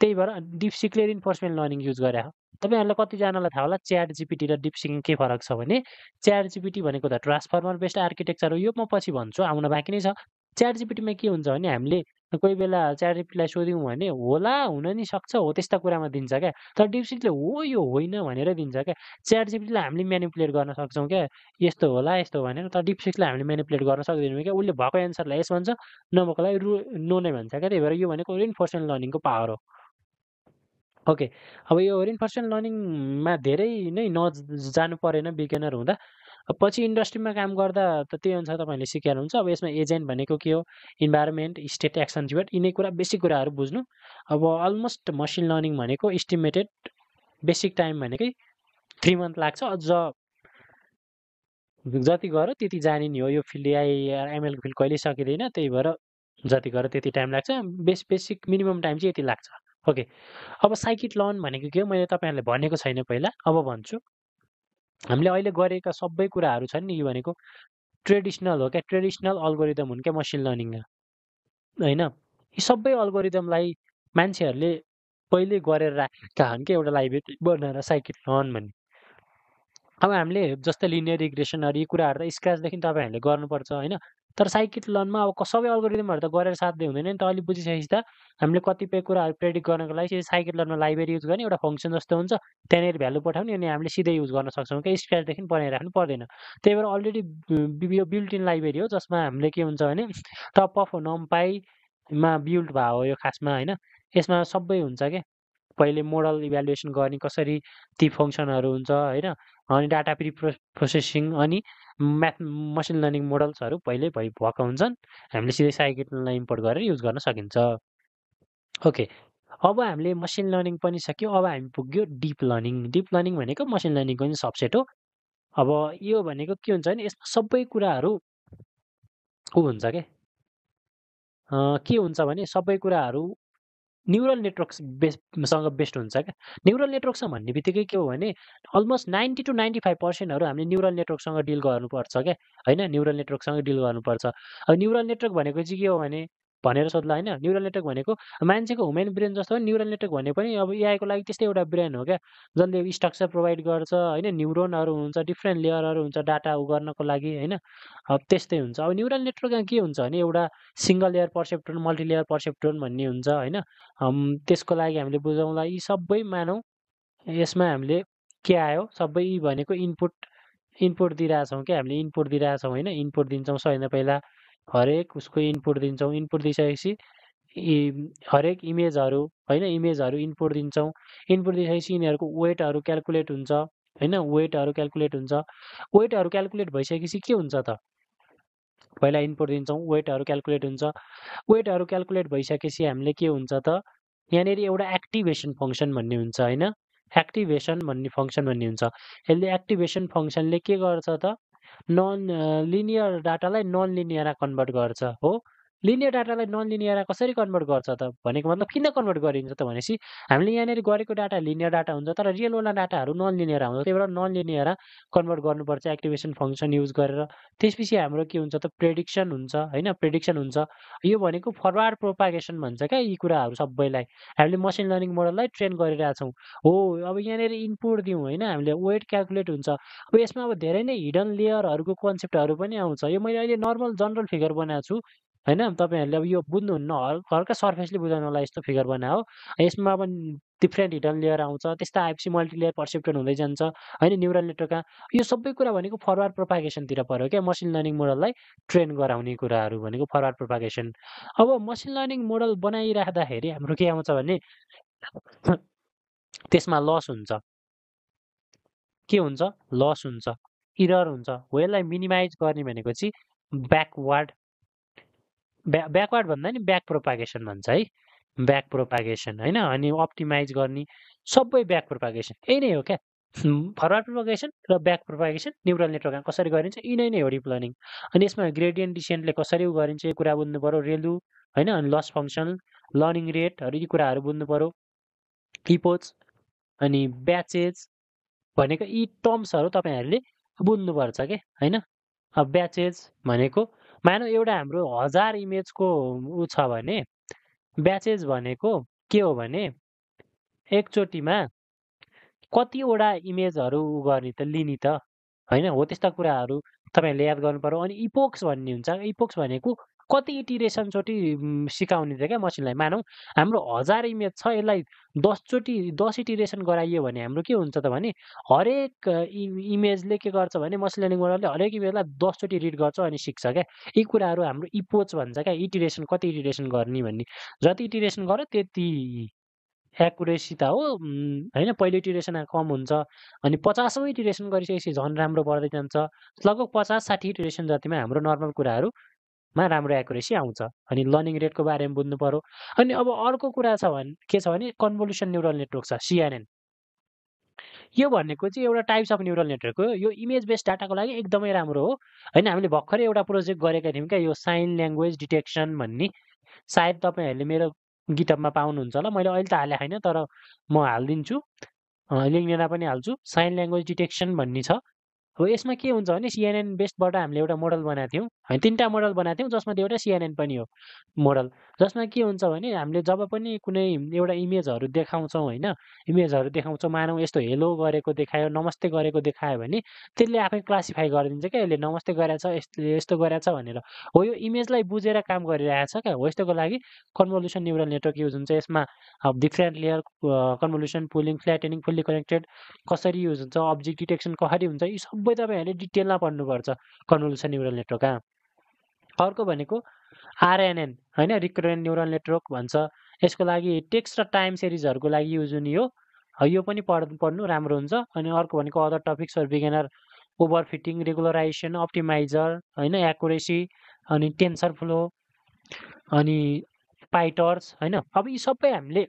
त्यही भएर डिपसिकले रिइन्फोर्समेन्ट लर्निङ युज गरे हो। तपाईँहरूलाई कतिजनालाई थाहा होला च्याट जिपिटी र डिपसिक के फरक छ भने च्याट जिपिटी भनेको त ट्रान्सफर्मर बेस्ड आर्किटेक्चर हो, यो म पछि भन्छु, आउन बाँकी नै छ। च्याट जिपिटीमा के हुन्छ भने हामीले कोही बेला च्याट जिपिटीलाई सोध्यौँ भने होला, हुन नि सक्छ हो त्यस्ता कुरामा दिन्छ क्या। तर डिपसिकले हो यो होइन भनेर दिन्छ क्या। च्याट जिपिटीलाई हामीले म्यानिपुलेट गर्न सक्छौँ क्या, यस्तो होला यस्तो भनेर। तर डिपसिकलाई हामीले म्यानिपुलेट गर्न सक्दैनौँ क्या। उसले भएको एन्सरलाई यस भन्छ, नभएकोलाई नो नै भन्छ क्या। त्यही भएर यो भनेको रिइन्फोर्समेन्ट लर्निङको पावर हो। ओके। अब यो रिइन्फोर्समेन्ट लर्निङमा धेरै नै जानु परेन बिगिनर हुँदा। पछि इन्डस्ट्रीमा काम गर्दा त त्यही अनुसार तपाईँहरूले सिकिहाल्नुहुन्छ। अब यसमा एजेन्ट भनेको के हो, इन्भाइरोमेन्ट, स्टेट, एक्सन रिपोर्ट, यिनै कुरा बेसिक कुराहरू बुझ्नु। अब अलमोस्ट मसिन लर्निङ भनेको इस्टिमेटेड बेसिक टाइम भनेकै 3 मन्थ लाग्छ। अझ जति गर त्यति जाने नि हो। यो फिल्ड एआई/एमएलको फिल्ड कहिल्यै सकिँदैन, त्यही भएर जति गर त्यति टाइम लाग्छ। बेसिक मिनिमम टाइम चाहिँ यति लाग्छ। ओके। अब साइकिट लर्न भनेको के हो मैले तपाईँहरूलाई भनेको छैन पहिला, अब भन्छु। हामीले अहिले गरेका सबै कुराहरू छन् नि, यो भनेको ट्रेडिसनल हो क्या, ट्रेडिसनल अल्गोरिदम हुन् क्या मसिन लर्निङमा, होइन? यी सबै अल्गोरिदमलाई मान्छेहरूले पहिले गरेर राखेका हुन् क्या, एउटा लाइब्रेरी बनाएर साइकिट लर्न भन्ने। अब हामीले जस्तै लिनियर रिग्रेसनहरू यी कुराहरू त स्क्रचदेखि तपाईँहरूले गर्नुपर्छ, होइन? तर साइकिट लर्नमा अब सबै अल्गोरिदमहरू त गरेर साध्य हुँदैन नि त। अहिले बुझिसकेपछि त हामीले कतिपय कुराहरू प्रेडिक्ट गर्नको लागि साइकिट लर्नमा लाइब्रेरी युज गर्ने, एउटा फङ्सन जस्तो हुन्छ, त्यहाँनिर भ्यालु पठाउने, अनि हामीले सिधै युज गर्न सक्छौँ क्या, स्क्रचदेखि बनाइराख्नु पर्दैन। त्यही भएर अलरेडी यो बिल्ट इन लाइब्रेरी हो, जसमा हामीले के हुन्छ भने टप अफ नम्पाईमा बिल्ड भयो यो खासमा, होइन? यसमा सबै हुन्छ क्या। पहिले मोडल इभ्यालुएसन गर्ने, कसरी ती फङ्सनहरू हुन्छ, होइन? अनि डाटा प्रोसेसिङ, अनि मसिन लर्निङ मोडल्सहरू पहिले भएको हुन्छन्। हामीले सिधै साइकिटलाई इम्पोर्ट गरेर युज गर्न सकिन्छ। ओके। अब हामीले मसिन लर्निङ पनि सक्यो। अब हामी पुग्यो डिप लर्निङ। डिप लर्निङ भनेको मसिन लर्निङको पनि सबसेट हो। अब यो भनेको के हुन्छ भने यसमा सबै कुराहरू हुन्छ के हुन्छ भने सबै कुराहरू न्युरल नेटवर्क्स सँग बेस्ड हुन्छ क्या। न्युरल नेटवर्कसँग भन्ने बित्तिकै के हो भने अलमोस्ट 90 to 95% हामीले न्युरल नेटवर्कसँग डिल गर्नुपर्छ क्या, होइन? न्युरल नेटवर्कसँग डिल गर्नुपर्छ। अब न्युरल नेटवर्क भनेको चाहिँ के हो भनेर सोध्ला, होइन? न्युरल नेटवर्क भनेको मान्छेको ह्युमन ब्रेन जस्तो न्युरल नेटवर्क भन्ने पनि अब एआईको लागि त्यस्तै एउटा ब्रेन हो क्या, जसले स्ट्रक्चर प्रोभाइड गर्छ, होइन? न्युरोनहरू हुन्छ, डिफ्रेन्ट लेयरहरू हुन्छ डाटा गर्नको लागि, होइन? अब त्यस्तै हुन्छ। अब न्युरल नेटवर्कमा के हुन्छ भने एउटा सिङ्गल लेयर पर्सेप्ट्रोन, मल्टिलेयर पर्सेप्ट्रोन भन्ने हुन्छ, होइन? त्यसको लागि हामीले बुझौँला यी सबै मानौँ यसमा हामीले के आयो, सबै भनेको इनपुट दिइरहेछौँ क्या, हामीले इनपुट दिइरहेछौँ, होइन? इनपुट दिन्छौँ सबैभन्दा पहिला, हरेक उसको इनपुट दिन्छौँ। इनपुट दिइसकेपछि हरेक इमेजहरू, होइन? इमेजहरू इनपुट दिन्छौँ। इनपुट दिइसकेपछि यिनीहरूको वेटहरू क्यालकुलेट हुन्छ, होइन? वेटहरू क्यालकुलेट हुन्छ। वेटहरू क्यालकुलेट भइसकेपछि के हुन्छ त, पहिला इनपुट दिन्छौँ, वेटहरू क्यालकुलेट हुन्छ। वेटहरू क्यालकुलेट भइसकेपछि हामीले के हुन्छ त, यहाँनिर एउटा एक्टिभेसन फङ्सन भन्ने हुन्छ, होइन? एक्टिभेसन भन्ने फङ्सन भन्ने हुन्छ। यसले एक्टिभेसन फङ्सनले के गर्छ त, नन लिनियर डाटालाई नन लिनियरमा कन्भर्ट गर्छ, हो? लिनियर डाटालाई नन लिनियरमा कसरी कन्भर्ट गर्छ त भनेको मतलब किन कन्भर्ट गरिन्छ त भनेपछि हामीले यहाँनिर गरेको डाटा लिनियर डाटा हुन्छ, तर रियलवाला डाटाहरू नन लिनियर आउँछ। त्यही भएर नन लिनियरमा कन्भर्ट गर्नुपर्छ एक्टिभेसन फङ्सन युज गरेर। त्यसपछि हाम्रो के हुन्छ त, प्रेडिक्सन हुन्छ, होइन? प्रेडिक्सन हुन्छ। यो भनेको फरवार्ड प्रोपागेसन भन्छ क्या यी कुराहरू सबैलाई। हामीले मसिन लर्निङ मोडललाई ट्रेन गरिरहेछौँ, हो? अब यहाँनिर इनपुट दिउँ, होइन? हामीले वेट क्यालकुलेट हुन्छ। अब यसमा अब धेरै नै हिडन लेयरहरूको कन्सेप्टहरू पनि आउँछ। यो मैले अहिले नर्मल जनरल फिगर बनाएको छु, होइन? तपाईँहरूले अब यो बुझ्नुहुन्न, हल्का सर्फेसली बुझाउनलाई यस्तो फिगर बनायो। यसमा अब डिफ्रेन्ट हिडन लेयर आउँछ, त्यस्ता आएपछि मल्टिलेयर पर्सेप्ट्रोन हुँदै जान्छ, होइन? न्युरल नेटवर्कमा यो सबै कुरा भनेको फरवार्ड प्रोपागेसनतिर पर्यो क्या। मसिन लर्निङ मोडललाई ट्रेन गराउने कुराहरू भनेको फरवार्ड प्रोपागेसन। अब मसिन लर्निङ मोडल बनाइराख्दाखेरि हाम्रो के आउँछ भने त्यसमा लस हुन्छ। के हुन्छ? लस हुन्छ, इरर हुन्छ। हो, यसलाई मिनिमाइज गर्ने भनेको चाहिँ ब्याकवार्ड भन्दा नि ब्याक प्रोपागेसन भन्छ है, ब्याक प्रोपागेसन, होइन? अनि अप्टिमाइज गर्ने सबै ब्याक प्रोपागेसन यही नै हो क्या। फरवार्ड प्रोपागेसन र ब्याक प्रोपागेसन न्युरल नेटवर्कमा कसरी गरिन्छ यिनै नै हो डिप लर्निङ। अनि यसमा ग्रेडियन्ट डिसेन्टले कसरी गरिन्छ यो कुरा बुझ्नु पऱ्यो, रेलु, होइन? अनि लस फङ्सन, लर्निङ रेटहरू यी कुराहरू बुझ्नु पऱ्यो। इपोच अनि ब्याचेज भनेको यी टर्म्सहरू तपाईँहरूले बुझ्नुपर्छ के, होइन? अब ब्याचेज भनेको मानौँ एउटा हाम्रो 1000 इमेजको ऊ छ भने ब्याचेज भनेको के हो भने एकचोटिमा कतिवटा इमेजहरू गर्ने त, लिने त, होइन? हो, त्यस्ता कुराहरू तपाईँहरूले याद गर्नु पर्यो। अनि इपोक्स भन्ने हुन्छ। इपोक्स भनेको कति इटिरेसनचोटि सिकाउने त क्या मसिनलाई। मानौँ हाम्रो 1000 इमेज छ, यसलाई 10 इटिरेसन गराइयो भने हाम्रो के हुन्छ त भने हरेक इमेजले के गर्छ भने मसिन लर्निङ मोडलले हरेक इमेजलाई 10 चोटि रिड गर्छ अनि सिक्छ क्या। यी कुराहरू हाम्रो इपोच भन्छ क्या, इटिरेसन, कति इटिरेसन गर्ने भन्ने। जति इटिरेसन गर्यो त्यति एक्युरेसी त हो होइन पहिलो इटिरेसन कम हुन्छ अनि 50औँ इटिरेसन गरिसकेपछि झन् राम्रो बढ्दै जान्छ लगभग 50-60 इटिरेसन जतिमा हाम्रो नर्मल कुराहरूमा राम्रो एक्युरेसी आउँछ अनि लर्निङ रेटको बारेमा बुझ्नु पर्यो अनि अब अर्को कुरा छ भने के छ भने कन्भोल्युसन न्युरल नेटवर्क छ सिएनएन यो भनेको चाहिँ एउटा टाइप्स अफ न्युरल नेटवर्क हो यो इमेज बेस्ड डाटाको लागि एकदमै राम्रो हो होइन हामीले भर्खरै एउटा प्रोजेक्ट गरेका थियौँ क्या यो साइन ल्याङ्ग्वेज डिटेक्सन भन्ने सायद तपाईँहरूले मेरो गिटअपमा पाउनुहुन्छ होला मैले अहिले त हालेको छैन तर म हालिदिन्छु लिङ्क लिएर पनि हाल्छु साइन ल्याङ्ग्वेज डिटेक्सन भन्ने छ हो यसमा के हुन्छ भने सिएनएन बेस्डबाट हामीले एउटा मोडल बनाएको थियौँ होइन 3टा मोडल बनाएको थियौँ जसमा एउटा सिएनएन पनि हो मोडल जसमा के हुन्छ भने हामीले जब पनि कुनै एउटा इमेजहरू देखाउँछौँ होइन इमेजहरू देखाउँछौँ मानौँ यस्तो हेलो गरेको देखायो नमस्ते गरेको देखायो भने त्यसले आफै क्लासिफाई गरिदिन्छ क्या यसले नमस्ते गरेछ यसले यस्तो गरेछ भनेर हो यो इमेजलाई बुझेर काम गरिरहेछ क्या हो यस्तोको लागि कन्भोल्युसन न्युरल नेटवर्क युज हुन्छ यसमा different layer convolution pooling flattening fully connected कसरी युज हुन्छ अब्जेक्ट डिटेक्सन कसरी हुन्छ यी सबै तपाईँहरूले डिटेलमा पढ्नुपर्छ कन्भोल्युसन न्युरल नेटवर्क अर्को भनेको आरएनएन होइन रिकरेन्ट न्युरल नेटवर्क भन्छ यसको लागि टेक्स्ट र टाइम सिरिजहरूको लागि युज हुने हो यो पनि पढ्नु राम्रो हुन्छ अनि अर्को भनेको अदर टपिक्स फर बिगिनर ओभरफिटिङ रेगुलराइजेसन अप्टिमाइजर होइन एक्युरेसी अनि टेन्सर फ्लो अनि पाइटर्स होइन अब यी सबै हामीले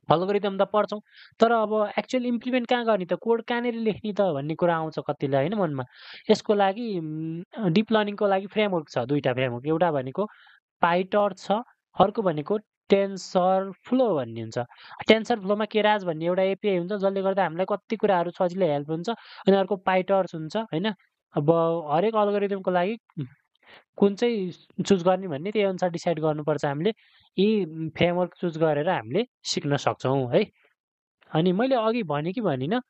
अल्गोरिदम त पढ्छौँ तर अब एक्चुअल इम्प्लिमेन्ट कहाँ गर्ने त कोड कहाँनिर लेख्ने त भन्ने कुरा आउँछ कतिलाई होइन मनमा यसको लागि डिप लर्निङको लागि फ्रेमवर्क छ 2टा फ्रेमवर्क एउटा भनेको पाइटर्च छ अर्को भनेको टेन्सर फ्लो भन्ने हुन्छ टेन्सर फ्लोमा केराज भन्ने एउटा एपिआई हुन्छ जसले गर्दा हामीलाई कति कुराहरू सजिलै हेल्प हुन्छ अनि अर्को पाइटर्च हुन्छ होइन अब हरेक अल्गोरिदमको लागि कुन चाहिँ चुज गर्ने भन्ने त्यही अनुसार डिसाइड गर्नुपर्छ हामीले यी फ्रेमवर्क चुज गरेर हामीले सिक्न सक्छौँ है अनि मैले अघि भने कि भनिनँ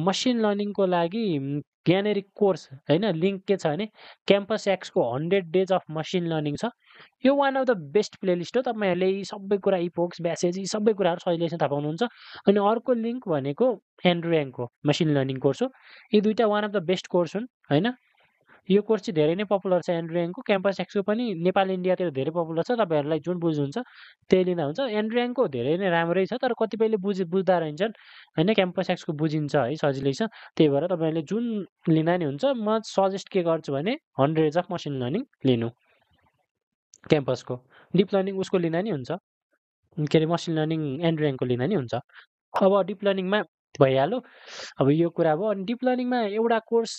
मसिन लर्निङको लागि यहाँनिर कोर्स होइन लिङ्क के छ भने क्याम्पस एक्सको 100 डेज अफ मसिन लर्निङ छ यो one of the best playlist हो तपाईँहरूले यी सबै कुरा इपोक्स ब्यासेज यी सबै कुराहरू सजिलैसँग थाहा पाउनुहुन्छ अनि अर्को लिङ्क भनेको एन्ड्रुयाङको मसिन लर्निङ कोर्स हो यी दुईवटा one of the best course हुन् होइन यो कोर्स चाहिँ धेरै नै पपुलर छ एन्ड्रुयाङको क्याम्पस एक्सको पनि नेपाल इन्डियातिर धेरै पपुलर छ तपाईँहरूलाई जुन बुझ्नुहुन्छ त्यही लिँदा हुन्छ एन्ड्रुयाङको धेरै नै राम्रै छ तर कतिपयले बुझ्दा रहन्छन् होइन क्याम्पस एक्सको बुझिन्छ है सजिलै छ त्यही भएर तपाईँहरूले जुन लिँदा नि हुन्छ म सजेस्ट के गर्छु भने 100 डेज अफ मसिन लर्निङ लिनु क्याम्पसको डिप लर्निङ उसको लिँदा नि हुन्छ के अरे मसिन लर्निङ एन्ड्रुयाङको लिँदा नि हुन्छ अब डिप लर्निङमा भइहाल्यो अब यो कुरा भयो अनि डिप लर्निङमा एउटा कोर्स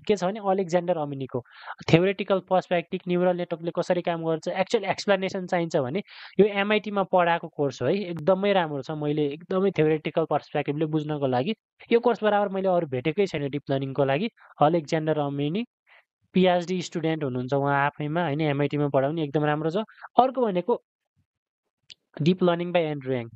के छ भने अलेक्जेन्डर अमिनीको थ्योरेटिकल पर्सपेक्टिभ न्युरल नेटवर्कले कसरी काम गर्छ एक्चुअल एक्सप्लेनेसन चाहिन्छ भने यो एमआइटीमा पढाएको कोर्स हो है एकदमै राम्रो छ मैले एकदमै थ्योरेटिकल पर्सपेक्टिभले बुझ्नको लागि यो कोर्स बराबर मैले अरू भेटेकै छैन डिप लर्निङको लागि अलेक्जेन्डर अमिनी पिएचडी स्टुडेन्ट हुनुहुन्छ उहाँ आफैमा होइन एमआइटीमा पढाउने एकदम राम्रो छ अर्को भनेको डिप लर्निङ बाई एन्ड्रुयाङ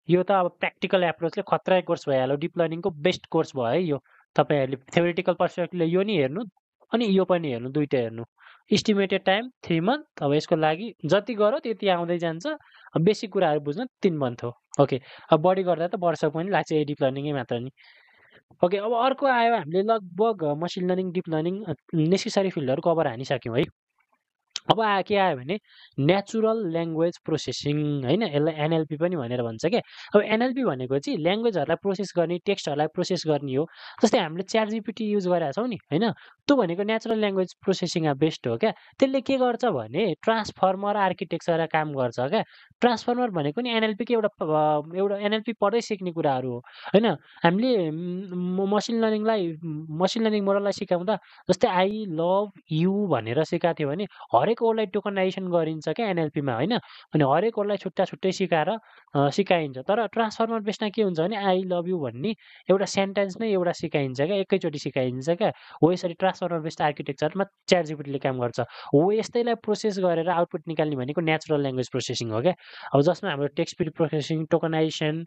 यो त अब प्र्याक्टिकल एप्रोचले खतरा कोर्स भइहाल्यो डिप लर्निङको बेस्ट कोर्स भयो है यो तपाईँहरूले थ्योरेटिकल पर्सपेक्टिभले यो नि हेर्नु अनि यो पनि हेर्नु दुइटै हेर्नु इस्टिमेटेड टाइम 3 मन्थ अब यसको लागि जति गरो त्यति आउँदै जान्छ बेसी कुराहरू बुझ्न 3 मन्थ हो ओके अब बढी गर्दा त वर्ष पनि लाग्छ यो डिप लर्निङै मात्र नि ओके अब अर्को आयो हामीले लगभग machine learning deep learning necessary फिल्डहरू कभर हानिसक्यौँ है अब के आयो भने नेचुरल ल्याङ्ग्वेज प्रोसेसिङ होइन यसलाई एनएलपी पनि भनेर भन्छ क्या अब एनएलपी भनेको चाहिँ ल्याङ्ग्वेजहरूलाई प्रोसेस गर्ने टेक्स्टहरूलाई प्रोसेस गर्ने हो जस्तै हामीले च्याट जिपिटी युज गरेका छौँ नि होइन त्यो भनेको नेचुरल ल्याङ्ग्वेज प्रोसेसिङमा बेस्ट हो क्या त्यसले के गर्छ भने ट्रान्सफर्मर आर्किटेक्चर काम गर्छ क्या ट्रान्सफर्मर भनेको नि एनएलपीकै एउटा एनएलपी पढ्दै सिक्ने कुराहरू हो होइन हामीले मसिन लर्निङ मोडललाई सिकाउँदा जस्तै आई लभ यु भनेर सिकाएको थियो भने हरेक वर्डलाई टोकनाइजेसन गरिन्छ क्या एनएलपीमा होइन अनि हरेक वर्डलाई छुट्टा छुट्टै सिकाइन्छ तर ट्रान्सफर्मर बेसमा के हुन्छ भने आई लभ यु भन्ने एउटा सेन्टेन्स नै एउटा सिकाइन्छ क्या एकैचोटि सिकाइन्छ क्या हो यसरी ट्रान्सफर्मर बेस्ड आर्किटेक्चरमा च्याट जिपिटीले काम गर्छ हो यस्तैलाई प्रोसेस गरेर आउटपुट निकाल्ने भनेको नेचुरल ल्याङ्ग्वेज प्रोसेसिङ हो क्या अब जसमा हाम्रो टेक्स्ट स्पिड प्रोसेसिङ टोकनाइजेसन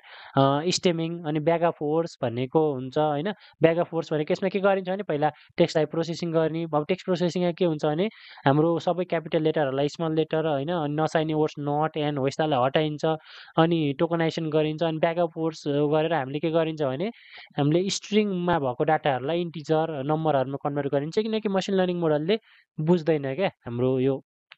स्टेमिङ अनि ब्याग अफ फोर्स भनेको हुन्छ होइन ब्याग अफ फोर्स भनेको यसमा के गरिन्छ भने पहिला टेक्स्टलाई प्रोसेसिङ गर्ने अब टेक्स्ट प्रोसेसिङमा के हुन्छ भने हाम्रो सबै क्यापिटल लेटरहरूलाई स्मल लेटर होइन अनि नचाहिने वर्ड्स नट एन्ड हो यस्तालाई हटाइन्छ अनि टोकनाइजेसन गरिन्छ अनि ब्याकअप वर्ड्स गरेर हामीले के गरिन्छ भने हामीले स्ट्रिङमा भएको डाटाहरूलाई इन्टिजर नम्बरहरूमा कन्भर्ट गरिन्छ किनकि मसिन लर्निङ मोडलले बुझ्दैन क्या हाम्रो यो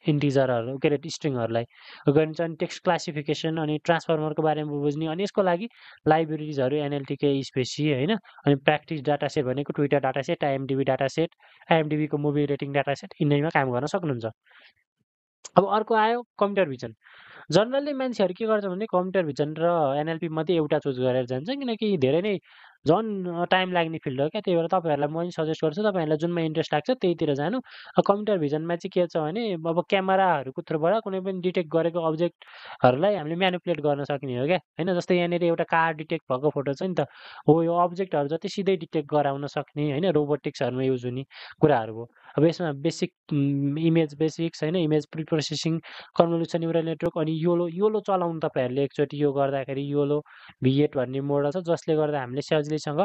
इन्टिजरहरू के अरे स्ट्रिङहरूलाई गरिन्छ। अनि टेक्स्ट क्लासिफिकेसन अनि ट्रान्सफर्मरको बारेमा बुझ्ने। अनि यसको लागि लाइब्रेरिजहरू एनएलटीके स्पेसी होइन। अनि प्र्याक्टिस डाटा सेट भनेको Twitter data set, IMDb data set, आइएमडिबीको मुभी रेटिङ डाटा सेट, यिनीमा काम गर्न सक्नुहुन्छ। अब अर्को आयो कम्प्युटर भिजन। जनरली मान्छेहरू के गर्छ भने कम्प्युटर भिजन र एनएलपी मध्ये एउटा चुज गरेर जान्छ, किनकि धेरै नै झन् टाइम लाग्ने फिल्ड हो क्या। त्यही भएर तपाईँहरूलाई म सजेस्ट गर्छु तपाईँहरूलाई जुनमा इन्ट्रेस्ट लाग्छ त्यहीतिर जानु। कम्प्युटर भिजनमा चाहिँ के छ भने अब क्यामेराहरूको थ्रुबाट कुनै पनि डिटेक्ट गरेको अब्जेक्टहरूलाई हामीले म्यानिपुलेट गर्न सक्ने हो क्या होइन। जस्तै यहाँनिर एउटा कार डिटेक्ट भएको फोटो छ नि त, हो यो अब्जेक्टहरू जति सिधै डिटेक्ट गराउन सक्ने होइन, रोबोटिक्सहरूमा युज हुने कुराहरू हो। अब यसमा बेसिक इमेज बेसिक्स होइन, इमेज प्रिप्रोसेसिङ, कन्भोल्युसन न्युरल नेटवर्क, अनि योलो चलाउनु तपाईँहरूले एकचोटि यो गर्दाखेरि योलो V8 भन्ने मोडल छ जसले गर्दा हामीले सजिलैसँग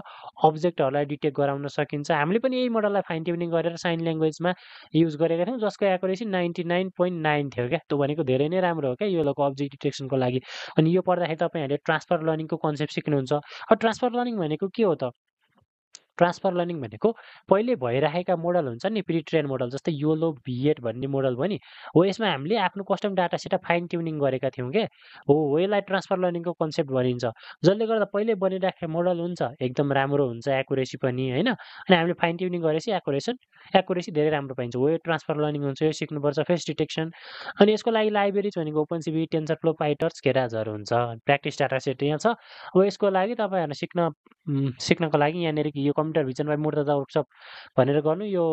अब्जेक्टहरूलाई डिटेक्ट गराउन सकिन्छ। हामीले पनि यही मोडललाई फाइन ट्युनिङ गरेर साइन ल्याङ्ग्वेजमा युज गरेका थियौँ जसको एक्युरेसी 99.9 थियो क्या। त्यो भनेको धेरै नै राम्रो हो क्या योलोको अब्जेक्ट डिटेक्सनको लागि। अनि यो पढ्दाखेरि तपाईँहरूले ट्रान्सफर लर्निङको कन्सेप्ट सिक्नुहुन्छ। अब ट्रान्सफर लर्निङ भनेको के हो त? ट्रान्सफर लर्निङ भनेको पहिले भइरहेका मोडल हुन्छ नि, प्रि ट्रेन मोडल, जस्तै योलो V8 भन्ने मोडल भयो नि, हो यसमा हामीले आफ्नो custom data set fine tuning गरेका थियौँ के हो यसलाई ट्रान्सफर लर्निङको कन्सेप्ट भनिन्छ। जसले गर्दा पहिले बनिराखेको मोडल हुन्छ एकदम राम्रो हुन्छ, एक्युरेसी पनि होइन। अनि हामीले फाइन ट्युनिङ गरेपछि एक्युरेसी धेरै राम्रो पाइन्छ, हो यो ट्रान्सफर लर्निङ हुन्छ। यो सिक्नुपर्छ। फेस डिटेक्सन, अनि यसको लागि लाइब्रेरिज भनेको ओपनसिबी, टेन्सरफ्लो, पाइटर्च, केराजहरू हुन्छ। प्र्याक्टिस डाटा सेट यहाँ छ। अब यसको लागि तपाईँहरू सिक्नको लागि यहाँनिर यो computer vision by Murtaza workshop भनेर गर्नु यो।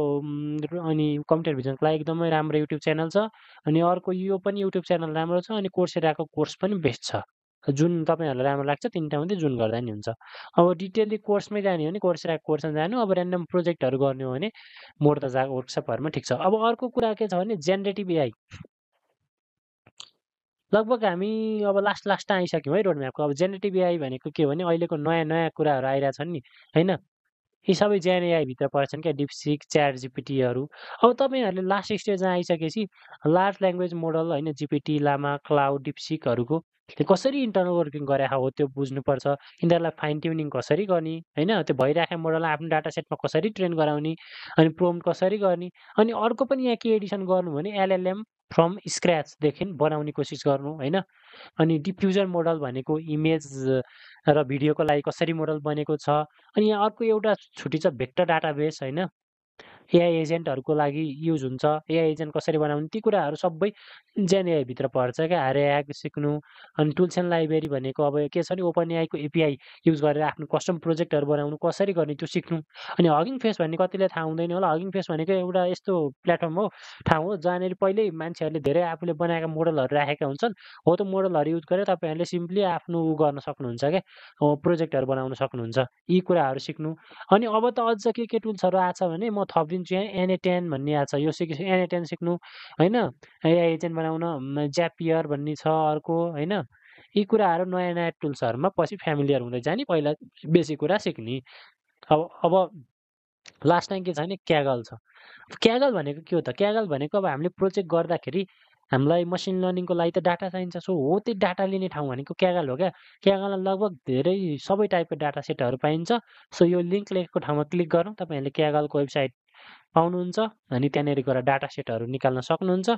अनि कम्प्युटर भिजनको लागि एकदमै राम्रो युट्युब च्यानल छ। अनि अर्को यो पनि युट्युब च्यानल राम्रो छ। अनि कोर्सेराको कोर्स पनि बेस्ट छ। जुन तपाईँहरूलाई राम्रो लाग्छ तिनवटा मध्ये जुन गर्दा नि हुन्छ। अब डिटेलली कोर्समै जाने हो भने कोर्सेराको कोर्समा जानु। अब ऱ्यान्डम प्रोजेक्टहरू गर्ने हो भने मुर्तजा वर्कसपहरूमा ठिक छ। अब अर्को कुरा के छ भने जेनेरेटिभ एआई। लगभग हामी अब लास्ट आइसक्यौँ है रोड म्यापको। अब जेनेरेटिभ एआई भनेको के हो भने अहिलेको नयाँ कुराहरू आइरहेछन् नि होइन, यी सबै जेन एआईभित्र पर्छन् क्या, डिपसिक, च्याट जिपिटीहरू। अब तपाईँहरूले लास्ट स्टेजमा आइसकेपछि लार्ज ल्याङ्ग्वेज मोडल होइन, जिपिटी, लामा, क्लाउड, डिपसिकहरूको कसरी इन्टरनल वर्किङ गरेका हो त्यो बुझ्नुपर्छ। यिनीहरूलाई फाइन ट्युनिङ कसरी गर्ने होइन, त्यो भइरहेको मोडललाई आफ्नो डाटा सेटमा कसरी ट्रेन गराउने, अनि प्रोम्प्ट कसरी गर्ने। अनि अर्को पनि यहाँ के एडिसन गर्नु भने एलएलएम फ्रम स्क्रैचदेखि बनाउने कोसिस गर्नु होइन। अनि डिफ्युजन मोडल भनेको इमेज र भिडियोको लागि कसरी मोडल बनेको छ। अनि यहाँ अर्को एउटा छुट्टी छ भेक्टर डाटाबेस होइन, एआई एजेन्टहरूको लागि युज हुन्छ। एआई एजेन्ट कसरी बनाउने ती कुराहरू सबै जेन एआईभित्र पर्छ क्या। RAG सिक्नु। अनि टुल्स एन्ड लाइब्रेरी भनेको अब के छ भने ओपन एआईको एपिआई युज गरेर आफ्नो कस्टम प्रोजेक्टहरू बनाउनु कसरी गर्ने त्यो सिक्नु। अनि हगिङ फेस भन्ने कतिले थाहा हुँदैन होला। हगिङ फेस भनेको एउटा यस्तो प्लेटफर्म हो, ठाउँ हो जहाँनिर पहिल्यै मान्छेहरूले धेरै आफूले बनाएका मोडलहरू राखेका हुन्छन्। हो त्यो मोडलहरू युज गरेर तपाईँहरूले सिम्पली आफ्नो गर्न सक्नुहुन्छ क्या, प्रोजेक्टहरू बनाउन सक्नुहुन्छ। यी कुराहरू सिक्नु। अनि अब त अझ के टुल्सहरू आएको छ भने म थपिदिन्छु यहाँ। NA10 भन्ने आएको छ, यो NA10 सिक्नु होइन। एआई एजेन्ट बनाउन ज्यापियर भन्ने छ अर्को होइन। यी कुराहरू नयाँ टुल्सहरूमा पछि फ्यामिलियर हुँदै जाने, पहिला बेसी कुरा सिक्ने। अब लास्ट टाइम के छ भने क्यागल छ। क्यागल भनेको के हो त? क्यागल भनेको अब हामीले प्रोजेक्ट गर्दाखेरि हामीलाई मसिन लर्निङको लागि त डाटा चाहिन्छ। सो हो त्यो डाटा लिने ठाउँ भनेको क्यागल हो क्या। क्यागलमा लगभग धेरै सबै टाइपको डाटा सेटहरू पाइन्छ। सो यो लिङ्क लेखेको ठाउँमा क्लिक गरौँ, तपाईँहरूले क्यागलको वेबसाइट पाउनुहुन्छ। अनि त्यहाँनिर गएर डाटा सेटहरू निकाल्न सक्नुहुन्छ।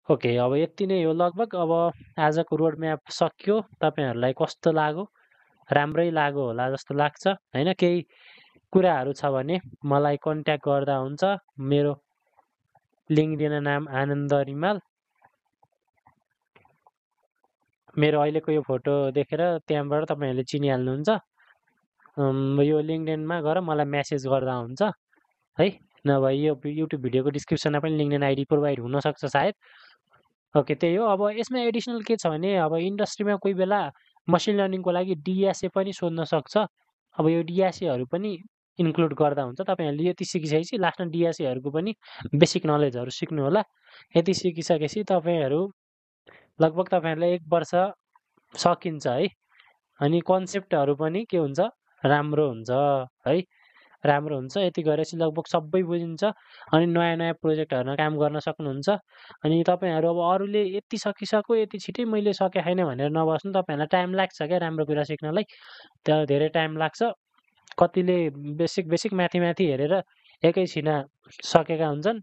ओके, अब यति नै हो लगभग। अब आजको रोड म्याप सकियो। तपाईँहरूलाई कस्तो लाग्यो? राम्रै लाग्यो होला जस्तो लाग्छ होइन। केही कुराहरू छ भने मलाई कन्ट्याक्ट गर्दा हुन्छ। मेरो लिङ्कडिन नाम आनन्द रिमाल। मेरो अहिलेको यो फोटो देखेर त्यहाँबाट तपाईँहरूले चिनिहाल्नुहुन्छ। यो लिङ्कडिनमा गएर मलाई मेसेज गर्दा हुन्छ है, नभए यो युट्युब भिडियोको डिस्क्रिप्सनमा पनि लिङ्कडिन आइडी प्रोभाइड हुनसक्छ सायद। ओके, त्यही हो। अब यसमा एडिसनल के छ भने अब इन्डस्ट्रीमा कोही बेला मसिन लर्निङको लागि डिएसए पनि सोध्न सक्छ। अब यो डिएसएहरू पनि इन्क्लुड गर्दा हुन्छ। तपाईँहरूले यति सिकिसकेपछि लास्टमा डिएसएहरूको पनि बेसिक नलेजहरू सिक्नु होला। यति सिकिसकेपछि तपाईँहरू लगभग तपाईँहरूलाई 1 वर्ष सकिन्छ है। अनि कन्सेप्टहरू पनि के हुन्छ, राम्रो हुन्छ है, राम्रो हुन्छ। यति गरेपछि लगभग सबै बुझिन्छ। अनि नयाँ प्रोजेक्टहरूमा काम गर्न सक्नुहुन्छ। अनि तपाईँहरू अब अरूले यति सकिसक्यो यति छिटै मैले सकेँ छैन भनेर नबस्नु। तपाईँहरूलाई टाइम लाग्छ क्या राम्रो कुरा सिक्नलाई, त्यहाँ धेरै टाइम लाग्छ। कतिले बेसिक माथि हेरेर एकैछिन सकेका हुन्छन्,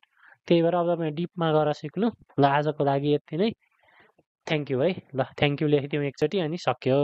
त्यही भएर अब तपाईँ डिपमा गएर सिक्नु। ल आजको लागि यति नै। थ्याङ्क यू है। ल थ्याङ्क यू लेखिदिउँ एकचोटि अनि सक्यो।